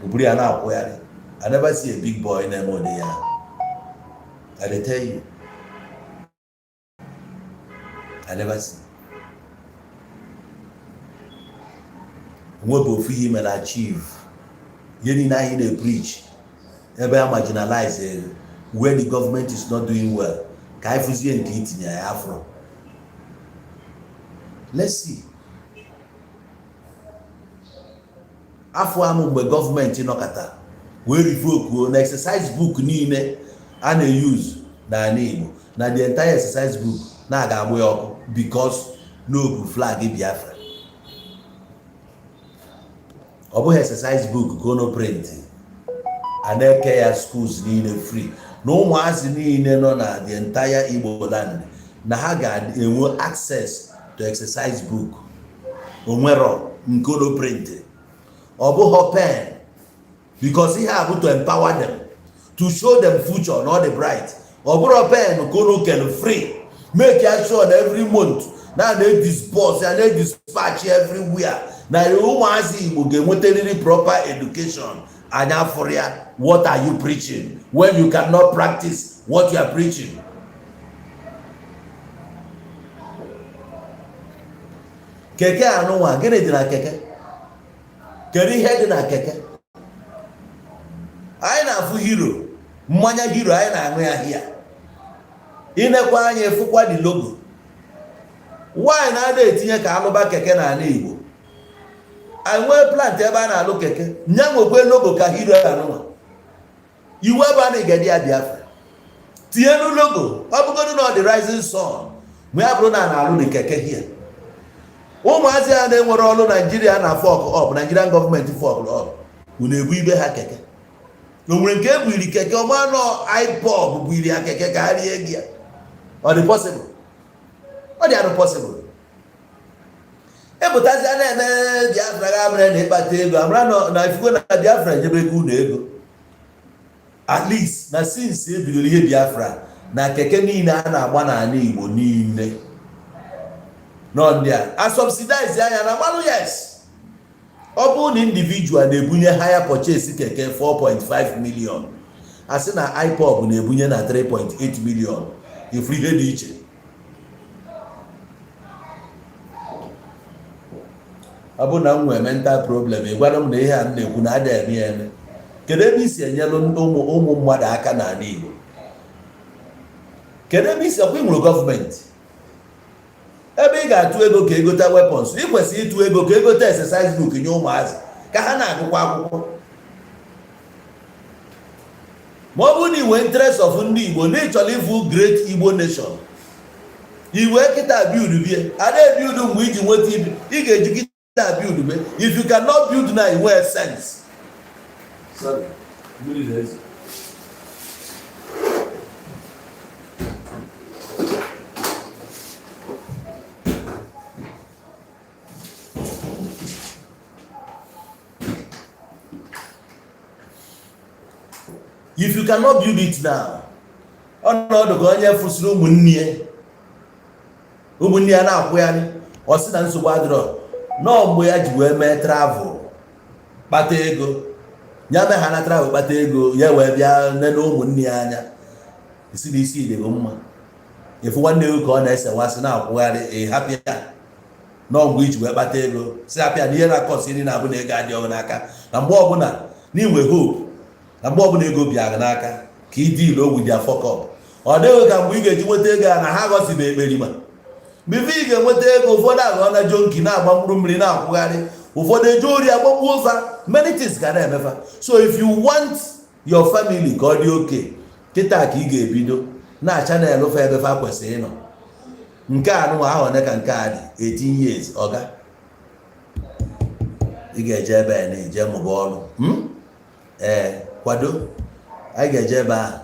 o buru ya na-akwụgharị. I never see a big boy na-eme ụdị ya. I dey tell you, I never see. Nwebụ ofu ihe mere achieve, ihe niile anyị na-preach ebe a marginalize, where the government is not doing well, ka anyị fụzie nke itinye ya afro. Let's see. Afọ amụ mgbe gọọmenti nọkọta wee revoke na exercise book niile a na-use n'ala Igbo, na the entire exercise book na-aga agbụ ya ọkụ because n'obu flag Biafra. Ọ bụghị exercise book ka unu print a na-eke ya schools niile free, na ụmụazị niile nọ na the entire Igbo land na ha ga-enwe access to exercise book. Onwero nke unu print, ọ bụghị pen, because ihe a bụ to empower them, to show them future na ọ dị bright. Ọ bụrụ pen ka unu kelu free, make ya sure na every month na na-edisburse ya, na-edispatch everywhere, na ụmụazị Igbo ga-enwetarịrị proper education. Anya fụrụ ya. What are you preaching when you cannot practice what you are preaching? Keke anụnwa, gịnị dị na keke? Kedu ihe dị na keke? Anyị na-afụ Hero, mmanya Hero anyị na-aṅụ ya hia. Inekwa anya, efukwa the logo. Nwaanyị na-ada etinye ka alụba keke n'ala Igbo. Anyị nwee plant ebe a na-alụ keke, nya nwekwe logo ka Hero anụnwa. Iwu ebe a na-egedi ya Biafra tinyenu logo, ọ bụgodu na ọ dị Rising Sun, ma ya bụrụ na a na-alụ dị keke hia. Ụmụazị a na-enwere ọrụ Naijiria na fuck up, Nigerian gọọmenti fuck up, unu ebu ibe ha keke. O nwere nke ebuiri keke ọma nọ IPOB buiri ya keke ka ha rie ego ya. Ọ dị possible? Ọ dị arụ possible? Epụtazi a na-eme Biafra ga mere na ịkpata ego amara na ifugo na Biafra enyebe ego unu ego. At least na since ebidoro ihe Biafra na keke niile a na-agba n'ala Igbo niile nọ ndị a a subsidize anya na mmanụ. Yes, ọ bụrụ na individual na-ebunye hire purchase keke 4.5 million, a sị na IPOB na-ebunye na 3.8 million, ifuru ihe dị iche. Ọ bụrụ na m nwee mental problem, ị gwara m na ihe a m na-ekwu na ada eme ya eme. Kedu ebe isi enyelu ụmụ mmadụ aka n'ala Igbo? Kedu ebe isi ọkwa ị nwere gọọmenti ebe ị ga-atụ ego ka egota weapons? Ị kwesịrị ịtụ ego ka egote exercise book nye ụmụazị ka ha na-agụkwa akwụkwọ. Ma ọ bụrụ na ị nwee interest of ndị Igbo, na ị chọrọ ịfụ great Igbo nation, iwe kịta build bie a na-ebuild mgbe iji nweta ibi ị ga-eji kịta build be. If you cannot build now, you sense. Sorry, mmiri na-ezo. If you cannot build it now, ọnọdụ ka onye fụsịrị ụmụnne ya, ụmụnne ya na-akwụgharị, ọ sị na nsogbu adịrọ nọọ. Mgbe ya ji wee mee travel kpata ego ya, mee ha na travel kpata ego ya, wee bịa nene ụmụnne ya anya, isi na isi dịgo mma. Efu nwanne gị ka ọ na-esewasị na-akwụgharị, ị hapụ ya nọọ. Mgbe iji wee kpata ego, si hapụ ya na ihe na-akọsi nri na-abụ na ego adịghị n'aka, na mgbe ọbụla n'inwe hope, na mgbe ọbụla ego bịara n'aka ka ị deal with their fuck up. Ọ dịghị ka mgbe ị ga-eji nweta ego ya na ha ghọsibe ekperima. Mgbe ị ga-enweta ego, ụfọdụ aghọọ na junkie na-agba mkpụrụ mmiri na-akwụgharị, ụfọdụ eje ori agbagbuo fa. Many things ga na-emefa. So if you want your family ka ọ dị oke kịta, ka ị ga-ebido na channel fa ebe fa kwesịrị ịnọ. Nke a nụnwa ahụ one ka nke a dị 18 years, ọga, ị ga-eje ebe a na-eje mụba ọrụ. Ee, kwado, anyị ga-eje ebe ahụ.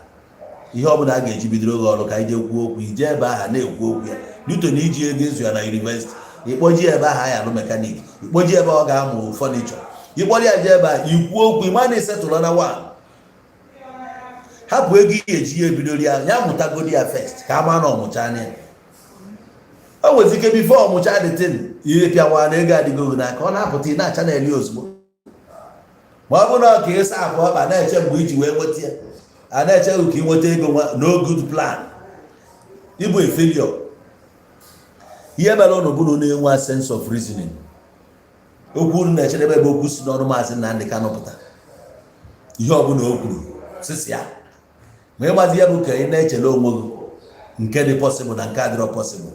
Ihe ọbụla a ga-eji bidoro gị ọrụ ka anyị jee kwuo okwu, ije ebe ahụ na-ekwu okwu ya duto na iji ego ezu ya na university. Ịkpọji ebe ahụ anyị alụ mechanic, ịkpọji ebe ọ ga-amụ furniture, ịkpọrọ ya jee ebe a ikwuo okwu, ịma na ịsetụlụ na one. Hapụ ego ị ga-eji ya ebidoro ya, ya mụtagodi ya first ka a maa na ọmụcha anya ya. O nwezi ike before ọmụcha dị tin ihe pịawa na ego adịgo gị n'aka, ọ na-apụta, ị na-acha na-eli ozugbo. Ma ọ bụrụ na ọ ka ịsa akwa ọkpa na-eche mgbe iji wee nweta ya, a na-eche gị ka ị nweta ego nwa, no good plan, ịbụ a failure. Ihe mere ụnụ bụ na unu enwe sense of reasoning. Okwu unu na-echedebe ebe okwu si n'ọnụ Maazị Nnamdị Kanụ pụta, ihe ọbụla o kwuru sisi ya ma ịgbazi ya bụ ka ị na-echele onwe gị nke dị possible na nke adịrọ possible,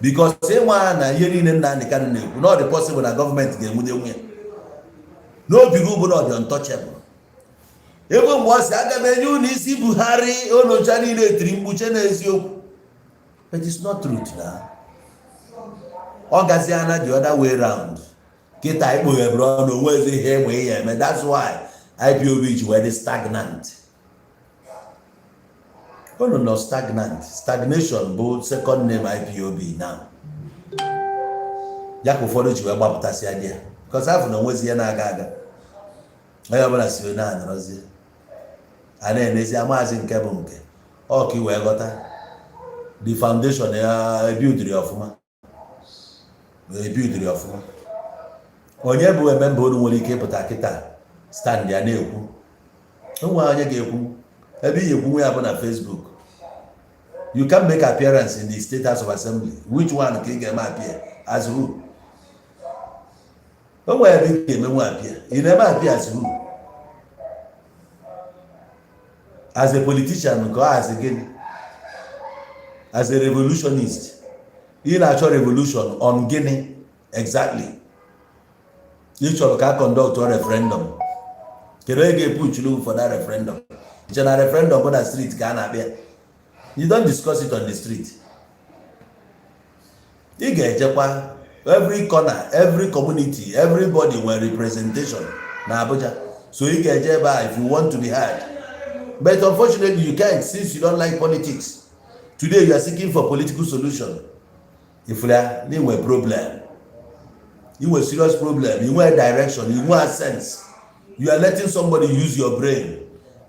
because ịnwa na ihe niile Nnamdị Kanụ na-ekwu na ọ dị possible na gọọmenti ga-enwude nwunye n'obi gị bụ na ọ dị untouchable. Ebe mgbe ọ sị aga m enye unu isi Buhari, unu niile etiri mkpuche n'eziokwu, but it's not truth. Na ọ gaziana the other way round. Kịta ikpoghebere ọnụ, onwe ezi ihe enwe ihe eme. That's why IPOB ji wee dị stagnant. Unu nọ stagnant. Stagnation bụ second name IPOB now. Ya ka ụfọdụ ji wee gbapụtasịa di ya, because afọ na onwezi ihe na-aga aga, onye ọbụla si na anọrọzie a na-enezi amaazị nke bụ nke ọ ka i wee ghọta the foundation ya ebuildiri ọfụma, ebuildiri ọfụma. Onye bụ member unu nwere ike ịpụta kịta stand ya na-ekwu onwe onye ga-ekwu ebe ị ga-ekwu ya bụ na Facebook. You can make appearance in the State House of Assembly. Which one ka ị ga-eme appear as who? O nwere ebe ị ga-emenwu appear. Ị na-eme appear as who? As a politician ka ọ as gịnị? As a revolutionist? Ị na-achọ revolution on gịnị exactly? Ị chọrọ ka a conduct a referendum. Kedu onye ga-epuchulu for that referendum? Iche na referendum bụ na street ka a na-akpịa? You don't discuss it on the street. Ị ga-ejekwa every corner, every community, everybody nwere representation na Abuja, so ị ga-eje ebe a if you want to be heard. But unfortunately you can't, since you don't like politics. Today you are seeking for political solution. Ifuru ya na inwe problem, inwe serious problem, inwe direction, inwe sense. You are letting somebody use your brain.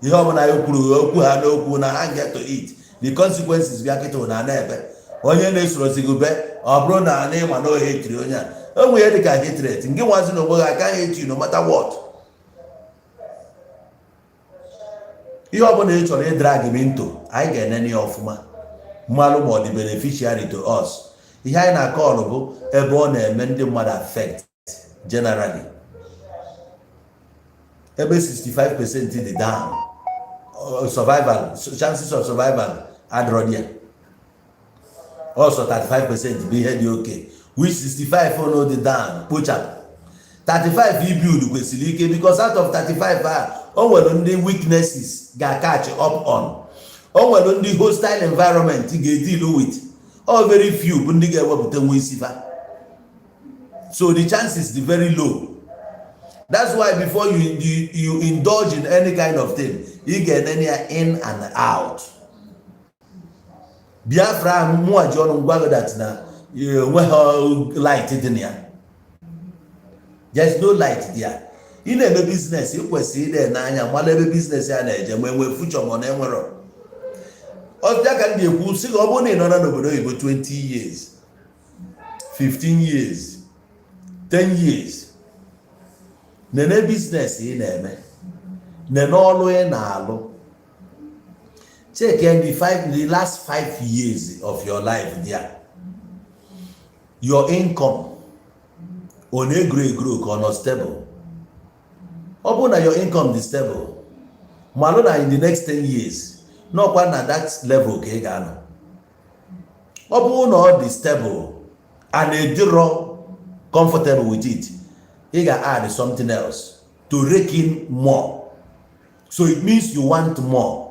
Ihe ọbụla anyị kwuru, okwu ha n'okwu na ha get to it, the consequences bịa kịta na na-ebe onye na-esorozi gị be. Ọ bụrụ na na ịma na ohe etiri onye a, o nwere ihe dịka hatred nke nwazi na onwe gị aka hate you no matter what. Ihe ọbụla ị chọrọ ịdrag m into, anyị ga-enene ya ọfụma, mmalụ ma ọ dị beneficiary to us. Ihe anyị na-akọ ọrụ bụ ebe ọ na-eme ndị mmadụ affect generally, ebe 65% dị down, survival, chances of survival adịrọ there. Also 35% bụ ihe dị oke, which 65 no dị down, kpochapụ 35 i build kwesịrị ike, because out of 35 a, o nwere ndị weaknesses ga-catch up on, o nwere ndị hostile environment ga-deal with. All very few bụ ndị ga-ewepụta nwa isi fa, so the chances dị very low. That's why before you indulge in any kind of thing, ị ga-enene ya in and out. Biafra, mụnwa ji ọnụ ngwa gị that na onweghị light dị na ya. There is no light there. Ị na-eme business, ị kwesịrị ị na-ene anya mara ebe business ya na-eje, ma enwe future ma ọ na-enwerọ. Ọbịa ka m ga-ekwu sị gị, ọ bụrụ na ị nọ n'obodo oyibo 20 years, 15 years, 10 years, nene business ị na-eme, nene ọrụ ị na-alụ, check the last 5 years of your life there, your income ọ na-egrow egrow ka ọ nọ stable? Ọ bụrụ na your income dị stable, malụ na in the next 10 years n'ọkwa na that level ka ị ga-anọ. Ọ bụrụ na ọ dị stable and ịdịrọ comfortable with it, ị ga-add something else to rake in more, so it means you want more.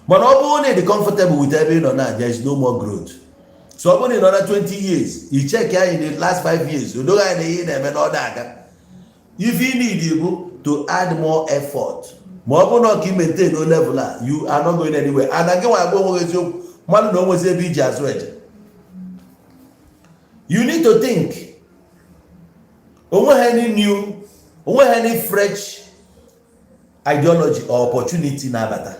Mana ọ bụrụ na ị dị comfortable with ebe ị nọ na, there is no more growth. So ọ bụrụ na ị nọ na 20 years, i check ya in the last 5 years, o doghị anya na ihe ị na-eme na ọ na-aga. If you need bụ to add more effort, ma ọ bụrụ na ọ ka ị maintain no level a, you are not going anywhere. And gị nwa agwa onwe gị eziokwu, mmadụ na o nwezi ebe iji azụ eje. You need to think. Onweghị any new, onweghị any fresh ideology or opportunity na-abata.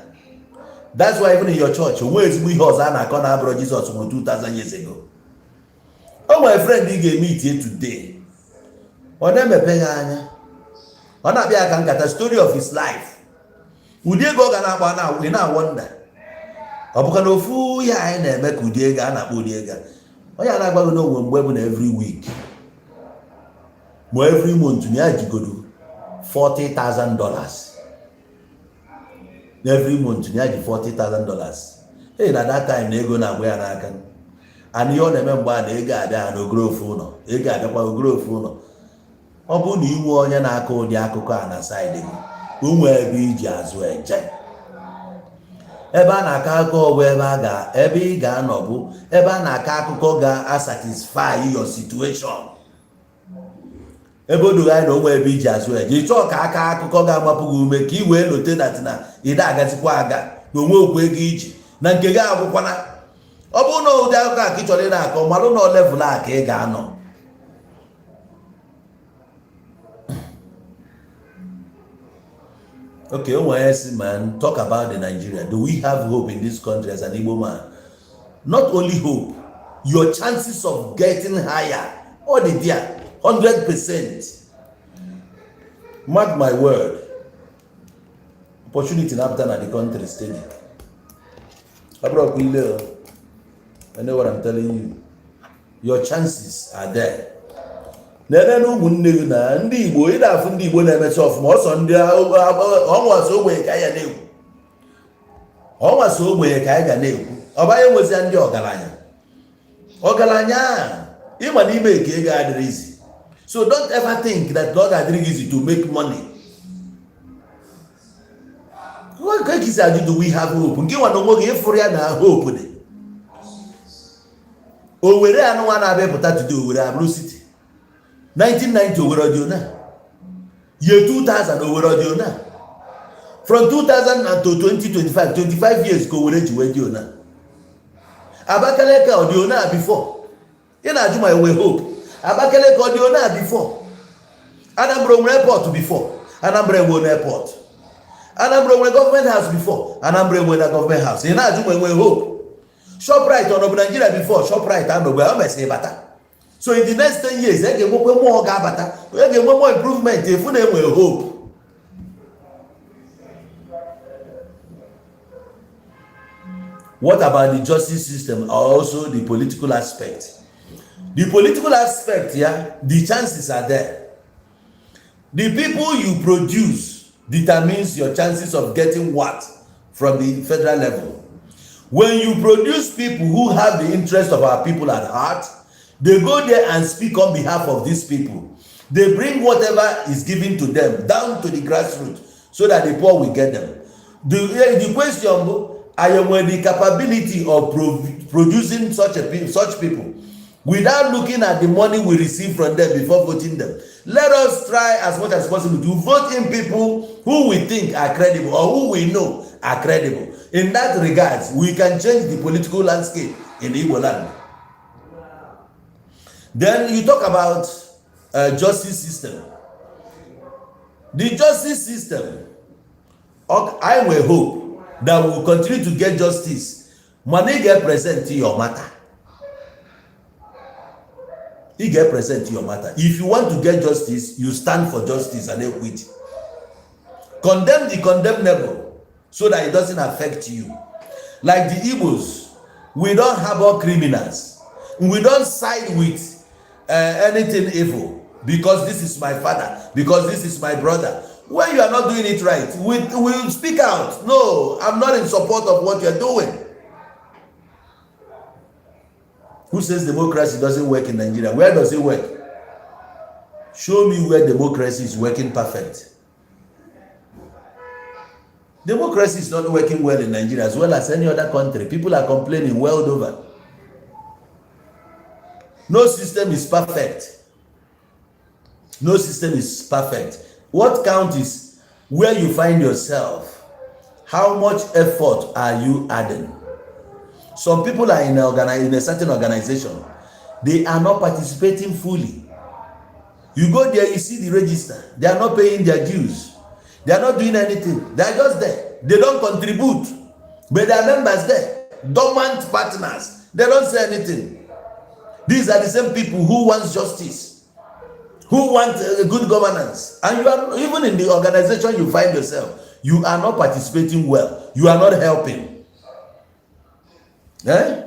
That's why even in your church, onwe ezigbo ihe ọzọ a na-akọ na abụrụ Jizọs nwụrụ 2000 years ago. O nwere friend ị ga-eme itie today, ọ na-emepe ya anya, ọ na-abịa ka nkata story of his life, ụdị ego ọ ga na-akpa na ị na-awonder. Ọ bụkwa na ofu ihe anyị na-eme ka ụdị ego a na-akpọ, ụdị ego a onye a na-agbaghị n'onwe mgbe bụ na every week ma every month na ya jigodo $40,000, every month na ya ji $40,000. Hey, na that time na ego na-agba ya n'aka, and ihe ọ na-eme mgbe a na ego abịa ha n'ogoro ofu ụlọ, ego abịakwa ogoro ofu ụlọ. Ọ bụrụ na ị nwee onye na-akọ ụdị akụkọ a na side gị, o nwee ebe iji azụ eje, ebe a na-akọ akụkọ bụ ebe a ga, ebe ị ga-anọ bụ ebe a na-akọ akụkọ ga-asatisfy your situation. Ebe o doro anya na onwe ebe iji azụ eje, ị chọọ ka aka akụkọ ga-amapụ gị ume ka ị wee lote na ị na-agazikwa aga na onwe okwu ego iji na nke gị agwụkwana. Ọ bụrụ na ụdị akụkọ a ka ị chọrọ ị na-akọ, malụ na level a ka ị ga-anọ. Okay, onye man, talk about the Nigeria. Do we have hope in this country as an Igbo man? Not only hope, your chances of getting higher, all the there, 100%. Mark my word. Opportunity na-apụta na the country steady. Ọ ile o. I know what I'm telling you. Your chances are there. Na-ene na ụmụnne gị na ndị Igbo, ị na-afụ ndị Igbo na-emecha ọfụma. Ọsọ ndị ọnwa so ogbenye ka anyị na-ekwu, ọnwa so ogbenye ka anyị ga na-ekwu. Ọ bụ anyị nwezia ndị ọgaranya. Ọgaranya a, ịma na ime ka ego adịrị easy, so don't ever think that ọ ga-adịrị gị easy to make money. Ka isi ajụ, "Do we have hope?" Nke nwa na onwe gị ịfụrụ ya na hope dị. Owere anụnwa na-abịa pụta today, Owere abụrụ city. 1990, Owere ọdị ona? Year 2000, Owere ọdị ona? From 2000 to 2025, 25 years ka Owere ji wee dị ona. Abakaliki ọ dị ona before? Ị na-ajụ ma enwe hope. Abakaliki ọ dị ona before? Anambra nwere airport before? Anambra enwe airport. Anambra nwere government house before? Anambra enwe na government house. Ị na-ajụ ma enwe hope. Shoprite ọ nọbụ Nigeria before? Shoprite anọgbe, o mesịrị bata. So in the next 10 years, e ga-enwekwe mmụọ ga-abata, e ga-enwe more improvement. Efu na enwe hope. What about the justice system or also the political aspect? The political aspect, yeah, the chances are there. The people you produce determines your chances of getting what from the federal level. When you produce people who have the interest of our people at heart, they go there and speak on behalf of these people. They bring whatever is given to them down to the grassroots so that the poor will get them. The question bụ, anyị nwere the capability of producing such people without looking at the money we receive from them before voting them? Let us try as much as possible to vote in people who we think are credible or who we know are credible. In that regards, we can change the political landscape in Igbo land. Then you talk about justice system. The justice system, I will hope that we will continue to get justice. Mana ị ga-present your matter. Ị ga-present your matter. If you want to get justice, you stand for justice and equity. Condemn the condemnable so that it doesn't affect you. Like the Igbos, we don't harbor criminals. We don't side with anything evil because this is my father, because this is my brother. When you are not doing it right, we will speak out. "No, I'm not in support of what you're doing." Who says democracy doesn't work in Nigeria? Where does it work? Show me where democracy is working perfect. Democracy is not working well in Nigeria as well as any other country. People are complaining world over. No system is perfect. No system is perfect. What counts is where you find yourself. How much effort are you adding? Some people are in a certain organization. They are not participating fully. You go there, you see the register. They are not paying their dues. They are not doing anything. They are just there. They don't contribute. But they are members there. Dormant partners. They don't say anything. These are the same people who want justice, who want good governance. And you are even in the organization you find yourself, you are not participating well. You are not helping. Eh?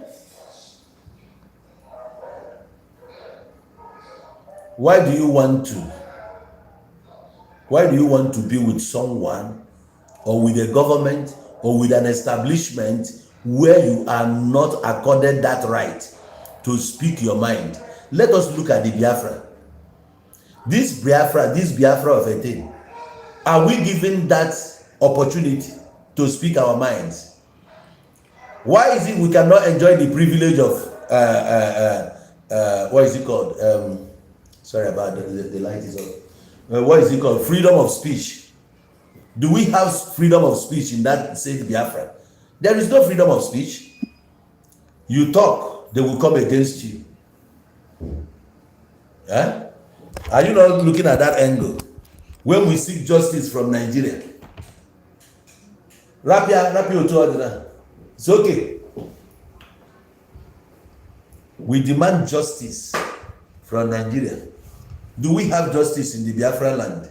Why do you want to? Why do you want to be with someone or with a government or with an establishment where you are not accorded that right to speak your mind? Let us look at the Biafra. This Biafra of a thing. Are we given that opportunity to speak our minds? Why is it we cannot enjoy the privilege of what is it called? Sorry about the light is off. What is it called? Freedom of speech. Do we have freedom of speech in that state Biafra? There is no freedom of speech. You talk, they will come against you. Eh? Are you not looking at that angle? When we seek justice from Nigeria, rapia rapia otu ọ dị na it's okay. We demand justice from Nigeria. Do we have justice in the Biafra land?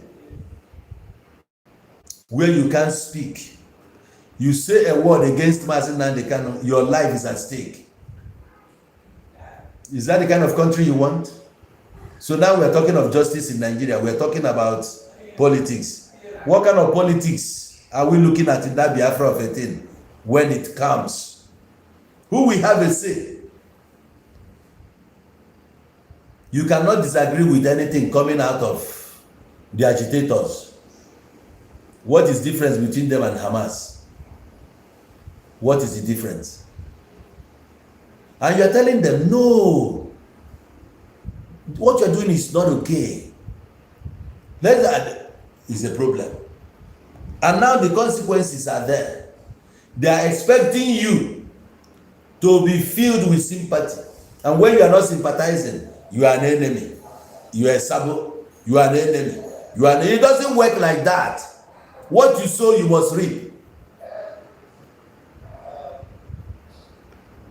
Where you can't speak. You say a word against Mazi Nnamdi Kanu, your life is at stake. Is that the kind of country you want? So now we're talking of justice in Nigeria. We're talking about politics. What kind of politics are we looking at in that Biafra of a thing when it comes? Who will have a say? You cannot disagree with anything coming out of the agitators. What is difference between them and Hamas? What is the difference? And you're telling them, no, what you're doing is not okay. Let that is a problem. And now the consequences are there. They are expecting you to be filled with sympathy. And when you are not sympathizing, you are an enemy. You are a sabo. You are an enemy. You are. It doesn't work like that. What you sow, you must reap.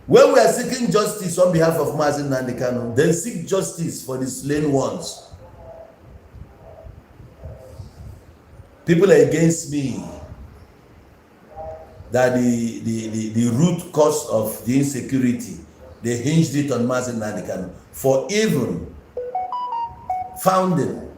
When we are seeking justice on behalf of Mazi Nnamdi Kanu, then seek justice for the slain ones. People are against me that the root cause of the insecurity, they hinged it on Mazi Nnamdi Kanu for even founding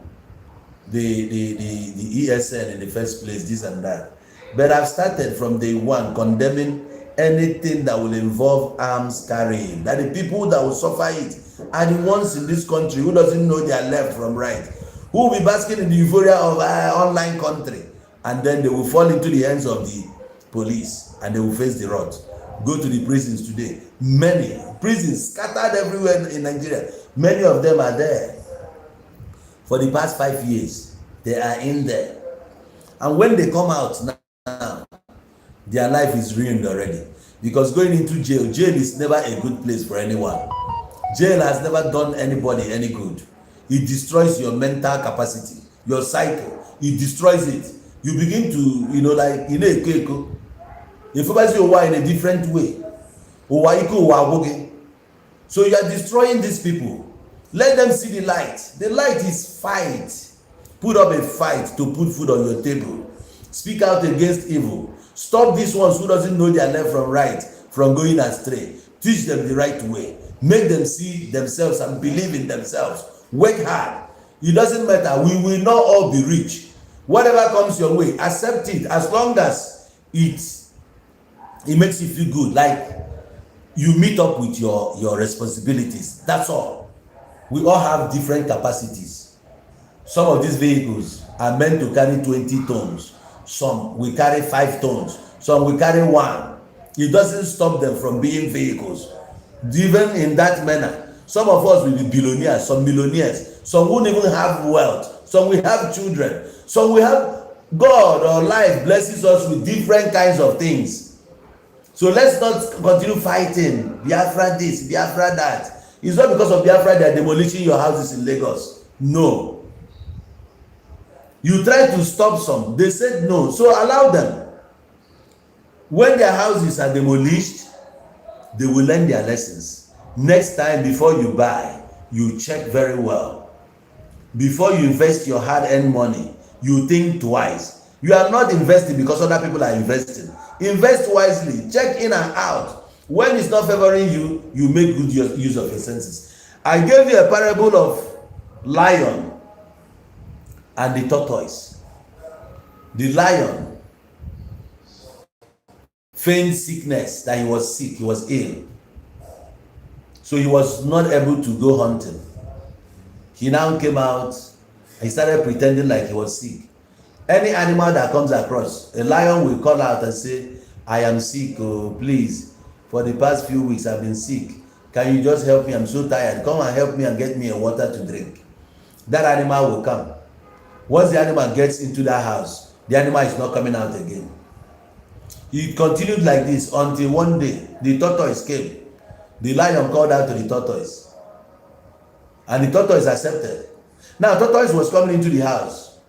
the ESN in the first place, this and that. But I've started from day one condemning anything that will involve arms carrying. That the people that will suffer it are the ones in this country who doesn't know their left from right, who will be basking in the euphoria of online country, and then they will fall into the hands of the police and they will face the wrath. Go to the prisons today. Many prisons scattered everywhere in Nigeria. Many of them are there. For the past 5 years, they are in there. And when they come out now, their life is ruined already. Because going into jail, jail is never a good place for anyone. Jail has never done anybody any good. It destroys your mental capacity, your cycle. It destroys it. You begin to, like, eko. You focus your in a different way. So you are destroying these people. Let them see the light. The light is fight. Put up a fight to put food on your table. Speak out against evil. Stop these ones who doesn't know their left from right from going astray. Teach them the right way. Make them see themselves and believe in themselves. Work hard. It doesn't matter. We will not all be rich. Whatever comes your way, accept it as long as it makes you feel good. Like you meet up with your responsibilities. That's all. We all have different capacities. Some of these vehicles are meant to carry 20 tons. Some will carry 5 tons. Some will carry 1. It doesn't stop them from being vehicles. Even in that manner, some of us will be billionaires, some millionaires. Some won't even have wealth. Some will have children. Some will have God or life blesses us with different kinds of things. So let's not continue fighting. Biafra this, Biafra that. It's not because of Biafra they are demolishing your houses in Lagos. No. You try to stop some. They said no. So allow them. When their houses are demolished, they will learn their lessons. Next time, before you buy, you check very well. Before you invest your hard-earned money, you think twice. You are not investing because other people are investing. Invest wisely. Check in and out. When it's not favoring you, you make good use of your senses. I gave you a parable of lion and the tortoise. The lion feigned sickness, that he was sick, he was ill. So he was not able to go hunting. He now came out, he started pretending like he was sick. Any animal that comes across, a lion will call out and say, I am sick, oh, please. For the past few weeks, I've been sick. Can you just help me? I'm so tired. Come and help me and get me a water to drink. That animal will come. Once the animal gets into that house, the animal is not coming out again. It continued like this until one day, the tortoise came. The lion called out to the tortoise. And the tortoise accepted. Now, tortoise was coming into the house.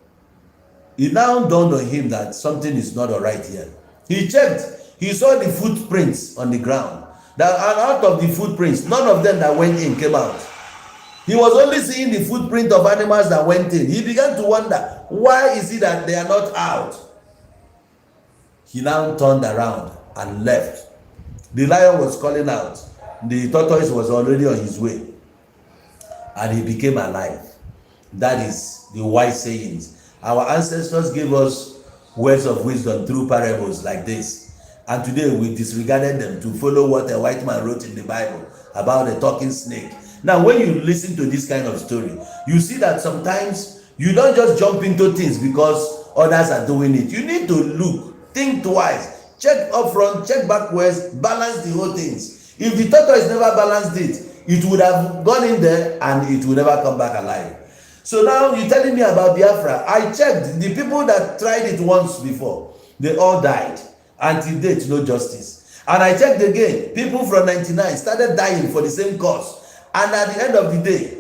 It now dawned on him that something is not all right here. He checked. He saw the footprints on the ground. That, and out of the footprints, none of them that went in came out. He was only seeing the footprint of animals that went in. He began to wonder, why is it that they are not out? He now turned around and left. The lion was calling out. The tortoise was already on his way. And he became alive. That is the wise sayings. Our ancestors gave us words of wisdom through parables like this. And today we disregarded them to follow what a white man wrote in the Bible about a talking snake. Now, when you listen to this kind of story, you see that sometimes you don't just jump into things because others are doing it. You need to look, think twice, Check up front, check backwards, balance the whole things. If the tortoise never balanced it, it would have gone in there and it would never come back alive. So now you're telling me about Biafra. I checked the people that tried it once before, they all died. Until date, no justice. And I checked again, people from 99 started dying for the same cause. And at the end of the day,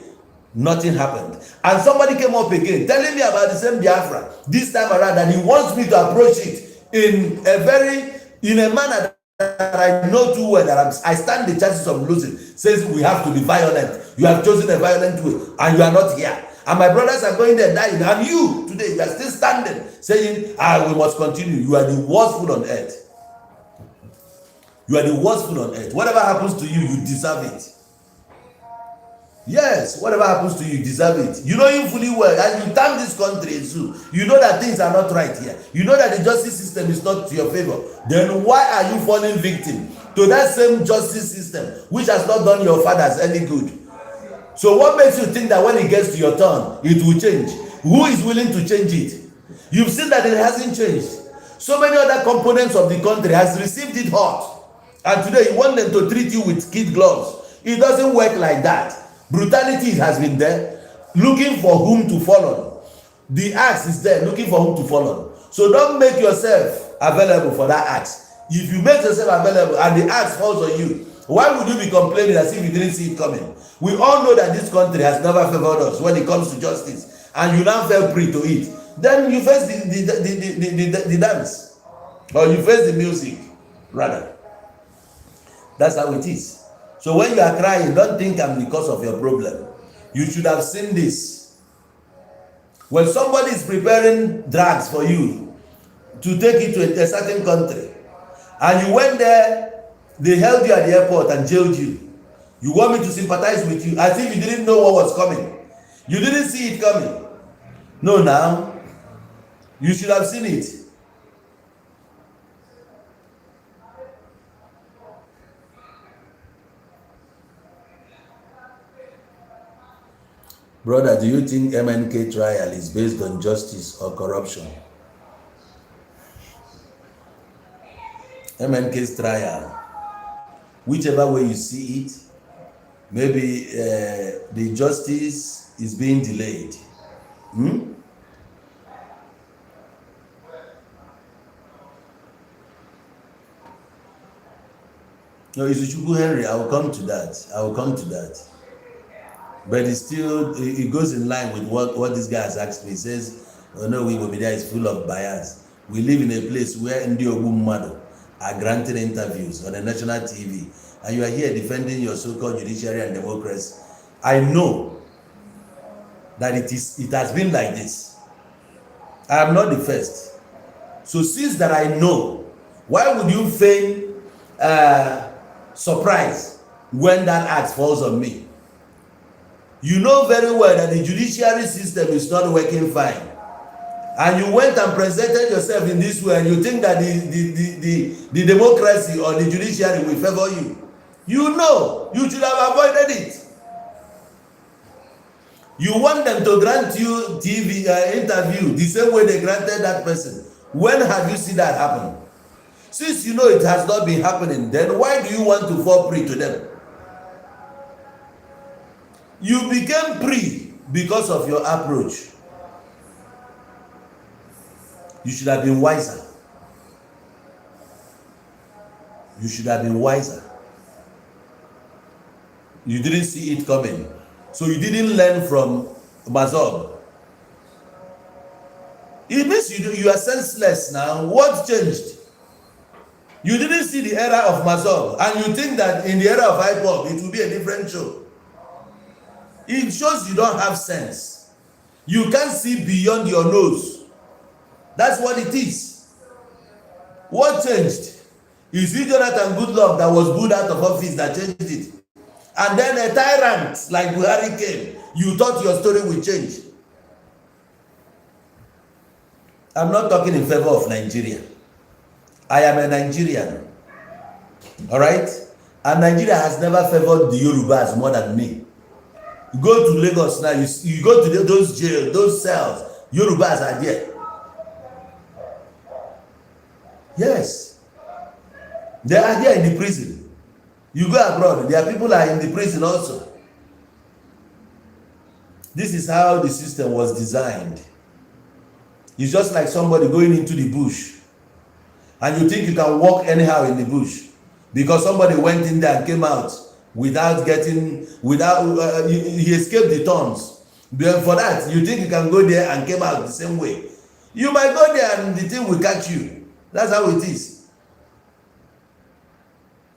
nothing happened. And somebody came up again telling me about the same Biafra this time around, and he wants me to approach it in a manner that I know too well that I stand the chances of losing. Says we have to be violent. You have chosen a violent way, and you are not here. And my brothers are going there dying, and you today you are still standing, saying, "Ah, we must continue." You are the worst fool on earth. You are the worst fool on earth. Whatever happens to you, you deserve it. Yes, whatever happens to you, you deserve it. You know you fully well, and you term this country too. You know that things are not right here. You know that the justice system is not to your favor. Then why are you falling victim to that same justice system which has not done your fathers any good? So what makes you think that when it gets to your turn, it will change? Who is willing to change it? You've seen that it hasn't changed. So many other components of the country has received it hot. And today you want them to treat you with kid gloves. It doesn't work like that. Brutality has been there, looking for whom to fall on. The axe is there, looking for whom to fall on. So don't make yourself available for that axe. If you make yourself available and the axe falls on you, why would you be complaining as if you didn't see it coming? We all know that this country has never favored us when it comes to justice, and you now fell prey to it. Then you face the dance, or you face the music, rather. That's how it is. So when you are crying, don't think I'm the cause of your problem. You should have seen this. When somebody is preparing drugs for you to take it to a certain country, and you went there, they held you at the airport and jailed you. You want me to sympathize with you as if you didn't know what was coming. You didn't see it coming. No, now, you should have seen it. Brother, do you think MNK trial is based on justice or corruption? MNK's trial, whichever way you see it, maybe the justice is being delayed. Hmm? No, Izuchukwu Henry, I will come to that. I will come to that. But it still, it goes in line with what this guy has asked me. He says, "Oh no, Igbo media is full of bias. We live in a place where ndị ogbu mmadụ are granting interviews on a national TV, and you are here defending your so-called judiciary and democracy." I know that it has been like this. I am not the first. So since that I know, why would you feign surprise when that axe falls on me? You know very well that the judiciary system is not working fine. And you went and presented yourself in this way, and you think that the democracy or the judiciary will favor you. You know, you should have avoided it. You want them to grant you TV interview the same way they granted that person. When have you seen that happen? Since you know it has not been happening, then why do you want to fall prey to them? You became prey because of your approach. You should have been wiser. You should have been wiser. You didn't see it coming. So you didn't learn from MASSOB. It means you are senseless now. What changed? You didn't see the era of MASSOB, and you think that in the era of IPOB, it will be a different show. It shows you don't have sense. You can't see beyond your nose. That's what it is. What changed? Is it Jonathan Goodluck that was booed out of office that changed it? And then a tyrant like Buhari came. You thought your story would change. I'm not talking in favor of Nigeria. I am a Nigerian. All right? And Nigeria has never favored the Yorubas more than me. You go to Lagos now, you go to those jail, those cells, Yorubas are there. Yes. They are there in the prison. You go abroad, their people are in the prison also. This is how the system was designed. It's just like somebody going into the bush and you think you can walk anyhow in the bush because somebody went in there and came out without getting, without he escaped the thorns. But for that, you think you can go there and came out the same way. You might go there and the thing will catch you. That's how it is.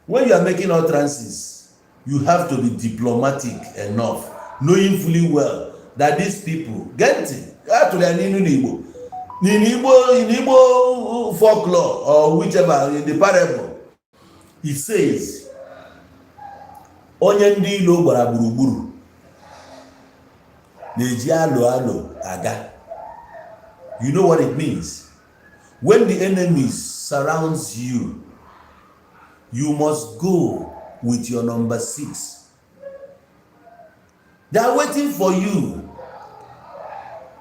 When you are making utterances, you have to be diplomatic enough, knowing fully well that these people get it. Atụrụ ya n'inu n'Igbo, in Igbo folklore or whichever, in the parable, it says, onye ndị ilo gbara gburugburu na-eji alo alo aga. You know what it means? When the enemies surrounds you, you must go with your number six. They are waiting for you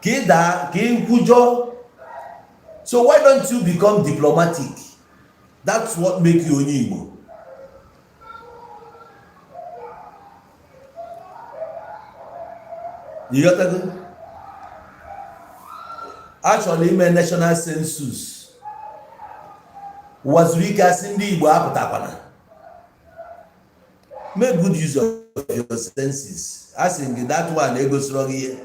ka ị daa, ka ị kwujọ. So why don't you become diplomatic? That's what make you onye Igbo. You ghọtago? Achọrọ ime national census. Ụwa zuru ike asị ndị Igbo apụtakwana. Make good use of your senses. Asị gị, that one egosiro gị ihe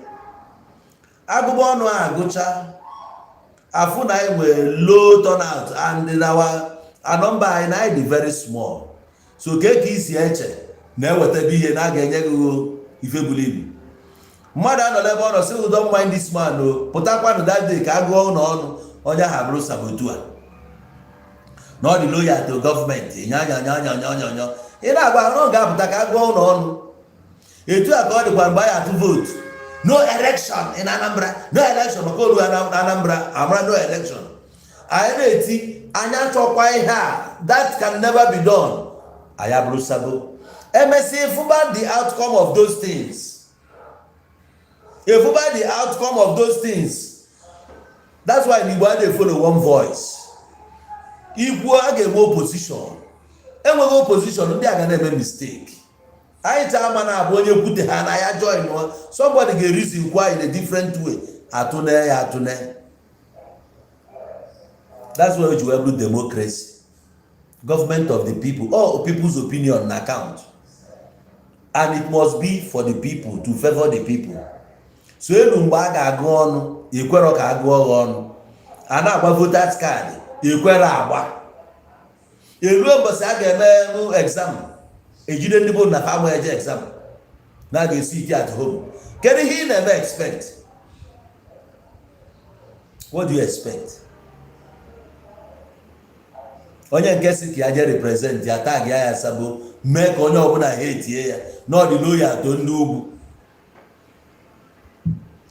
agụba ọnụ a agụcha afụ na anyị nwere low turnout and our number anyị na anyị dị very small. So ka ka isi eche na-ewetebe ihe na a ga-enye gị ife buru ibu. Mmadụ anọla ebe ọ nọ sị, "Don't mind this man o." Pụtakwanụ that day ka a gụọ ụlọ ọnụ, onye ahụ abụrụ saboteur, na ọ dị loyal to gọọmenti. Nya nya nya nya nya nya nya ị na-agwa na ọ ga-apụta ka a gụọ ụlọ ọnụ. Etu a ka ọ dịkwa mgbe anyị atụ vootu. No election in Anambra, no election, maka olu na Anambra amara no election. Anyị na-eti anyị achọkwa ihe a, that can never be done. Anyị abụrụ sabo. Emesịa, ịfụba the outcome of those things, ịfụba the outcome of those things. That's why n'Igbo a na-follow one voice. Ikwuo, a ga-enwe opposition. Enweghị opposition, ndị a ga na-eme mistake. Anyị taa ama na abụ onye kwute ha na ya join somebody ga-reason kwa in a different way, atụne ya atụne. That's why o ji wee bụrụ democracy, government of the people, all people's opinion na count, and it must be for the people, to favor the people. So elu mgbe a ga-agụ ọnụ, ekwerọ ka agụọ gị ọnụ. A na-agba voters card, ekwere agba. Eruo mbọsị a ga-eme exam, ejide ndị bụ na fa eje exam na a ga-esi ike at home. Kedu ihe ị na-eme expect? What do you expect? Onye nke si ka ya jee represent ya, tag ya, ya sabo, mee ka onye ọbụla ha etie ya na ọ dị loyal to ndị ugwu,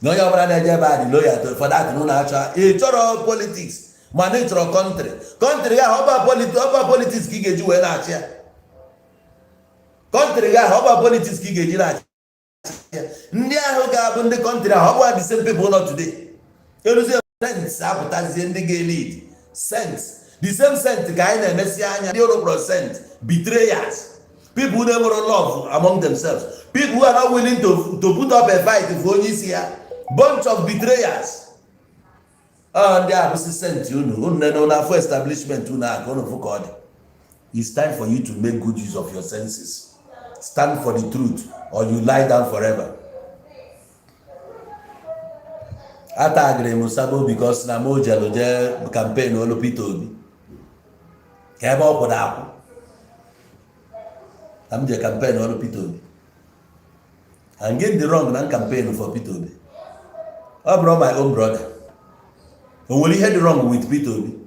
na onye ọbụla na-eje ebe a dị loyal to. For that, na achọ ị chọrọ politics, mana ị chọrọ country. Country gị ahụ, ọba politics ka ị ga-eji wee na-achị ya. Country gị ahụ, ọba politics ka ị ga-eji na-achị ya. Ndị ahụ ga-abụ ndị country ahụ, ọ bụ the same people nọ today. Eruzie saints apụtazie, ndị ga-elead saints, the same saint ka anyị na-emesi anya. Ndị ụlọ kpọrọ saint, betrayers, people who na-enwere love among themselves, people who are not willing to put up a fight for onye isi ha, bunch of betrayers. Ọ ndị a bụsị saint unu. Unu nene unu afọ establishment unu aka unu fụ ka ọ dị. It's time for you to make good use of your senses. Stand for the truth or you lie down forever. Atagịrị m sabo because na mo jelu jee campaign olu Peter Obi, ka ebe ọ kwụrụ akwụ na m je campaign olu Peter Obi and get the wrong na campaign for Peter Obi. Ọ bụrụ my own brother, o nwere ihe dị wrong with Peter Obi?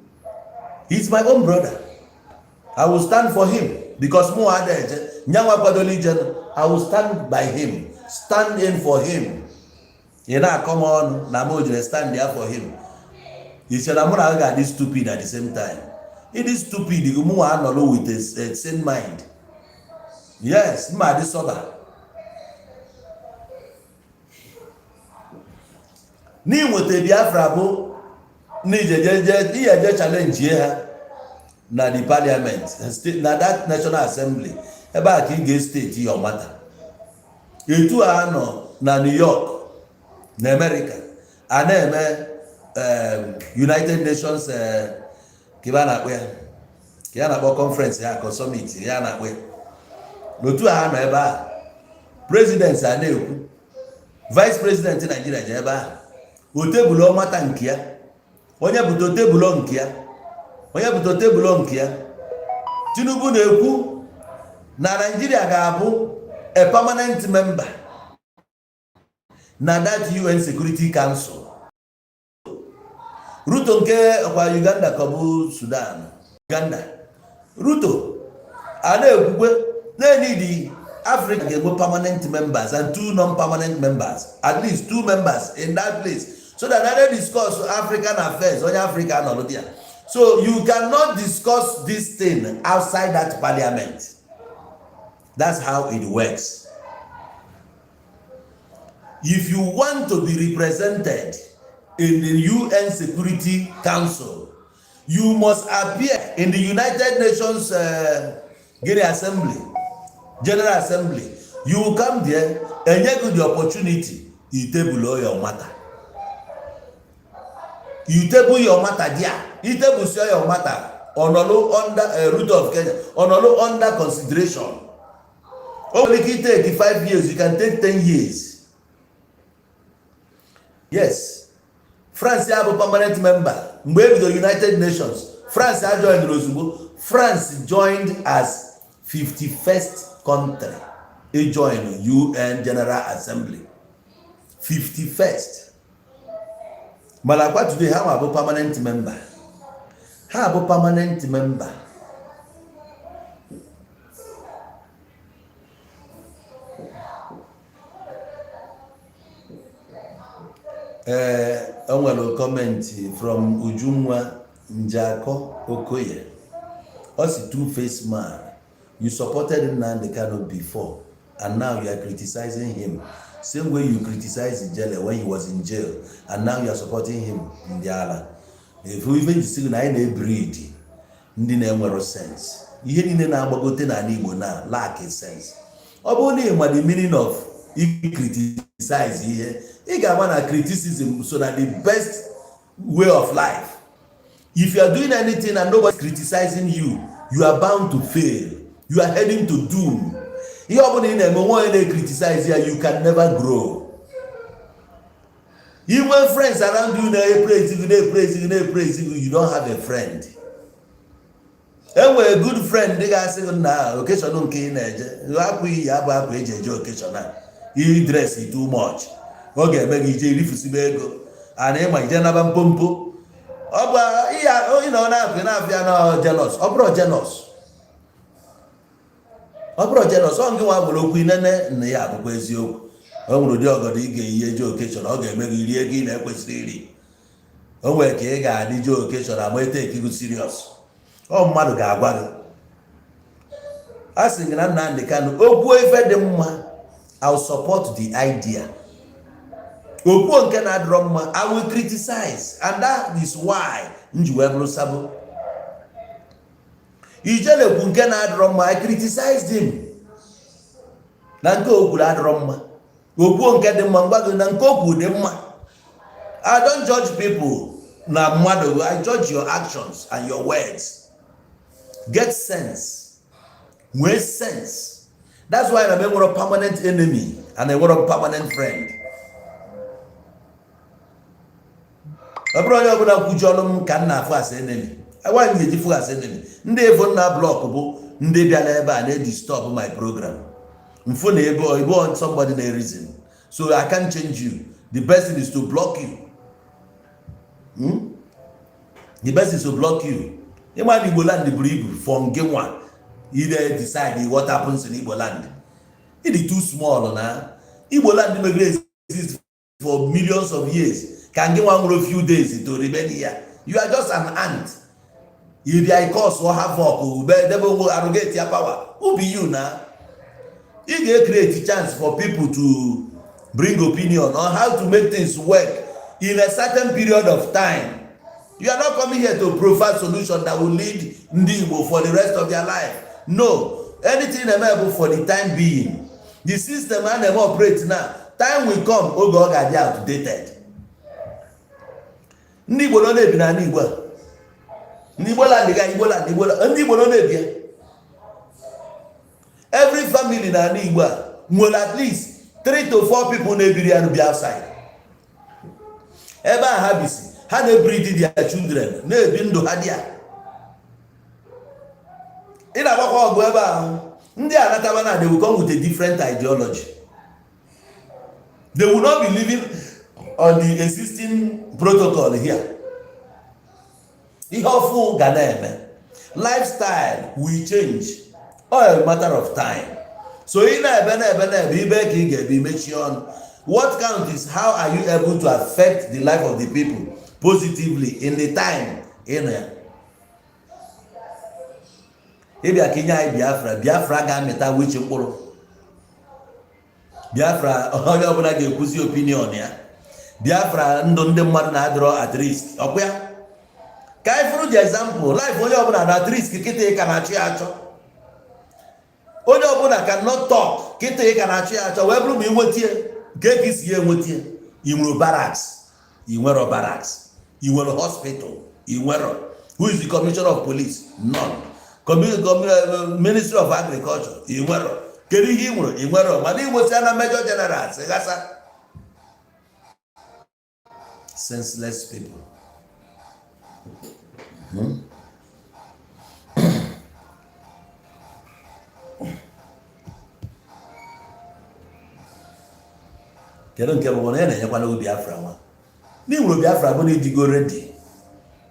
He's my own brother. I will stand for him because mụ ada eje nyanwa kwadola ije. I will stand by him, stand in for him. Ị na-akọ m ọnụ na m jere stand there for him. Iche na mụ na gị ga-adị stupid at the same time? Ịdị stupid gị, mụnwa anọrọ with a sane mind. Yes, mma adị sober. N'inweta Biafra bụ na ijeje ihe eje challenge ha. Na the parliament na that National Assembly, ebe a ka ị ga-estate your matter. Etu a nọ na New York na America a na-eme United Nations, ka ebe a na-akpọ ya, ka ya na-akpọ conference ya, ka summit ya na-akpọ ya, n'otu a ha nọ ebe ahụ, president a na-ekwu, vice president Nigeria ji ebe ahụ o table matter nke ya, onye bute table nke ya, onye bute table nke ya. Tinubu na-ekwu na Nigeria ga-abụ a permanent member na that UN Security Council. Ruto nke ọkwa Uganda ka ọ bụ Sudan, Uganda, Ruto a na-ekwukwe na-enidi Africa ga-enwe permanent members and two non-permanent members, at least two members in that place, so that they discuss African affairs, onye Africa nọrọ there. So you cannot discuss this thing outside that parliament. That's how it works. If you want to be represented in the UN Security Council, you must appear in the United Nations General Assembly. General Assembly. You will come there and you get the opportunity. You table your matter. You table your matter there. You table your matter. Ọnọlụ under Ruto of Kenya. Ọnọlụ under consideration. O nwere ike take 5 years, you can take 10 years. Yes, France ya bụ permanent member mgbe e bidoro United Nations. France a joined ozugbo. France joined as 51st country e join UN General Assembly, 51st. Mana kwa today, ha ma bụ permanent member, ha bụ permanent member. Ee, o nwere comment from Ujunwa Njakọ Okoye. Ọ sị, "Two-face man, you supported Nnamdi Kanu before and now you are criticizing him. Same way you criticized Ijele when he was in jail and now you are supporting him." Ndị ala efu ife njisi gị na anyị na-ebreed ndị na-enwero sense. Ihe niile na-agbagote n'ala Igbo na lack sense. Ọ bụrụ na ị ma the meaning of criticize ihe, ị ga-ama na criticism so na the best way of life. If you are doing anything and nobody is criticizing you, you are bound to fail. You are heading to doom. Ihe ọ bụla ị na-eme, nwa onye na-criticize ya, you can never grow. Inwe friends around you na-epraise gị, na-epraise gị, na-epraise gị, you don't have a friend. Enwere good friend ga-asị gị na occasion nke ị na-eje, akwa iyi abụ akwa eji eje occasion a, i dress too much, ọ ga-eme gị ije irifusibe ego a na ịma ije naba mpompo. Ọ bụ ị nọ na-afịa na-afịa na jealous. Ọ bụrụ jealous, ọ bụrụ jealous, ọ nke nwa gwere okwu inene na ya abụkwa eziokwu. O nwere ụdị ọgọdọ ị ga-eyi eje occasion, ọ ga-eme gị rie ego ị na-ekwesịrị iri. O nwere ka ị ga-adị je occasion ama ete ekigo serious. Ọ mmadụ ga-agwa gị. A sị gị na Nnamdi Kanu okwuo ife dị mma, I'll support the idea. Okwuo nke na-adịrọ mma, I will criticize, and that is why m ji wee bụrụ sabo. Ijelekwu nke na-adịrọ mma, I criticized him na nke o kwuru adịrọ mma. Okwuo nke dị mma, ngwa gị na nke okwu dị mma. I don't judge people na mmadụ. I judge your actions and your words. Get sense, nwee sense. That's why na m enwero permanent enemy and enwero permanent friend. Ọ bụrụ onye ọbụla kwujọrọ m ka m na-afụ as enemy. Nwaanyị ga-eji fụ as enemy. Ndị efu nna block bụ ndị bịara ebe a na-edisturb my program. Mfụ na ebe ebe somebody na reason, so I can't change you. The best thing is to block you. The best is to block you. Ịma na Igbo land buru ibu for ngị nwa ide decide what happens in Igbo land. It is too small na Igbo land megre exist for millions of years ka ngị nwa nwere few days to remain here. You are just an ant. You bịa cause or havoc ube debe onwe arrogate ya power. Who be you? Na ị ga-create chance for people to bring opinion on how to make things work in a certain period of time. You are not coming here to provide solution that will lead ndị Igbo for the rest of their life. No, anything na-eme bụ for the time being. The system a na-eme operate now, time will come oge ọ ga-adị outdated. Ndị Igbo nọ na-ebi n'ala Igbo a, ndị Igbo land ga Igbo land, Igbo land, ndị Igbo nọ na-ebi ya. Every family n'ala Igbo a nwere at least three to four people na-ebiri ya bi outside. Ebe a ha bisi, ha na-ebreed their children, na-ebi ndụ ha dị ya. Ị na-agbakwa ọgụ ebe ahụ, ndị anataba na they will come with a different ideology. They will not be living on the existing protocol here. Ihe ọfụ ga na-eme, lifestyle will change, all a matter of time. So ị na-ebe, na-ebe, na-ebe ibe ka ị ga-ebe imechie ọnụ. What count is how are you able to affect the life of the people positively in the time ị nọ ya. Ịbịa ka inye anyị Biafra, Biafra ga-amịta wichi mkpụrụ Biafra, onye ọbụla ga-ekwuzi opinion ya. Biafra, ndụ ndị mmadụ na-adịrọ at risk. Ọkwa ya ka anyị fụrụ ji example, life onye ọbụla na at risk kịta, ị ka na-achọ ya achọ. Onye ọbụla can not talk kịta, ị ka na-achọ ya achọ. Wee bụrụ ma ị nwetie nke ka isi ya enwetie, ị nwere barracks, ị nwere barracks, ị nwere hospital, ị nwere. Who is the commissioner of police? None. Ministry of Agriculture, ị nwere. Kedu ihe ị nwere? Ị nwere, mana ị nwesịa na major general sị ghasa. Senseless people. Kedu nke bụ na ya na-enyekwana gị Biafra? Nwa n'inwere Biafra bụ na idigo ready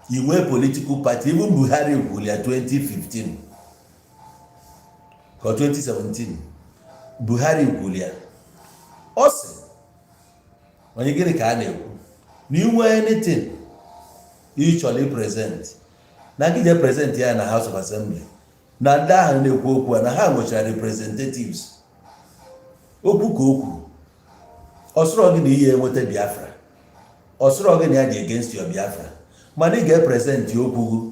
inwe political party. Even Buhari kwuru ya 2015 ka 2017. Buhari kwuru ya, ọ sị onye gịnị ka a na-ekwu na inwe anything ị chọrọ ipresent, na gị jee present ya na House of Assembly, na ndị ahụ na-ekwu okwu a na ha nwechara representatives. Okwu ka okwu, ọ sịrọ gị na ihe enweta Biafra, ọ sịrọ gị na ya dị against your Biafra, mana ị ga-epresent okwu gị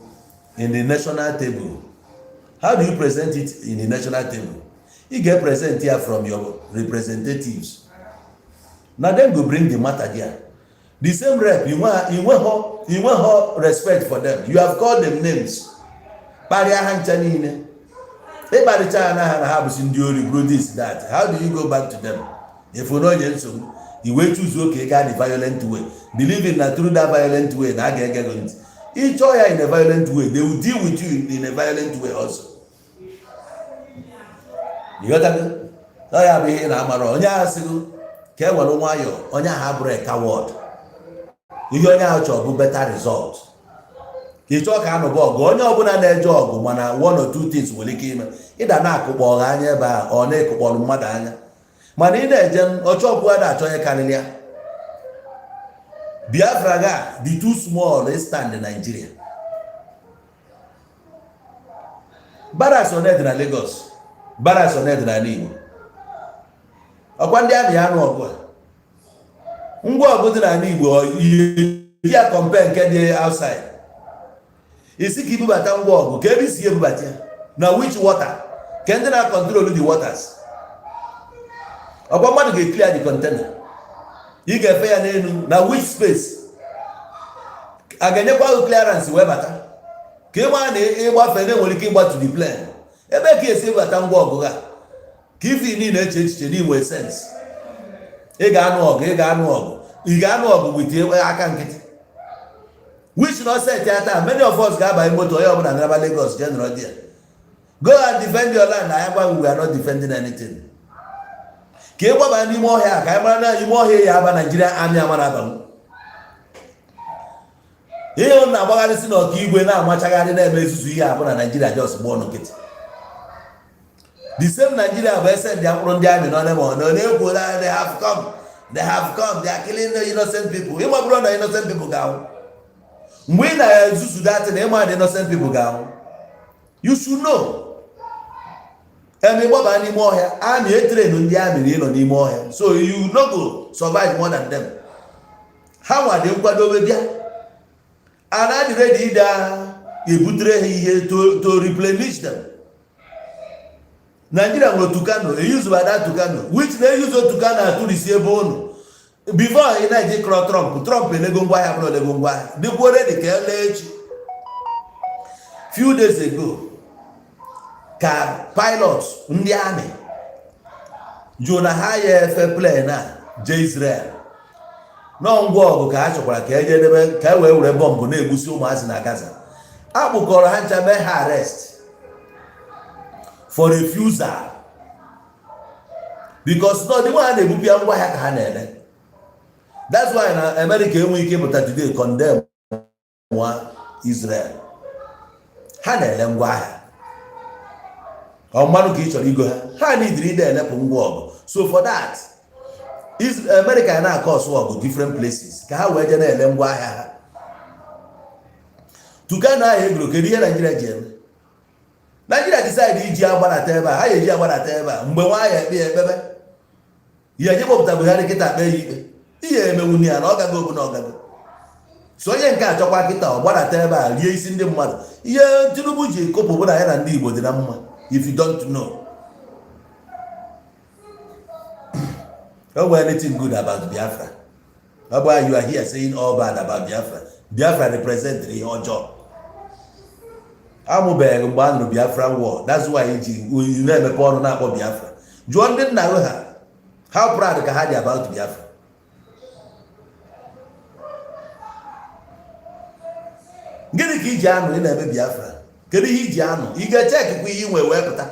in the national table. How do you present it in the national table? Ị ga-epresent ya from your representatives. Na them go bring the matter there. The same rep inweghọ respect for them. You have called them names, kparịa ha ncha niile. Ịkparịcha ha na ha na ha bụsi ndị ori, bro, this, that. How do you go back to them? Efu na onye nsogbu, i wee choose ka ị gaa the violent way, believing na through that violent way na a ga-ege gị ntị. Ịchọọ ya in a violent way, they will deal with you in a violent way also. Ịghọtago? Ọ ya bụ ihe ị na-amara. Onye ahụ sịgo ka e were nwayọọ, onye ahụ abụrụ a coward. Ihe onye ahụ chọrọ bụ better result. Ị chọọ ka anụba ọgụ, onye ọbụla na-eje ọgụ, mana one or two things nwere ike ime. Ịda na-akụkpọ ọha anya ebe a, ọ na-ekụkpọrọ mmadụ anya, mana ị na-eje ọchọkwụ a na-achọ onye karịrị ya. Biafra ga dị too small stand Nigeria. Barracks one dị na Lagos? Barracks one dị n'ala Igbo? Ọkwa ndị amị anụ ọgụ a, ngwa ọgụ dị n'ala Igbo, ihe ya compare nke dị outside. Isi ka ibubata ngwa ọgụ, ka ebe isi ebubata ya na which water? Ka ndị na-control the waters? Ọkwa mmadụ ga-eclear the container, ị ga-efe ya n'elu na which space? A ga-enyekwa gị clearance wee bata ka ị maa na ịgbafe na enwere ike ịgbatu the plane. Ebe ka esi ebubata ngwa ọgụ ha ka ife niile eche echiche n'inwe sense. Ị ga-anụ ọgụ, ị ga-anụ ọgụ, ị ga-anụ ọgụ with aka nkịtị, which no set ya. Taa many of us ga-abanye moto, onye ọbụla naraba Lagos, general there, go and defend your land. Anyị gwa, we are not defending anything. Ka ị gbaba n'ime ọhịa, ka anyị mara na ime ọhịa ya aba Naijiria amị amara abanwu. Ihe ọ na-agbagharịsị na ọka igwe na-amachagharị na-eme ezuzu ihe abụ na Naijiria just gbụọ nkịtị. The same Nigeria bụ ese ndị mkpụrụ ndị amị nọ n'ebe ọ na-ekwu na they have come, they have come, they are killing the innocent people. Ịma bụrụ na innocent people ga-anwụ mgbe ị na-ezuzu datị na ịma na innocent people ga-anwụ, you should know. Eme ịgbaba n'ime ọhịa, amị etrain ndị amị na ịnọ n'ime ọhịa, so you no go survive more than them. Ha nwa dị nkwadobe bịa. And adị ready ịda ebutere ha ihe to replenish them. Nigeria nwere Tucano, eyuzuba that Tucano, which na-eyuzo Tucano atụrisi ebe ụnụ before ị na-eji krọ Trump. Trump elego ngwaahịa, bụrụ olego ngwaahịa, dịkwuo ready ka ele echi. Few days ago ka pilot ndị army jụ na ha ya efe plane a jee Israel nọọ ngwa ọgụ ka ha chọkwara ka eje debe ka e wee were bọmbụ na-egbusi ụmụazị na Gaza. Akpụkọrọ ha ncha, mee ha arrest for refusal, because na ọdịnwa ha na-ebupụ ya ngwa ahịa ka ha na-ere. That's why na America enweghị ike ịpụta today condemn nwa Israel. Ha na-ele ngwa ahịa, ọ mmanụ ka ị chọrọ igo ha, ha nidiri ide elepụ ngwa ọgụ. So for that, America na-akọ ọsụ ọgụ different places ka ha wee jee na-ele ngwa ahịa ha. Tucano ahụ egoro, kedu ihe Naijiria ji eme? Naijiria decide iji agbanata ebe a, ha ga-eji agbanata ebe a mgbe nwa ya ekpe ya ekpebe ya eje kpọpụta Buhari kịta kpee ya ikpe ihe emenwu ya na ọ gago obu na ọgago. So onye nke achọkwa kịta ọ gbadata ebe a rie isi ndị mmadụ. Ihe Tinubu ji kụpụ bụ na ya na ndị Igbo dị na mma. If you don't know o nwere anything good about Biafra, ọ bụ you are here saying all bad about Biafra. Biafra represent ihe ọjọọ. Amụbeghị mgbe a nụrụ Biafran war. That's why iji na-emepe ọnụ na-akpọ Biafra. Jụọ ndị nna ha how proud ka ha dị about Biafra. Gịnị ka iji anụ ị na-eme Biafra? Kedu ihe iji anụ? Ị ga-echekwa ihe ị nwee wee pụta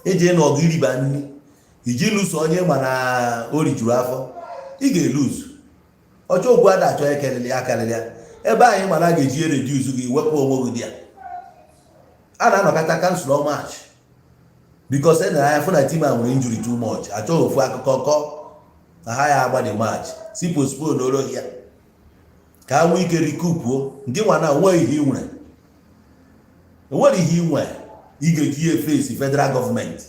iji ịnụ ọgụ iriba nri, iji lụso onye ma na o rijuru afọ? Ị ga-eluzu. Ọchọ okwu ada achọ ekelili akarịrị ya ebe anyị mana a ga-eji reduce gị, wepụ onwe gị dị ya. A na-anọkọta cancel match because e nere anya fụ na team a nwere injury too much. Achọghị ofu akụkọ kọ na ha ya agba the match, si postpone oro ya ka ha nwee ike recoupuo. Nke nwa na onweghị ihe ị nwere, onwere ihe ị nwere ị ga-eji ya efesi federal gọọmenti.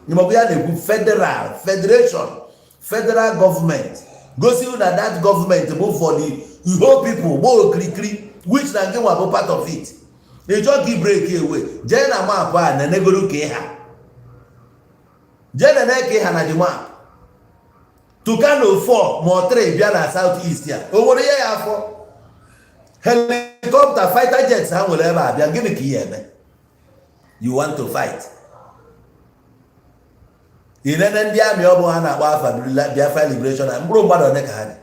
Ịmakwa ya na-ekwu federal, federation, federal gọọmenti gosi na that gọọmenti bụ for the whole people gbaa okirikiri, which na nke nwa bụ part of it. Ị chọọ ka ị break away, jee na map a nenegoro ka ịha, jee nene ka ịha na the map. Tucano 4 ma ọ 3 bịa na South East ya, o nwere ihe ya afọ helicopter, fighter jets ha nwere ebe a bịa, gịnị ka ihe eme? You want to fight inene ndị army, ọ bụ ha na-akpọ afa Biafra Liberation na mkpụrụ mmadụ one ka ha dị?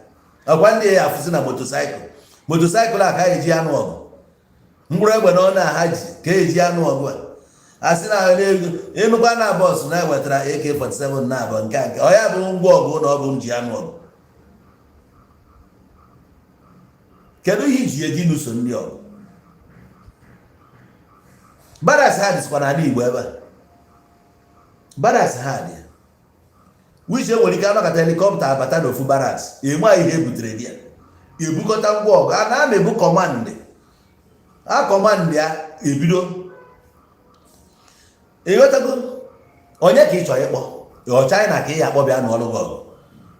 Ọkwa ndị ya afụzi na motorcycle, motorcycle a ka ha eji anụ ọgụ, mkpụrụ egbe na ọna ha ji ka eji anụ ọgụ a. A sị na ego ịnụkwa na bọọsụ na-ewetara AK47 na abụ nke a nke ọ ya bụ ngwa ọgụ na ọ bụ m ji anụ ọgụ. Kedu ihe iji eji lụso ndị ọgụ? Barracks ha dịsịkwa n'ala Igbo ebe a, barracks ha dị, which enwere ike anọkọta helicopter abata n'ofu barracks, eme ihe ebutere dị ya, ebukọta ngwa ọgụ a na ebu command a, command ya ebido. Ịghọtago? Onye ka ị chọrọ ịkpọ? Ọ China ka ị ya akpọ bịa nụọlụ gị ọgụ?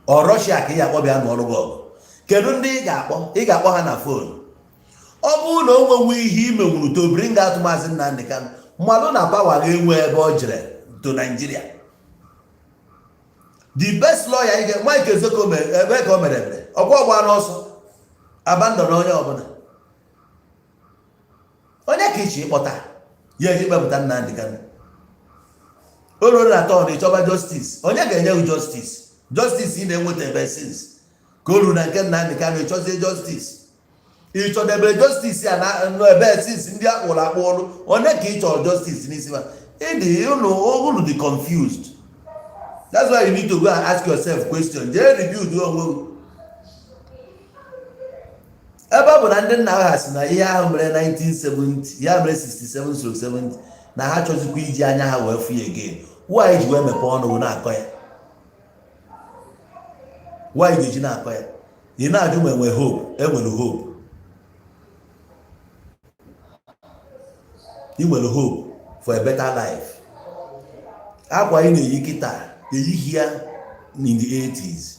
Ọ Russia ka ị ya akpọ bịa nụọlụ gị ọgụ? Kedu ndị ị ga-akpọ? Ị ga-akpọ ha na phone. Ọ bụrụ na o nwenwe ihe ime nwuru to bring out Maazị Nnamdi Kanu, mmadụ na power ga-enwe ebe ọ jere to Nigeria. The best lawyer ị ga Mike Ozekhome, ebe ka o mere ebere ọkwa ọgba n'ọsọ abandon onye ọbụla. Onye ka iche ịkpọta ya eji kpepụta Nnamdi Kanu? O ruo na turn ịchọba justice, onye ga-enye gị justice? Justice ị na-enweta ebe since ka o ruru na nke Nnamdi Kanu, ịchọzie justice, ịchọdebere justice ya na ebe since ndị akpụrụ akpụ ọrụ? Onye ka ị chọrọ justice n'isi? Ma ịdị unu unu dị confused. That's why you need to go and ask yourself question, jee rebuild onwe gị. Ebe ọ bụ na ndị nna ha si na ihe ahụ mere 1970 ya mere 67 so 70 na ha chọzikwa iji anya ha wee fụ ya again, why ji wee mepee ọnụ na-akọ ya? Why ga-eji na-akọ ya? Ị na-ajụ ma enwe hope? Enwere hope. Ị nwere hope for a better life. Akwa ị na-eyi kịta, eyighị ya in the 80s.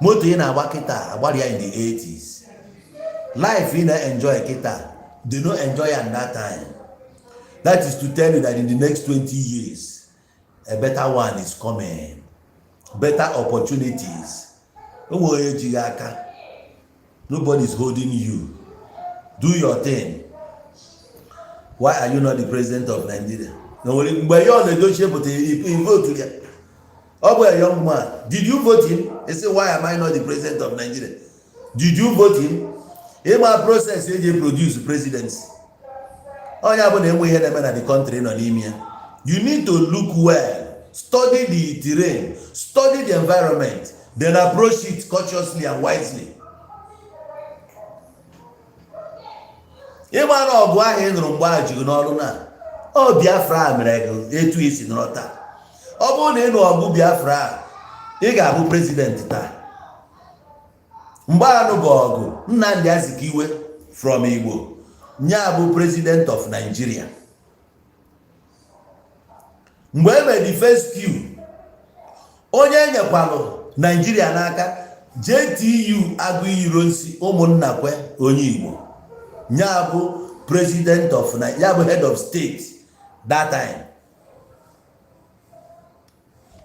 Moto ị na-agba kịta, agbara ya in the 80s. Life ị na-enjoy kịta, they no enjoy am that time. That is to tell you that in the next 20 years, a better one is coming, better opportunities. O nwere onye jighị aka. Nobody is holding you. Do your thing. Why are you not the president of Nigeria? Na nwere mgbe ya ọ na-edochie pụta vote ya. Ọ bụ a young man. Did you vote him? He say, "Why am I not the president of Nigeria?" Did you vote him? Ịma process eji produce presidency, onye bụ na enwe ihe na-eme na the country nọ n'ime ya. You need to look well, study the terrain, study the environment, then approach it cautiously and wisely. Ịma na ọgụ ahụ ị nụrụ mgbe ahụ jighị n'ọrụ na ọ Biafra mere gị etu isi nọrọ taa. Ọ bụrụ na ị nụ ọgụ Biafra, ị ga-abụ president taa. Mgbe anụ bụ ọgụ Nnamdi Azikiwe from Igbo nya bụ president of Nigeria. Mgbe e mere the first coup, onye enyekwalụ Nigeria n'aka, JTU Aguiyi Ironsi Ụmụnnakwe, onye Igbo, nya bụ president of, ya bụ head of state that time.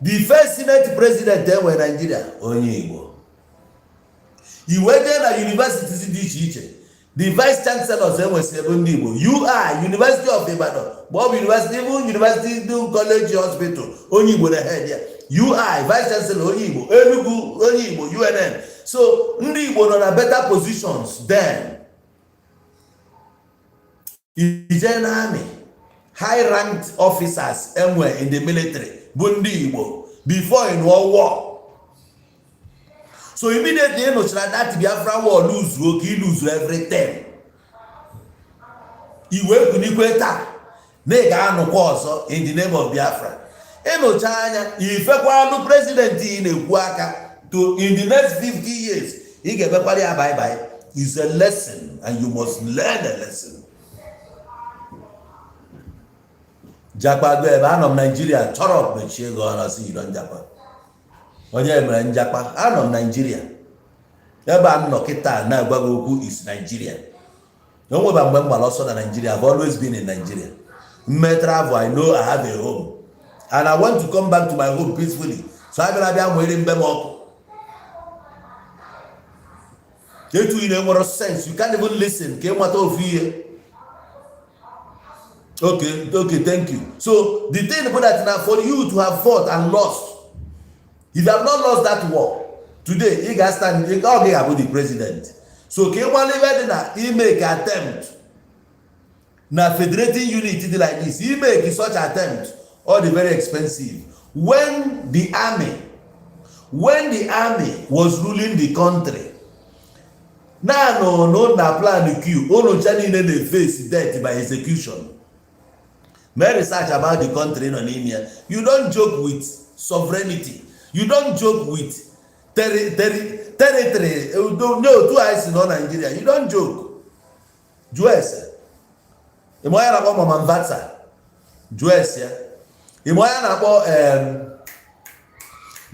The first senate president enwere Nigeria, onye Igbo. Iwe jee na universities dị iche iche, the vice chancellors enwesịrị ebe ndị Igbo. UI, University of Ibadan, ma ọ bụ university, even University College Hospital, onye Igbo na head ya. UI vice chancellor, onye Igbo. Enugu, onye Igbo. UNN. So ndị Igbo nọ na better positions. Then ije na army, high ranked officers enwe in the military bụ ndị Igbo before in war. So immediately ị nụchara that Biafra war, lose ka ị lose everything, iwe kunikwe taa na ị ga-anụkwa ọzọ in the name of Biafra. Ịnụcha anya ifekwanụ president ị na-ekwu aka to in the next 50 years, ị ga-emekwara ya bye bye. Is a lesson and you must learn a lesson. Jakpago ebe anọ m Naijiria chọrọ mechie ego ọnụ sị iro njapa. Onye mere njapa? Anọ m Naijiria ebe a m nọ kịta na-agwa gị okwu is Nigeria. Onweba mgbe m gbara ọsọ na Nigeria. I've always been in Nigeria. Mme travel, I know I have a home and I want to come back to my home peacefully. So abịara bịa nwere mbe m ọkụ etu ị na-enwero sense. You can't even listen ka ị mata ofu ihe. Okay, thank you. So the thing bụ that na for you to have fought and lost, if you have not lost that war today, ị ga-stand, ọ gaghị abụ the president. So ka ị gbala ibe dị na imeke attempt na federating unit dị like this, imeke such attempt, all the very expensive. When the army was ruling the country, naanụ na plan coup, unu ncha niile na-face death by execution. Mee research about the country nọ n'ime ya. You don't joke with sovereignty. You don't joke with territory. No, otu anyị si nọ Nigeria, you don't joke. Jụọ ese ịma onye na-akpọ Mama Mvatsa. Jụọ ese ya ịma onye na-akpọ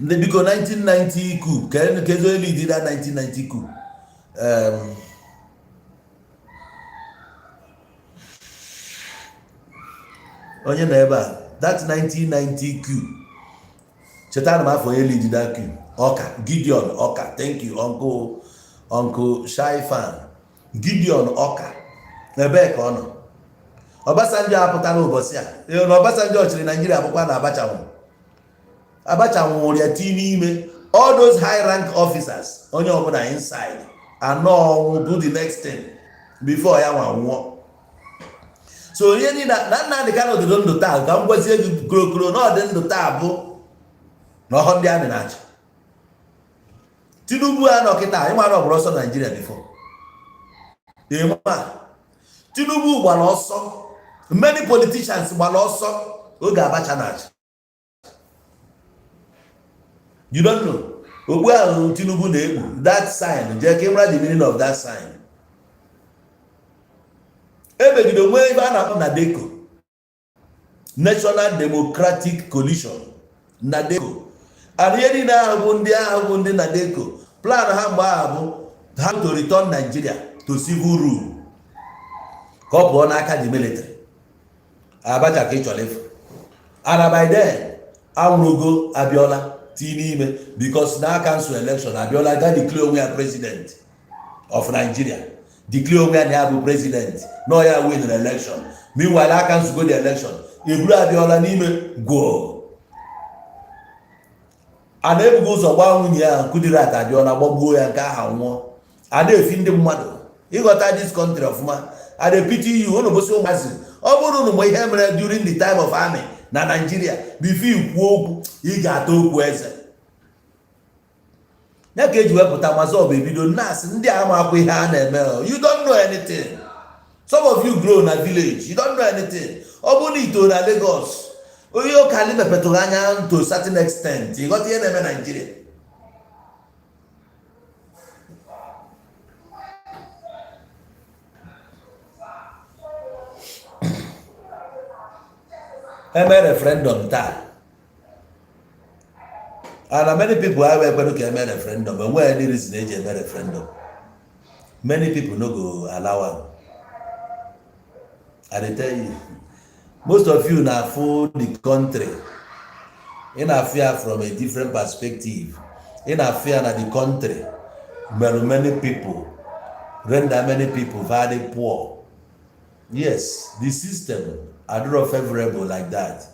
ndị biko 1990 coup ka ezo lead that 1990 coup. Onye nọ ebe a, that 1990 coup, chetara m afọ onye lead that coup. Ọka Gideon Ọka. Thank you, uncle Shai Fan. Gideon Ọka, ebee ka ọ nọ? Obasanjo apụtara ụbọchị a. Ee, na Obasanjo chịrị Naijiria bụkwa na Abacha nwụrụ. Abacha nwụrụ ya tii n'ime all those high rank officers, onye ọbụla inside anọ ọnwụ bụ the next thing before ya nwa nwụọ. So ihe niile na Nnamdi Kanu dịrị ndụ taa, ka m gwazie gị korokoro na ọ dị ndụ taa bụ na ọhọ ndị army na-achị. Tinubu a nọ kịta, ịma na ọ gbara ọsọ Naijiria before. Ịma Tinubu gbara ọsọ. Many politicians gbara ọsọ oge Abacha na-achị. You don't know. Okpu ahụ Tinubu na-ekpu, that sign, jee ka ị mara the meaning of that sign. Emegide nwee ebe a na-akpọ NADECO, National Democratic Coalition, NADECO. And ihe niile ahụ bụ ndị ahụ bụ ndị NADECO, plan ha mgbe ahụ bụ how to return Nigeria. to civil rule, ka ọ pụọ n'aka the military. Abacha ka ị chọrọ ịfụ, and by then anwụrụgo Abiola tii n'ime, because na cancel election, Abiola ga declare onwe ya president of Nigeria, declare onwe ya na ya bụ president, na ya win election. Meanwhile, a cancel the election, eburu Abiola n'ime gwoo. A na-ebughị ụzọ gbaa nwunye ya, Kudirat Abiola, gbagbuo ya, nke aha nwụọ. A na-efi ndị mmadụ ịghọta this country ọfụma. I dey pity you. Unu bụsị ụmụazị. Ọ bụrụ unu mgbe ihe mere during the time of army na Nigeria, before ikwu okwu, ị ga-ata okwu eze ya ka eji wepụta MASSOB. Ebido na-asị ndị a amakwa ihe a na-eme. You don't know anything. Some of you grow na village, you don't know anything. Ọ bụrụ na ito na Lagos, onye ụka mepetụrụ anya to certain extent, ịghọta ihe na-eme Nigeria. Eme referendum taa, and many people have ekwenu ka eme referendum. Enweghị any reason eji eme referendum. Many people no go allow am. I dey tell you, most of you na-afụ the country, ị na-afụ ya from a different perspective. Ị na-afụ ya na the country mere many people, render many people very poor. Yes, the system adịrọ favorable like that,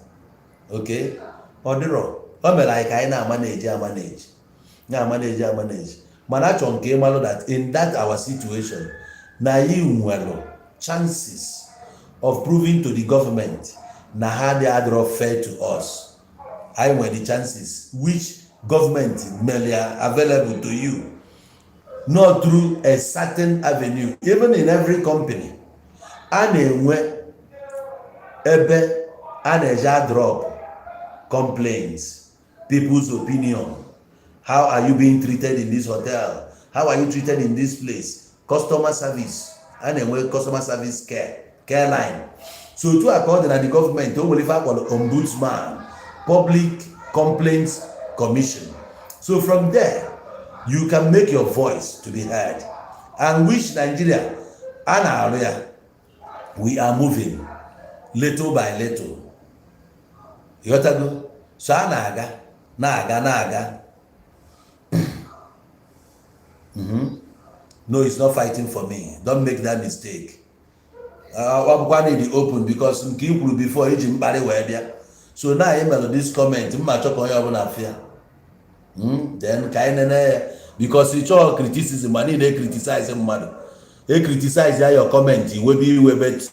okay? Ọ dịrọ. O mere anyị ka anyị na-amanage, amanage, na-amanage, amanage. Mana achọrọ nke ịmalụ that in that our situation, na anyị nwere chances of proving to the government na ha dị adịrọ fair to us. Anyị nwere the chances which government mere available to you, not through a certain avenue. Even in every company, a na-enwe ebe a na-eje drop complaints, people's opinion. How are you being treated in this hotel? How are you treated in this place? Customer service, a na-enwe customer service care line. So otu a ka ọ dị na the government. O nwere ife akpọrọ ombudsman, public complaints commission. So from there you can make your voice to be heard, and which Nigeria a na-arụ ya. We are moving little by little, ịghọtago? So a na-aga, na-aga, na-aga. No, it's not fighting for me. Don't make that mistake. Ọ bụkwa na dị open, because nke i kwuru before iji mkparị wee bịa. So na anyị mere this comment, mma achọ ka onye ọbụla fịa. Then ka anyị nene ya, because ị chọọ criticism, ma niile criticize mmadụ, e criticize ya, your comment, iwebe iwe, but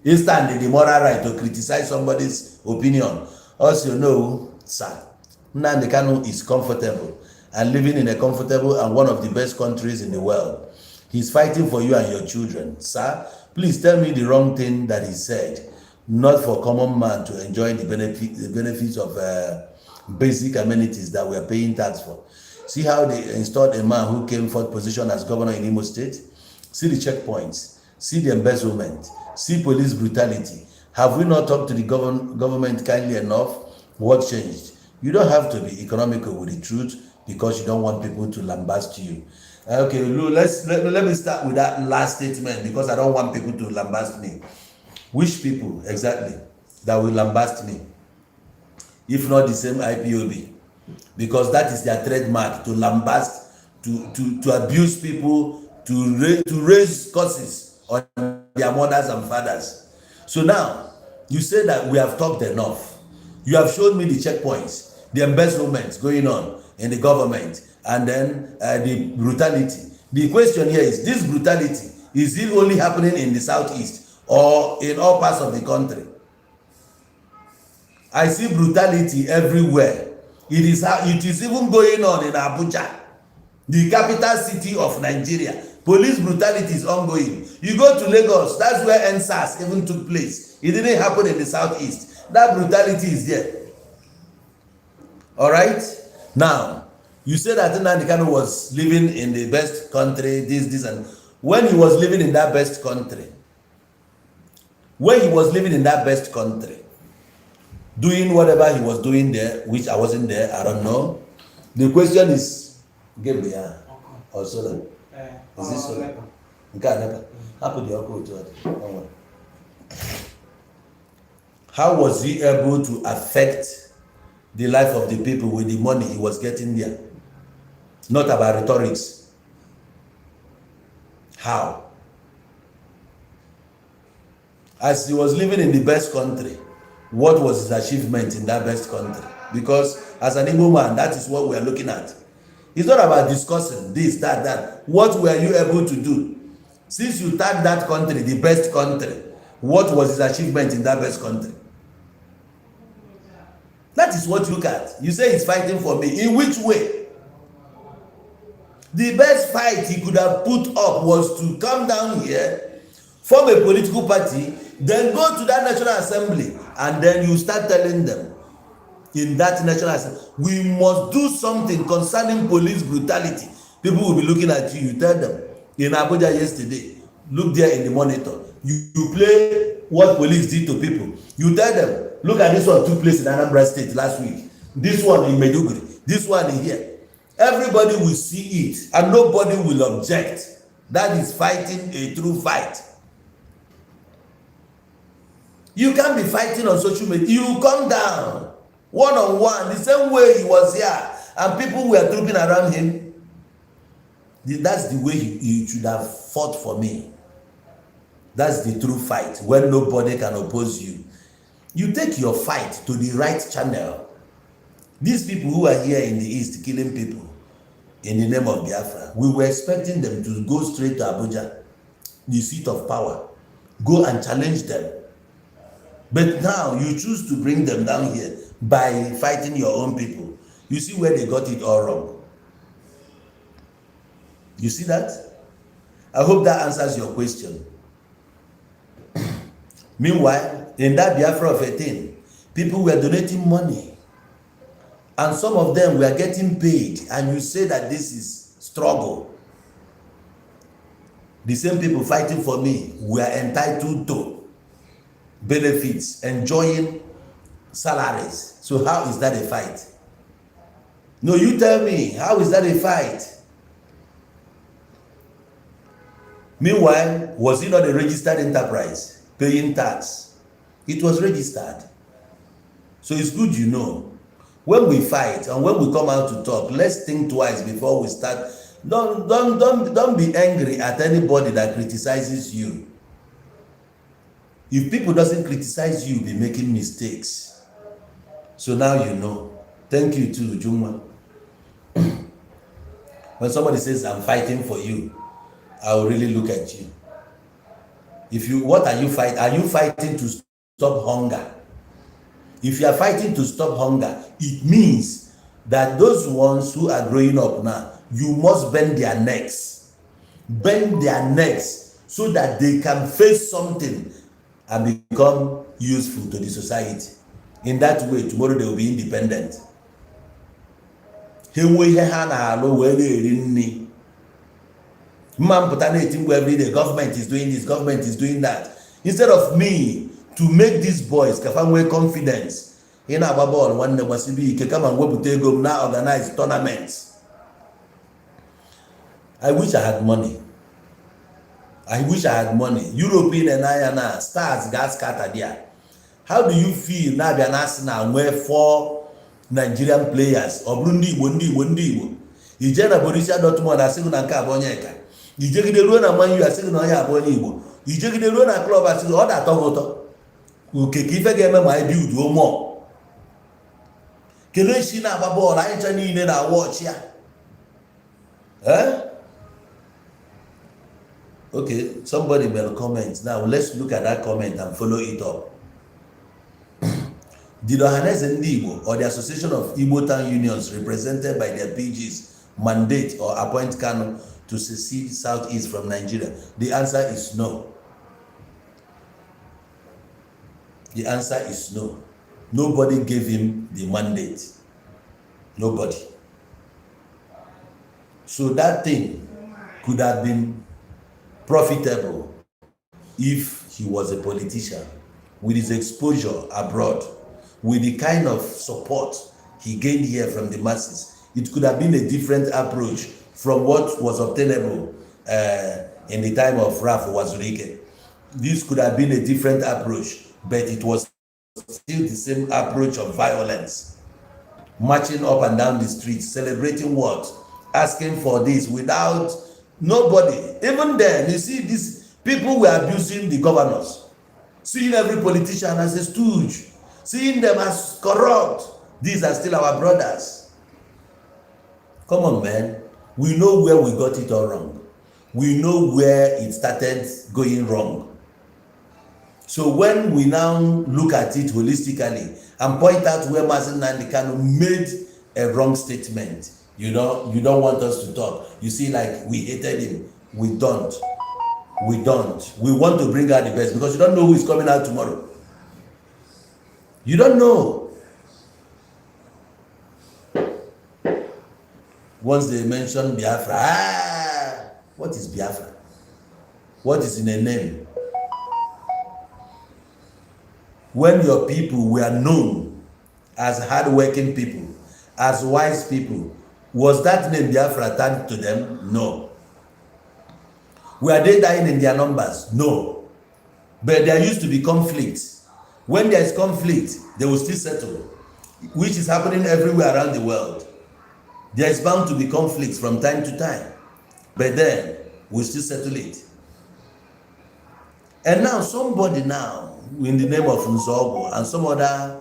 you stand the moral right to criticize somebody's opinion also. No, sir, Nnamdi Kanu is comfortable and living in a comfortable and one of the best countries in the world. He's fighting for you and your children. Sir, please tell me the wrong thing that he said, not for common man to enjoy the benefits of basic amenities that we are paying tax for. See how they installed a man who came fourth position as governor in Imo State. See the checkpoints, see the embezzlement, see police brutality. Have we not talked to the government kindly enough? What changed? You don't have to be economical with the truth because you don't want people to lambast you. Okay, Lou, let me start with that last statement, because I don't want people to lambast me. Which people exactly that will lambast me? If not the same IPOB, because that is their trademark, to lambast, to abuse people, to raise curses on their mothers and fathers. So now, you say that we have talked enough. You have shown me the checkpoints, the embezzlement going on in the government, and then the brutality. The question here is, this brutality, is it only happening in the southeast or in all parts of the country? I see brutality everywhere. It is even going on in Abuja, the capital city of Nigeria. Police brutality is ongoing. You go to Lagos, that's where EndSARS even took place. It didn't happen in the southeast. That brutality is there. All right? Now, you say that Nnamdi Kanu was living in the best country, this, and when he was living in that best country, when he was living in that best country, doing whatever he was doing there, which I wasn't there, I don't know. The question is, Gabriel or solar? Is this solar? Nke a NEPA hapụ dị ọkụ otu ọ dị, ọ nwere. How was he able to affect the life of the people with the money he was getting there? Not about rhetorics. How? As he was living in the best country, what was his achievement in that best country? Because as an Igbo man, that is what we are looking at. It's not about discussing this, that, that. What were you able to do? Since you tag that country the best country, what was his achievement in that best country? That is what you look at. You say he's fighting for me. In which way? The best fight he could have put up was to come down here, form a political party, then go to that National Assembly, and then you start telling them in that National Assembly, we must do something concerning police brutality. People will be looking at you. You tell them in Abuja yesterday, look there in the monitor. You play what police did to people. You tell them, look at this one took place in Anambra State last week. This one in Maiduguri. This one in here. Everybody will see it and nobody will object. That is fighting a true fight. You can't be fighting on social media. You come down one on one, the same way he was here and people were trooping around him. That's the way he should have fought for me. That's the true fight when nobody can oppose you. You take your fight to the right channel. These people who are here in the East killing people in the name of Biafra, we were expecting them to go straight to Abuja, the seat of power, go and challenge them. But now you choose to bring them down here by fighting your own people. You see where they got it all wrong. You see that? I hope that answers your question. Meanwhile, in that Biafra of 18, people were donating money. And some of them were getting paid. And you say that this is struggle. The same people fighting for me were entitled to benefits, enjoying salaries. So how is that a fight? No, you tell me, how is that a fight? Meanwhile, was it not a registered enterprise paying tax? It was registered. So it's good you know. When we fight and when we come out to talk, let's think twice before we start. Don't be angry at anybody that criticizes you. If people doesn't criticize you, you'll be making mistakes. So now you know. Thank you too, Juma. When somebody says, I'm fighting for you, I will really look at you. If you, what are you fighting? Are you fighting to stop hunger? If you are fighting to stop hunger, it means that those ones who are growing up now, you must bend their necks. Bend their necks so that they can face something and become useful to the society. In that way, tomorrow they will be independent. Ha enwe ihe ha na-alụ wee na-eri nri. Mma mpụta na-eti mkpu everyday, government is doing this, government is doing that. Instead of me to make these boys ka fa nwee confidence, ị na-agba bọọlụ nwanne gbasibe ike kama m wepụta ego m na organize tournaments. I wish I had money. I wish I had money. Europe ị na-ene anya na stars ga scatter there. How do you feel na-abịa na Arsenal nwee four Nigerian players, ọ bụrụ ndị Igbo, ndị Igbo, ndị Igbo? Ije na Borussia Dortmund, asị gị na nke a bụ onye ka. Ijegide ruo na Man U, asị gị na onye abụ onye Igbo. Ijegide ruo na club, asị gị ọ na-atọ gị ụtọ oke ka ife ga-eme ma anyị build mụọ. Kelechi na-agba bọọlụ, anyị ncha niile na-awa ọchị ya. Eh? Okay, somebody made a comment. Now let's look at that comment and follow it up. Did Ohanaeze Ndị Igbo or the Association of Igbo Town Unions represented by their PGs mandate or appoint Kanu to secede Southeast from Nigeria? The answer is no. The answer is no. Nobody gave him the mandate. Nobody. So that thing could have been profitable if he was a politician with his exposure abroad, with the kind of support he gained here from the masses. It could have been a different approach from what was obtainable. In the time of Ralph Uwazuruike, this could have been a different approach, but it was still the same approach of violence. Marching up and down the streets, celebrating what? Asking for this without nobody. Even then, you see, these people were abusing the governors, seeing every politician as a stooge, seeing them as corrupt. These are still our brothers. Come on, man. We know where we got it all wrong. We know where it started going wrong. So when we now look at it holistically and point out where Mazi Nnamdi Kanu made a wrong statement, you don't want us to talk. You see, like we hated him. We don't. We don't. We want to bring out the best because you don't know who is coming out tomorrow. You don't know. Once they mention Biafra, ah, what is Biafra? What is in a name? When your people were known as hardworking people, as wise people, was that name Biafra tagged to them? No. Were they dying in their numbers? No. But there used to be conflict. When there is conflict, they will still settle, which is happening everywhere around the world. There is bound to be conflicts from time to time, but then we still settle it. And now somebody now, in the name of Nzeogwu and some other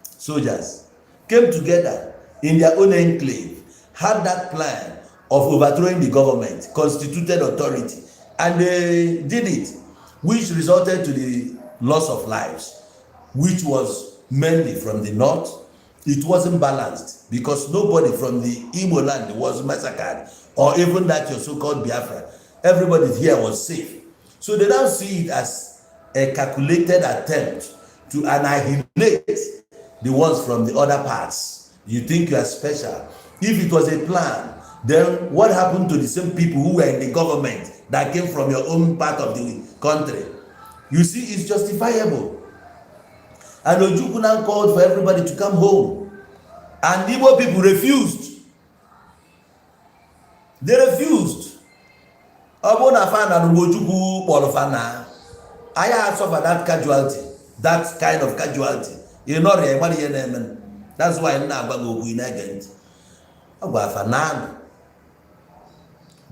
soldiers, came together in their own enclave, had that plan of overthrowing the government, constituted authority, and they did it, which resulted to the loss of lives, which was mainly from the north. It wasn't balanced because nobody from the Igbo land was massacred, or even that your so-called Biafra. Everybody here was safe. So they now see it as a calculated attempt to annihilate the ones from the other parts. You think you are special. If it was a plan, then what happened to the same people who were in the government that came from your own part of the country? You see, it's justifiable. And Ojukwu now called for everybody to come home. And Igbo people refused. They refused. Ọ bụrụ na fa na Ojukwu kpọrọ fa na anyị suffer that casualty, that kind of casualty. Ị nọrọ ya, ịmara ihe na-eme. That's why m na-agwa gị okwu, ị na-ege ntị. Ọ gwa fa naanụ,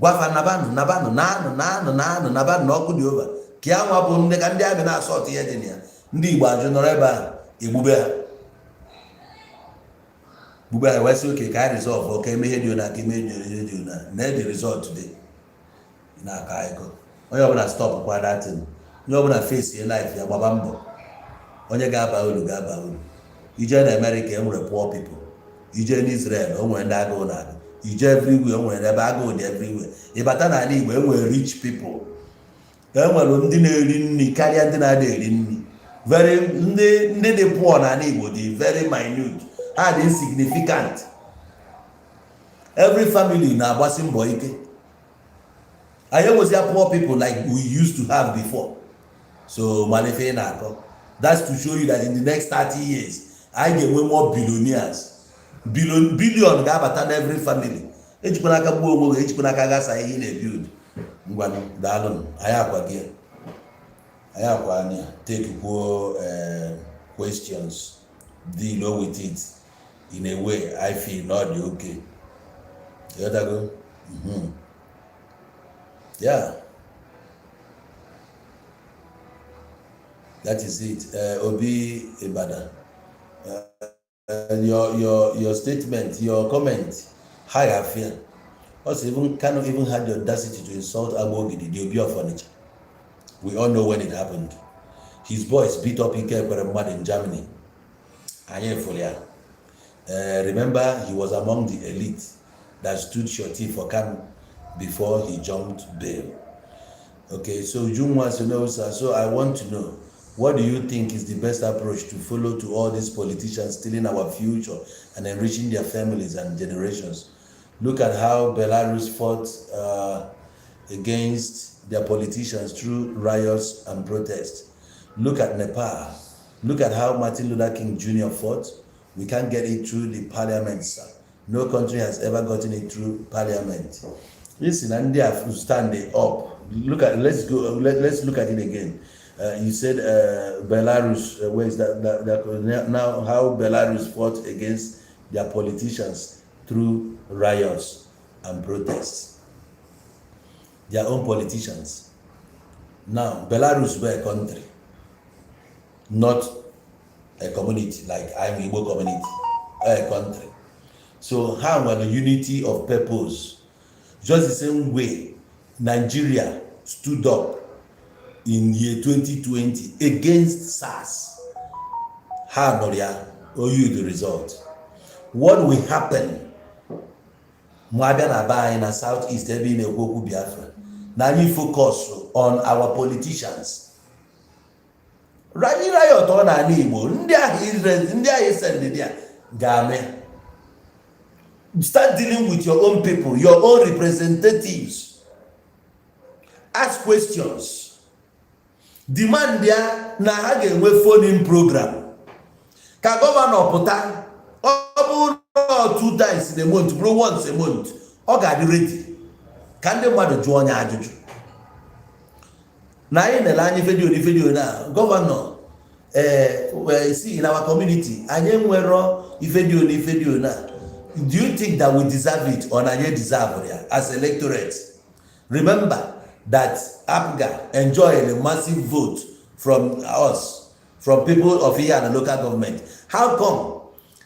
gwa fa nabanụ, nabanụ, naanụ, naanụ, naanụ, nabanụ na ọkụ dị over ka ya nwa bụ ndị ka ndị amị na-asọ ọtụ ihe dị na ya. Ndị Igbo ajụ nọrọ ebe a, egbube ha, gbube ha. Wee sị oke ka anyị resolve, ka eme ihe dị ona, ka eme ihe dị ona na the result today na-akọ akụkọ. Onye ọbụla stop kwa datin, onye ọbụla face life ya, gbaba mbọ. Onye ga-aba uru ga-aba uru. Ije na Amerịka, e nwere poor people. Ije n'Israel, o nwere ndị agụụ na-agụ. Ije everywhere, o nwere ebe agụụ dị everywhere. Ịbata n'ala Igbo, e nwere rich people, e nwere ndị na-eri nri karịa ndị na-ada eri nri. Very ndị dị poor n'ala Igbo dị very minute, ha dị insignificant. Every family na-agbasi mbọ ike. Anyị enwezia poor people like we used to have before. So malife ị na-akọ, that's to show you that in the next 30 years, anyị ga-enwe more billionaires. Billion, billion ga-abata na every family. Ejikwana aka gbuo onwe gị, ejikwana aka gasa ihe ị na-ebuild. Ngwanụ, daalụnụ. Anyị akwa gị, anyị akwa anya take kwuo questions, deal with it in a way I feel na ọ dị okay. Ịghọtago? Yeah, that is it. Obi Ibadan, your statement, your comment, high affair. Also, even Kanu even had the audacity to insult Agbogidi, the Obi of Onitsha. We all know when it happened. His boys beat up Ike Ekweremadu in Germany. Anyị fụrụ ya. Remember, he was among the elite that stood surety for Kanu before he jumped bail. Okay, so Ujunwa Senosa, so I want to know, what do you think is the best approach to follow to all these politicians stealing our future and enriching their families and generations? Look at how Belarus fought against their politicians through riots and protests. Look at Nepal. Look at how Martin Luther King Jr. fought. We can't get it through the parliament, sir. No country has ever gotten it through parliament. Isi na ndị a stand up. Look at, let's go, let's look at it again. You said Belarus, where is that now, how Belarus fought against their politicians through riots and protests, their own politicians. Now, Belarus were a country, not a community like I'm Igbo community, a country. So ha nwere unity of purpose, just the same way Nigeria stood up in year 2020 against SARS. Ha nụrụ ya oyi. The result, what will happen ma abịa na be anyị na South East, ebe ị na-ekwu okwu Biafra, na anyị focus on our politicians? Anyị riot ọ n'ala Igbo, ndị ahụ ndị ahụ send ya ga-anụ ya. Start dealing with your own people, your own representatives. Ask questions, demand ya na ha ga-enwe phone program ka governor pụta. Ọ bụrụ na two times in a month, bụrụ once a month, ọ ga-adị ready ka ndị mmadụ jụọ onye ajụjụ. Na anyị nele anya video na video na governor, ee, see, in our community anyị enwero video na video na. Do you think that we deserve it or na anyị deserve ya as electorate? Remember that APGA enjoyed a massive vote from us, from people of here and the local government. How come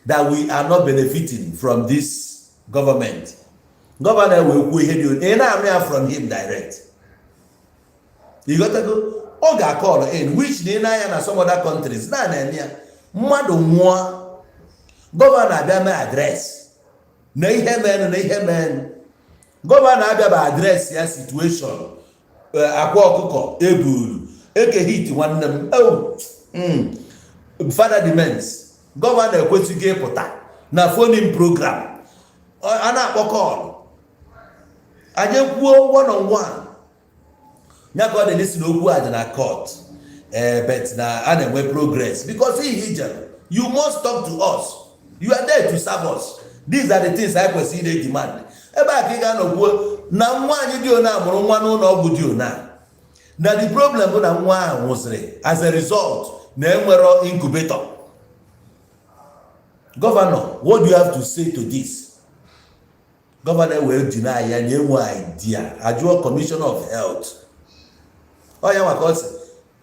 that we are not benefiting from this government? Governor wee kwuo ihe dị ị na-anụ ya from him direct. You got to go. Ọ ga-akọrọ in which na ị na-anya na some other countries na na-eme ya. Mmadụ nwụọ, governor abịa mee address na ihe menụ na ihe menụ. Governor abịa bụ address ya situation. Akwa ọkụkọ eburu eke hit nwanne m, oh, father demens. Governor ekwesịghị ịpụta na phone program a na-akpọ call. Anyị kwuo one on one ya ka ọ dị n'isi na okwu a dị na court, ee, but na a na-enwe progress because ihe ijere, you must talk to us. You are there to serve us. These are the things anyị kwesịrị ide demand. Ebe a ka ị ga-anọ kwuo na nwa anyị dị ona mụrụ nwa n'ụlọ ọgwụ dị ona, na the problem bụ na nwa ahụ nwụsịrị as a result na enwero incubator. Governor, what do you have to say to this? Governor wee deny ya na enwe idea. Ajụọ commissioner of health, ọ ya maka ọ sị,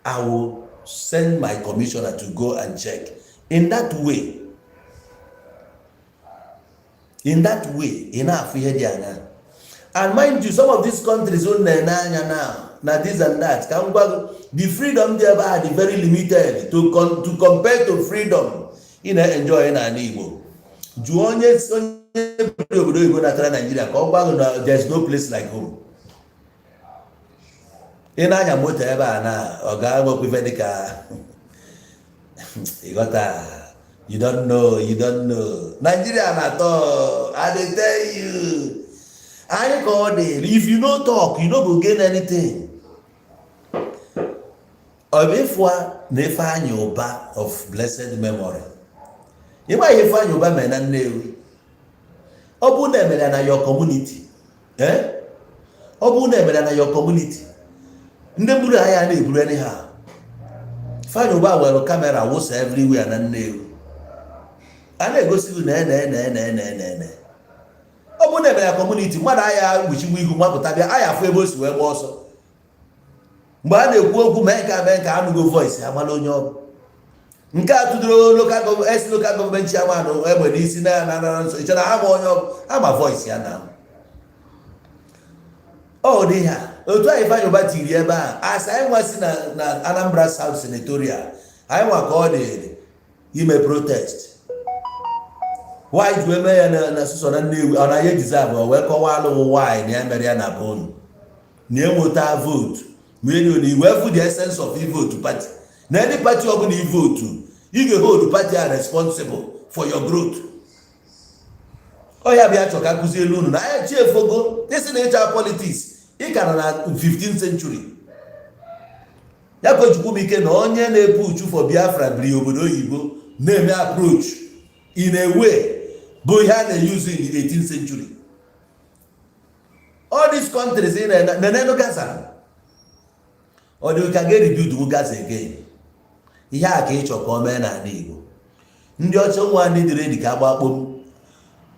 "I will send my commissioner to go and check." In that way, in that way, ị na-afụ ihe dị anya. And mind you, some of these countries unu na-ene anya now na this and that, ka m gwa gị, the freedom dị ebe a dị very limited to compare to freedom ị na-enjoy n'ala Igbo. Jụọ onye biri obodo oyibo natara Naijiria ka ọ gwa gị na there is no place like home. Ị na-anya moto ebe a na ọ ga-enwekwa ife dịka ịghọta. You don't know, you don't know. Nigeria na-atọ. I dey tell you, anyị ka ọ dị. If you no talk, you no go gain anything. Ọ bụ ịfụa na Ifeanyị Ụba of blessed memory. Ịma ihe Ifeanyị Ụba mere na Nnewi? Ọ bụrụ na emere ya na your community, eh? Ọ bụrụ na emere ya na your community, ndị mburu ahịa na-eburu anyhow. Ifeanyị Ụba were camera wụsa everywhere na Nnewi, a na-egosi gị na ene ene ene ene ene ene. Ọ bụrụ na emere ya community, mmadụ agha kpuchigbu ihu mapụta bịa aya afụ ebe o si wee gba ọsọ. Mgbe a na-ekwu okwu mee nke a, mee nke anụgo voice, amala onye ọ bụ. Nke a tụdoro local government, ex local government chairman egbe n'isi na nso ichere ama onye ọ bụ, ama voice ya na ọ dị ha otu a. Ifeanyị Ụba tiri ebe a asị anyị nwasị na Anambra South Senatorial, anyị nwa ka ọ dịrị ime protest. Why ji wee mee ya na sụsọ na Nnewi? Ọ na ya deserve? O wee kọwaa alụghị why na ya mere ya na bonu na enweta vote wee nye na wee fụ the essence of vote party na any party ọbụla i vote, ị ga-hold party a responsible for your growth. Ọ ya bịa chọ ka kụzielu unu na anyị chi efogo isi na ịcha politics. Ị ka nọ na 15th century. Ya ka ojukwu m ike na onye na-epu uchu for Biafra biri obodo oyibo na-eme approach in a way bụ ihe a na-use in the 18th century. All these countries ị na-enenu Gaza, ọ dị ka ga-rebuild Gaza again. Ihe a ka ị chọ ka ọ mee n'ala Igbo. Ndị ọcha nwa ndị dị ready ka agba kpom.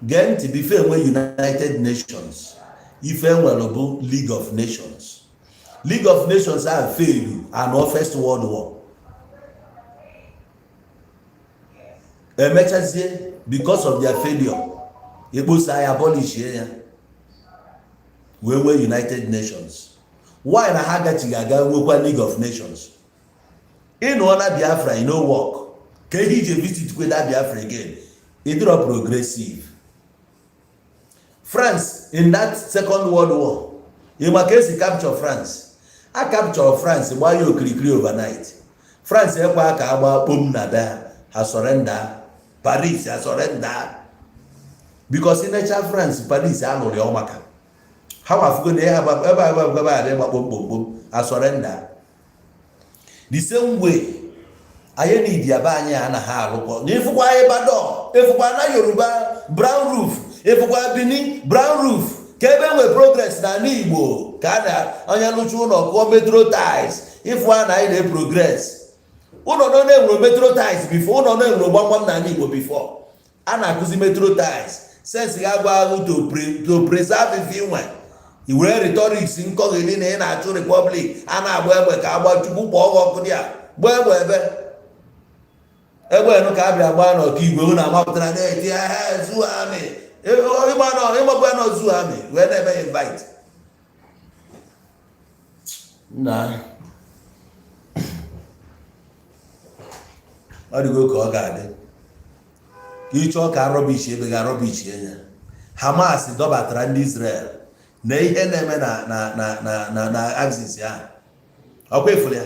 Gee ntị, before enwe United Nations, ife enwere bụ League of Nations. League of Nations ahụ failed anọ First World War. Emechazie, because of their failure, ekposa ya, abolishie ya, wee nwee United Nations. Why na ha agachighị aga nwekwa League of Nations? Ịnụọ na Biafra, you no work. Ka ihe ije visit kwe da Biafra again, ịdịrọ progressive. France in that Second World War, ịma ka esi capture France? A capture France, gbaa ya okirikiri overnight. France ekwe ka agba kpom na be ha, ha surrender. Paris ha surrender, because inecha France, Paris alụrụ ya maka ha wafugo na ebe ebe ebe ebe a ịgba kpomkpomkpom, ha surrender. The same way anyị need ya be anyị anaghị alụkọ na ịfụkwa Ibadan, ịfụkwa na Yoruba brown roof, ịfụkwa Benin brown roof, ka ebe nwee progress. Na ala Igbo ka a na onye lụcha ụlọ kụọ metro tiles. Ịfụ a na anyị na-progress. Ụlọ nọ na-enwere metro tiles before, ụlọ na-enwere gbamgbam n'ala Igbo before a na-akụzi metro tiles. Sense ga-agwa ahụ to preserve ife inwe i were rhetorics nkọghịrị na ị na-achụ republic. A na-agba egbe ka agba Chukwu kpọọ gị ọkụ dị a gbaa egbe ebe egbe enu ka a bịa gbaa n'ọka igwe unu amapụtara na-eti zu amị ịgbagba nọ zu amị wee na-eme invite na ọ dịgo ka ọ ga-adị ka ịchọọ ka rubbish ebe ga rubbish ya. Hamas dọbatara ndị Israel na ihe na-eme na axis ahụ. Ọkwa ifuru ya,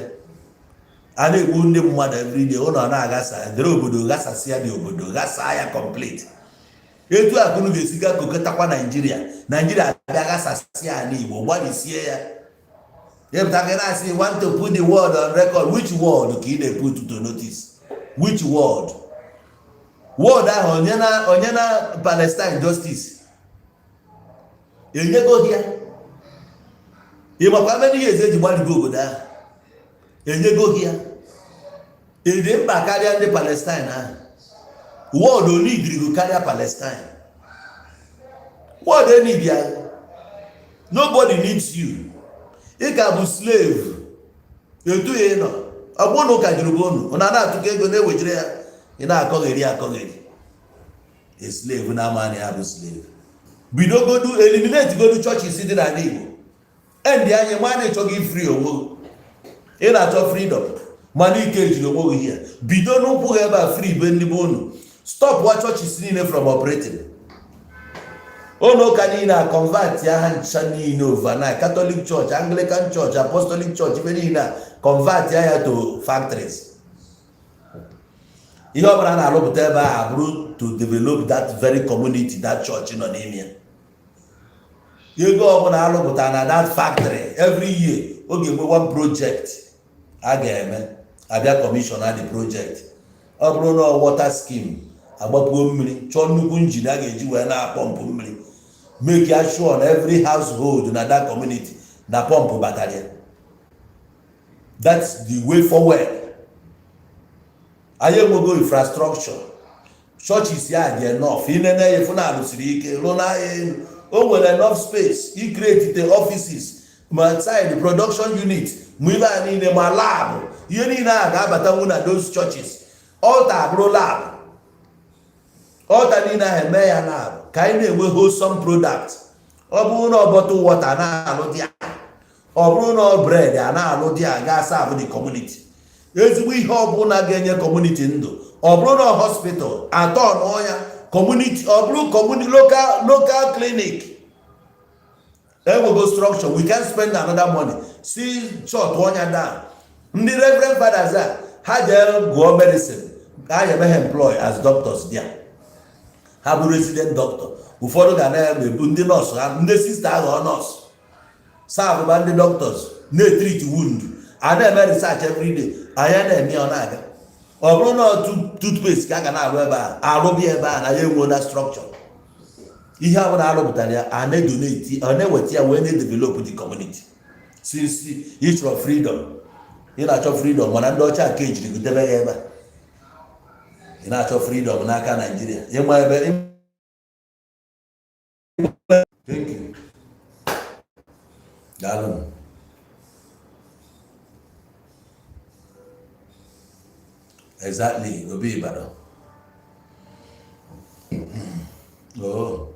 a na-egbu ndị mmadụ everyday, ụlọ na-aghasa dere obodo, ghasasịa dị obodo, ghasaa ya complete. Etu akụnụ ga-esi ga kokotakwa Naijiria, Naijiria abịa ghasasịa ala Igbo, gbalisie ya. Ịpụta gị na-asị, "Want to put the world on record." Which world ka ị na-put to notice? Which world? World ahụ onye na Palestine justice enyego ya? Ị makwa many years eji gbaligo obodo ahụ? Enyego ya ịdị mkpa karịa ndị Palestine ahụ? World onidirigo karịa Palestine? World enid ya. Nobody needs you. Ị ka bụ slave etu ya ị nọ. Ọ bụrụ na ụka juru bụ unu, unu na-atụkọ ego na-ewejere ya, ị na-akọgheri akọgheri. A slave na-ama na ya bụ slave. Bidogodu eliminate godu churches dị n'ala Igbo. Endị anyị ma na ịchọghị free onwe gị, ị na-achọ freedom, mana ike jiri onwe gị ya. Bido n'ụkwụ gị ebe a, free be ndị be unu. Stop wa churches niile from operating. Ụlọ ụka niile a, convert ya ha ncha niile overnight. Catholic Church, Anglican Church, Apostolic Church, ife niile a, convert ya to factories. Ihe ọbụla na-arụpụta ebe a bụrụ to develop that very community that church nọ n'ime ya. Ego ọbụla arụpụta na that factory every year, ọ ga-enwe one project a ga-eme, abịa commission the project. Ọ bụrụ na water scheme, agbapuo mmiri, chọọ nnukwu engine a ga-eji wee na-apọmpụ mmiri, make ya sure na every household na that community na pọmpụ batara ya. That's the way forward. Anyị enwego infrastructure. Churches ya dị enough. Inene ya, efu na alụsiri ike rụọ n'ahịa elu. O nwere enough space i create the offices, ma side production unit, ma ibe a niile, ma lab. Ihe niile a ga-abatanwu na those churches. Altar abụrụ lab, altar niile ahụ eme ya lab, ka anyị na-enwe wholesome product. Ọ bụrụ na ọ bottle water na-alụ dị ya, ọ bụrụ na ọ bread a na-alụ dị ya, ga serve the community. Ezigbo ihe ọbụla ga-enye community ndụ. Ọ bụrụ na hospital atọ n'ọnya community, ọ bụrụ community local clinic, enwego structure. We can spend another money si shut ọnya down. Ndị reverend fathers a, ha jee gụọ medicine, ha eme ha employ as doctors there. Ha bụ resident doctor. Ụfọdụ ga na-ebu ndị nọọsụ ha, ndị sista aghọọ nọọsụ, serve ndị doctors, na-etreat wound, a na-eme research everyday. Anyị na-eme ọ na-aga. Ọ bụrụ na toothpaste ka a ga na-arụ ebe a, arụbịa ebe a na ya enwe na structure. Ihe ahụ na-alụpụtara ya, a na-edonate, a na-eweta ya wee na-edevelop the community. Since ị chọrọ freedom, ị na-achọ freedom, mana ndị ọcha ka ejiri gị debe ya ebe a. Ị na-achọ freedom n'aka Naijiria, ịma ebe. Thank you, daalụ. Exactly, Obi Ibadan. Oh,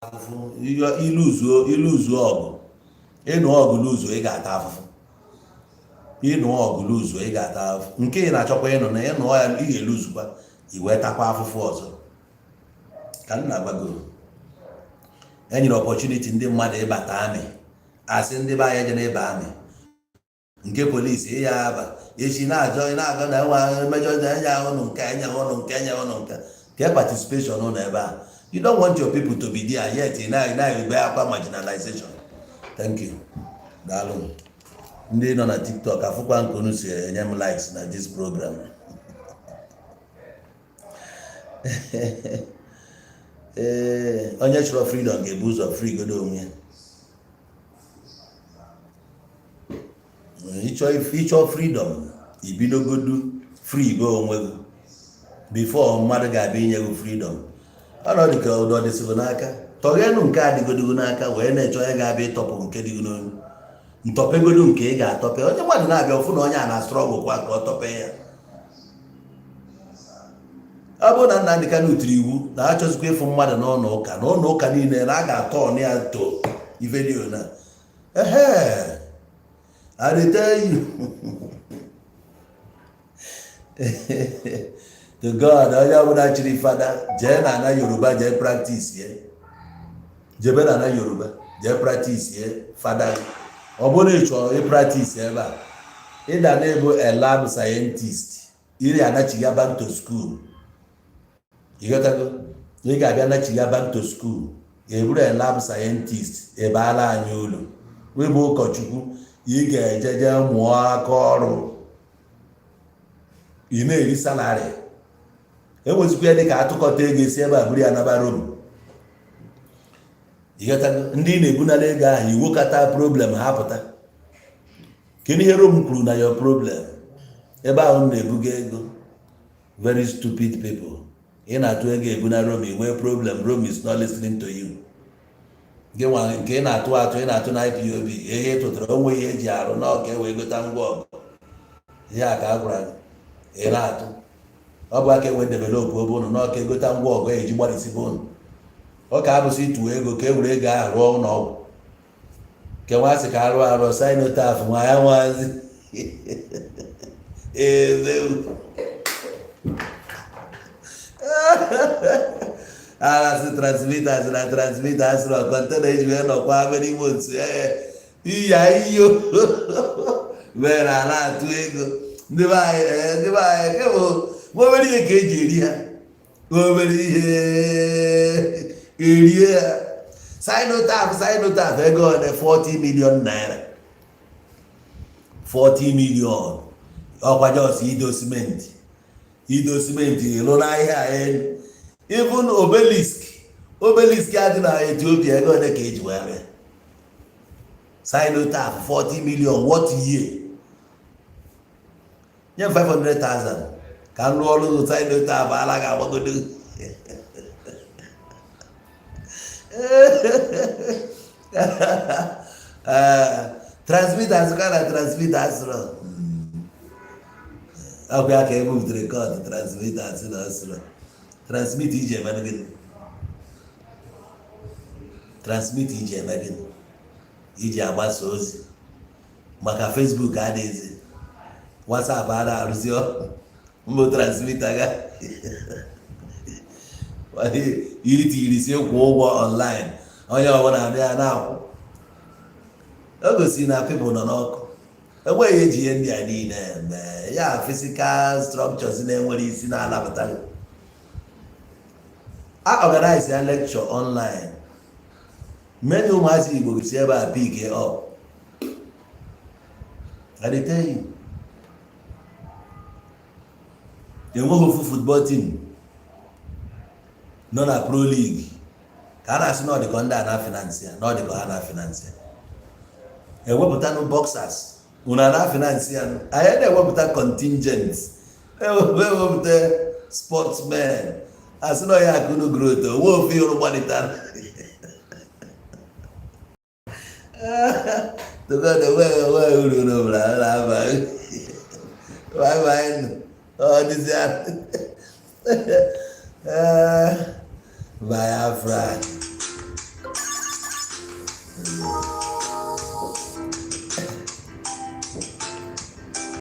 afụfụ iluzuo, iluzuo ọgụ, ịnụ ọgụ luzuo, ị ga-ata afụfụ. Ịnụ ọgụ luzuo, ị ga-ata afụfụ. Nke ị na-achọkwa ịnụ na ịnụ ya, ị ga-eluzukwa, i wee takwa afụfụ ọzọ. Ka m na-agwago, e nyere opportunity ndị mmadụ ịbata army, asị ndị be anyị eje n'ịba army nke polisi ịya aba echi na-ajọ na-agọ na enwe mejọ enye ụnụ nke, enye ụnụ nke, enye ụnụ nke ke participation ụnụ ebe a. You don't want your people to be there, yet ị na-ebe akwa marginalization. Thank you, daalụ. Ndị nọ na TikTok, afụkwa nke unu si enye m likes na this program. Ee, onye chọrọ freedom ga-ebu ụzọ free godo onwe ya. Ịchọ freedom, ibidogodu free go onwe gị before mmadụ ga-abịa inye gị freedom. Ọnọdụ ka ụdọ dịsịgị n'aka, tọghenu nke adịgodogo n'aka wee na-eche onye ga-abịa ịtọpụ nke dị gị n'olu. Ntọpegodu nke ị ga-atọpe, onye mmadụ na-abịa ọfụ na onye a na struggle kwa ka ọ tọpe ya. Ọ bụrụ na Nnamdị Kanụ tiri iwu na achọzikwa ịfụ mmadụ n'ụlọ ụka, na ụlọ ụka niile na a ga-atọ ọnụ ya to ife dị na ehe. I dey tell you, to God, onye ọbụla chiri fada jee na ana Yoruba jee practice ye, jebe na ana Yoruba jee practice ye fada. Ọ bụrụ na ị chọrọ ịpractice ebe a, ịda na-ebu a lab scientist, iri anachiga back to school. Ịghọtago? Ị ga-abịa nachiga back to school, eburu a lab scientist ebaala anyị ụlọ. Webụ ụkọchukwu, ị ga-ejeje mụọ aka ọrụ, ị na-eri salary. Enwezikwa ya dịka atụkọta ego esi ebe a buru ya naba Rome. Ịghọtago? Ndị ị na-ebunara ego ahụ, iwokọta problem ha pụta. Kedu ihe Rome kwuru na your problem ebe ahụ m na-ebuga ego? Very stupid people. Ị na-atụ ego ebu na Rome, ị nwee problem, Rome is not listening to you. Gị nwa nke ị na-atụ atụ, ị na-atụ na IPOB, ihe ị tụtara onwe ihe eji arụ na ọka ewee gota ngwa ọgụ. Ihe a ka a gwara gị, ị na-atụ ọ bụ aka ewe develop obe ụnụ n'ọka egota ngwa ọgụ eji gbalịsibe ụnụ. Ọ ka abụsị ịtụwa ego ka e were ego ahụ rụọ ụlọ ọgwụ nke nwa sị ka arụ arụ cenotaph nwa ya nwazi eze agha sị transmitters na transmitters na container eji wee nọkwa many months. Iya iyo mere a na-atụ ego ndị be anyị. Ndị be anyị nke bụ nwa obere ihe ka eji eri ha, obere ihe erie ha. Cenotaph, cenotaph ego ole? 40 million naira, 40 million. Ọkwa just ido simenti, ido simenti lụ n'ahịa elu. Even obelisk, obelisk adị na Ethiopia, ego ole ka eji wee ree cenotaph? 40 million. What year? Nye m 500,000 ka m rụọ ọrụ cenotaph, ala ga-agbagodo. Ee, transmitter sịkwa na transmitter sịrọ ọkwa ya ka e buputere court. Transmitter sị na ọ sịrọ transmit iji eme gịnị? Transmit iji eme gịnị? Iji agbasa ozi maka Facebook adịghịzi, WhatsApp a na-arụzi ọrụ mbụ. Transmitter ga iri si kwụọ ụgwọ online, onye ọbụla abịa na-akwụ. O gosiri na people nọ n'ọkụ, enweghị eji ihe ndị a niile eme ya. Physical structures na-enwere isi na-anapụta a organize ya lecture online. Many ụmụazị Igbo si ebe a pick up. I dey tell you, enweghị ofu football team nọ na Pro League. Ka a na-asị na ọ dịka ndị a na-finance ya, na ọ dịka ha na-finance ya. Ewepụtanụ boxers, unu a na-finance ya. Anyị na-ewepụta contingent, ewepụta sportsmen, asị na ya akụnụ growth onwe ofu ịrụ gbalitara. To God, onweghị uru n'obodo a na-aba. Bye bye. Ọ dịzị. Biafra.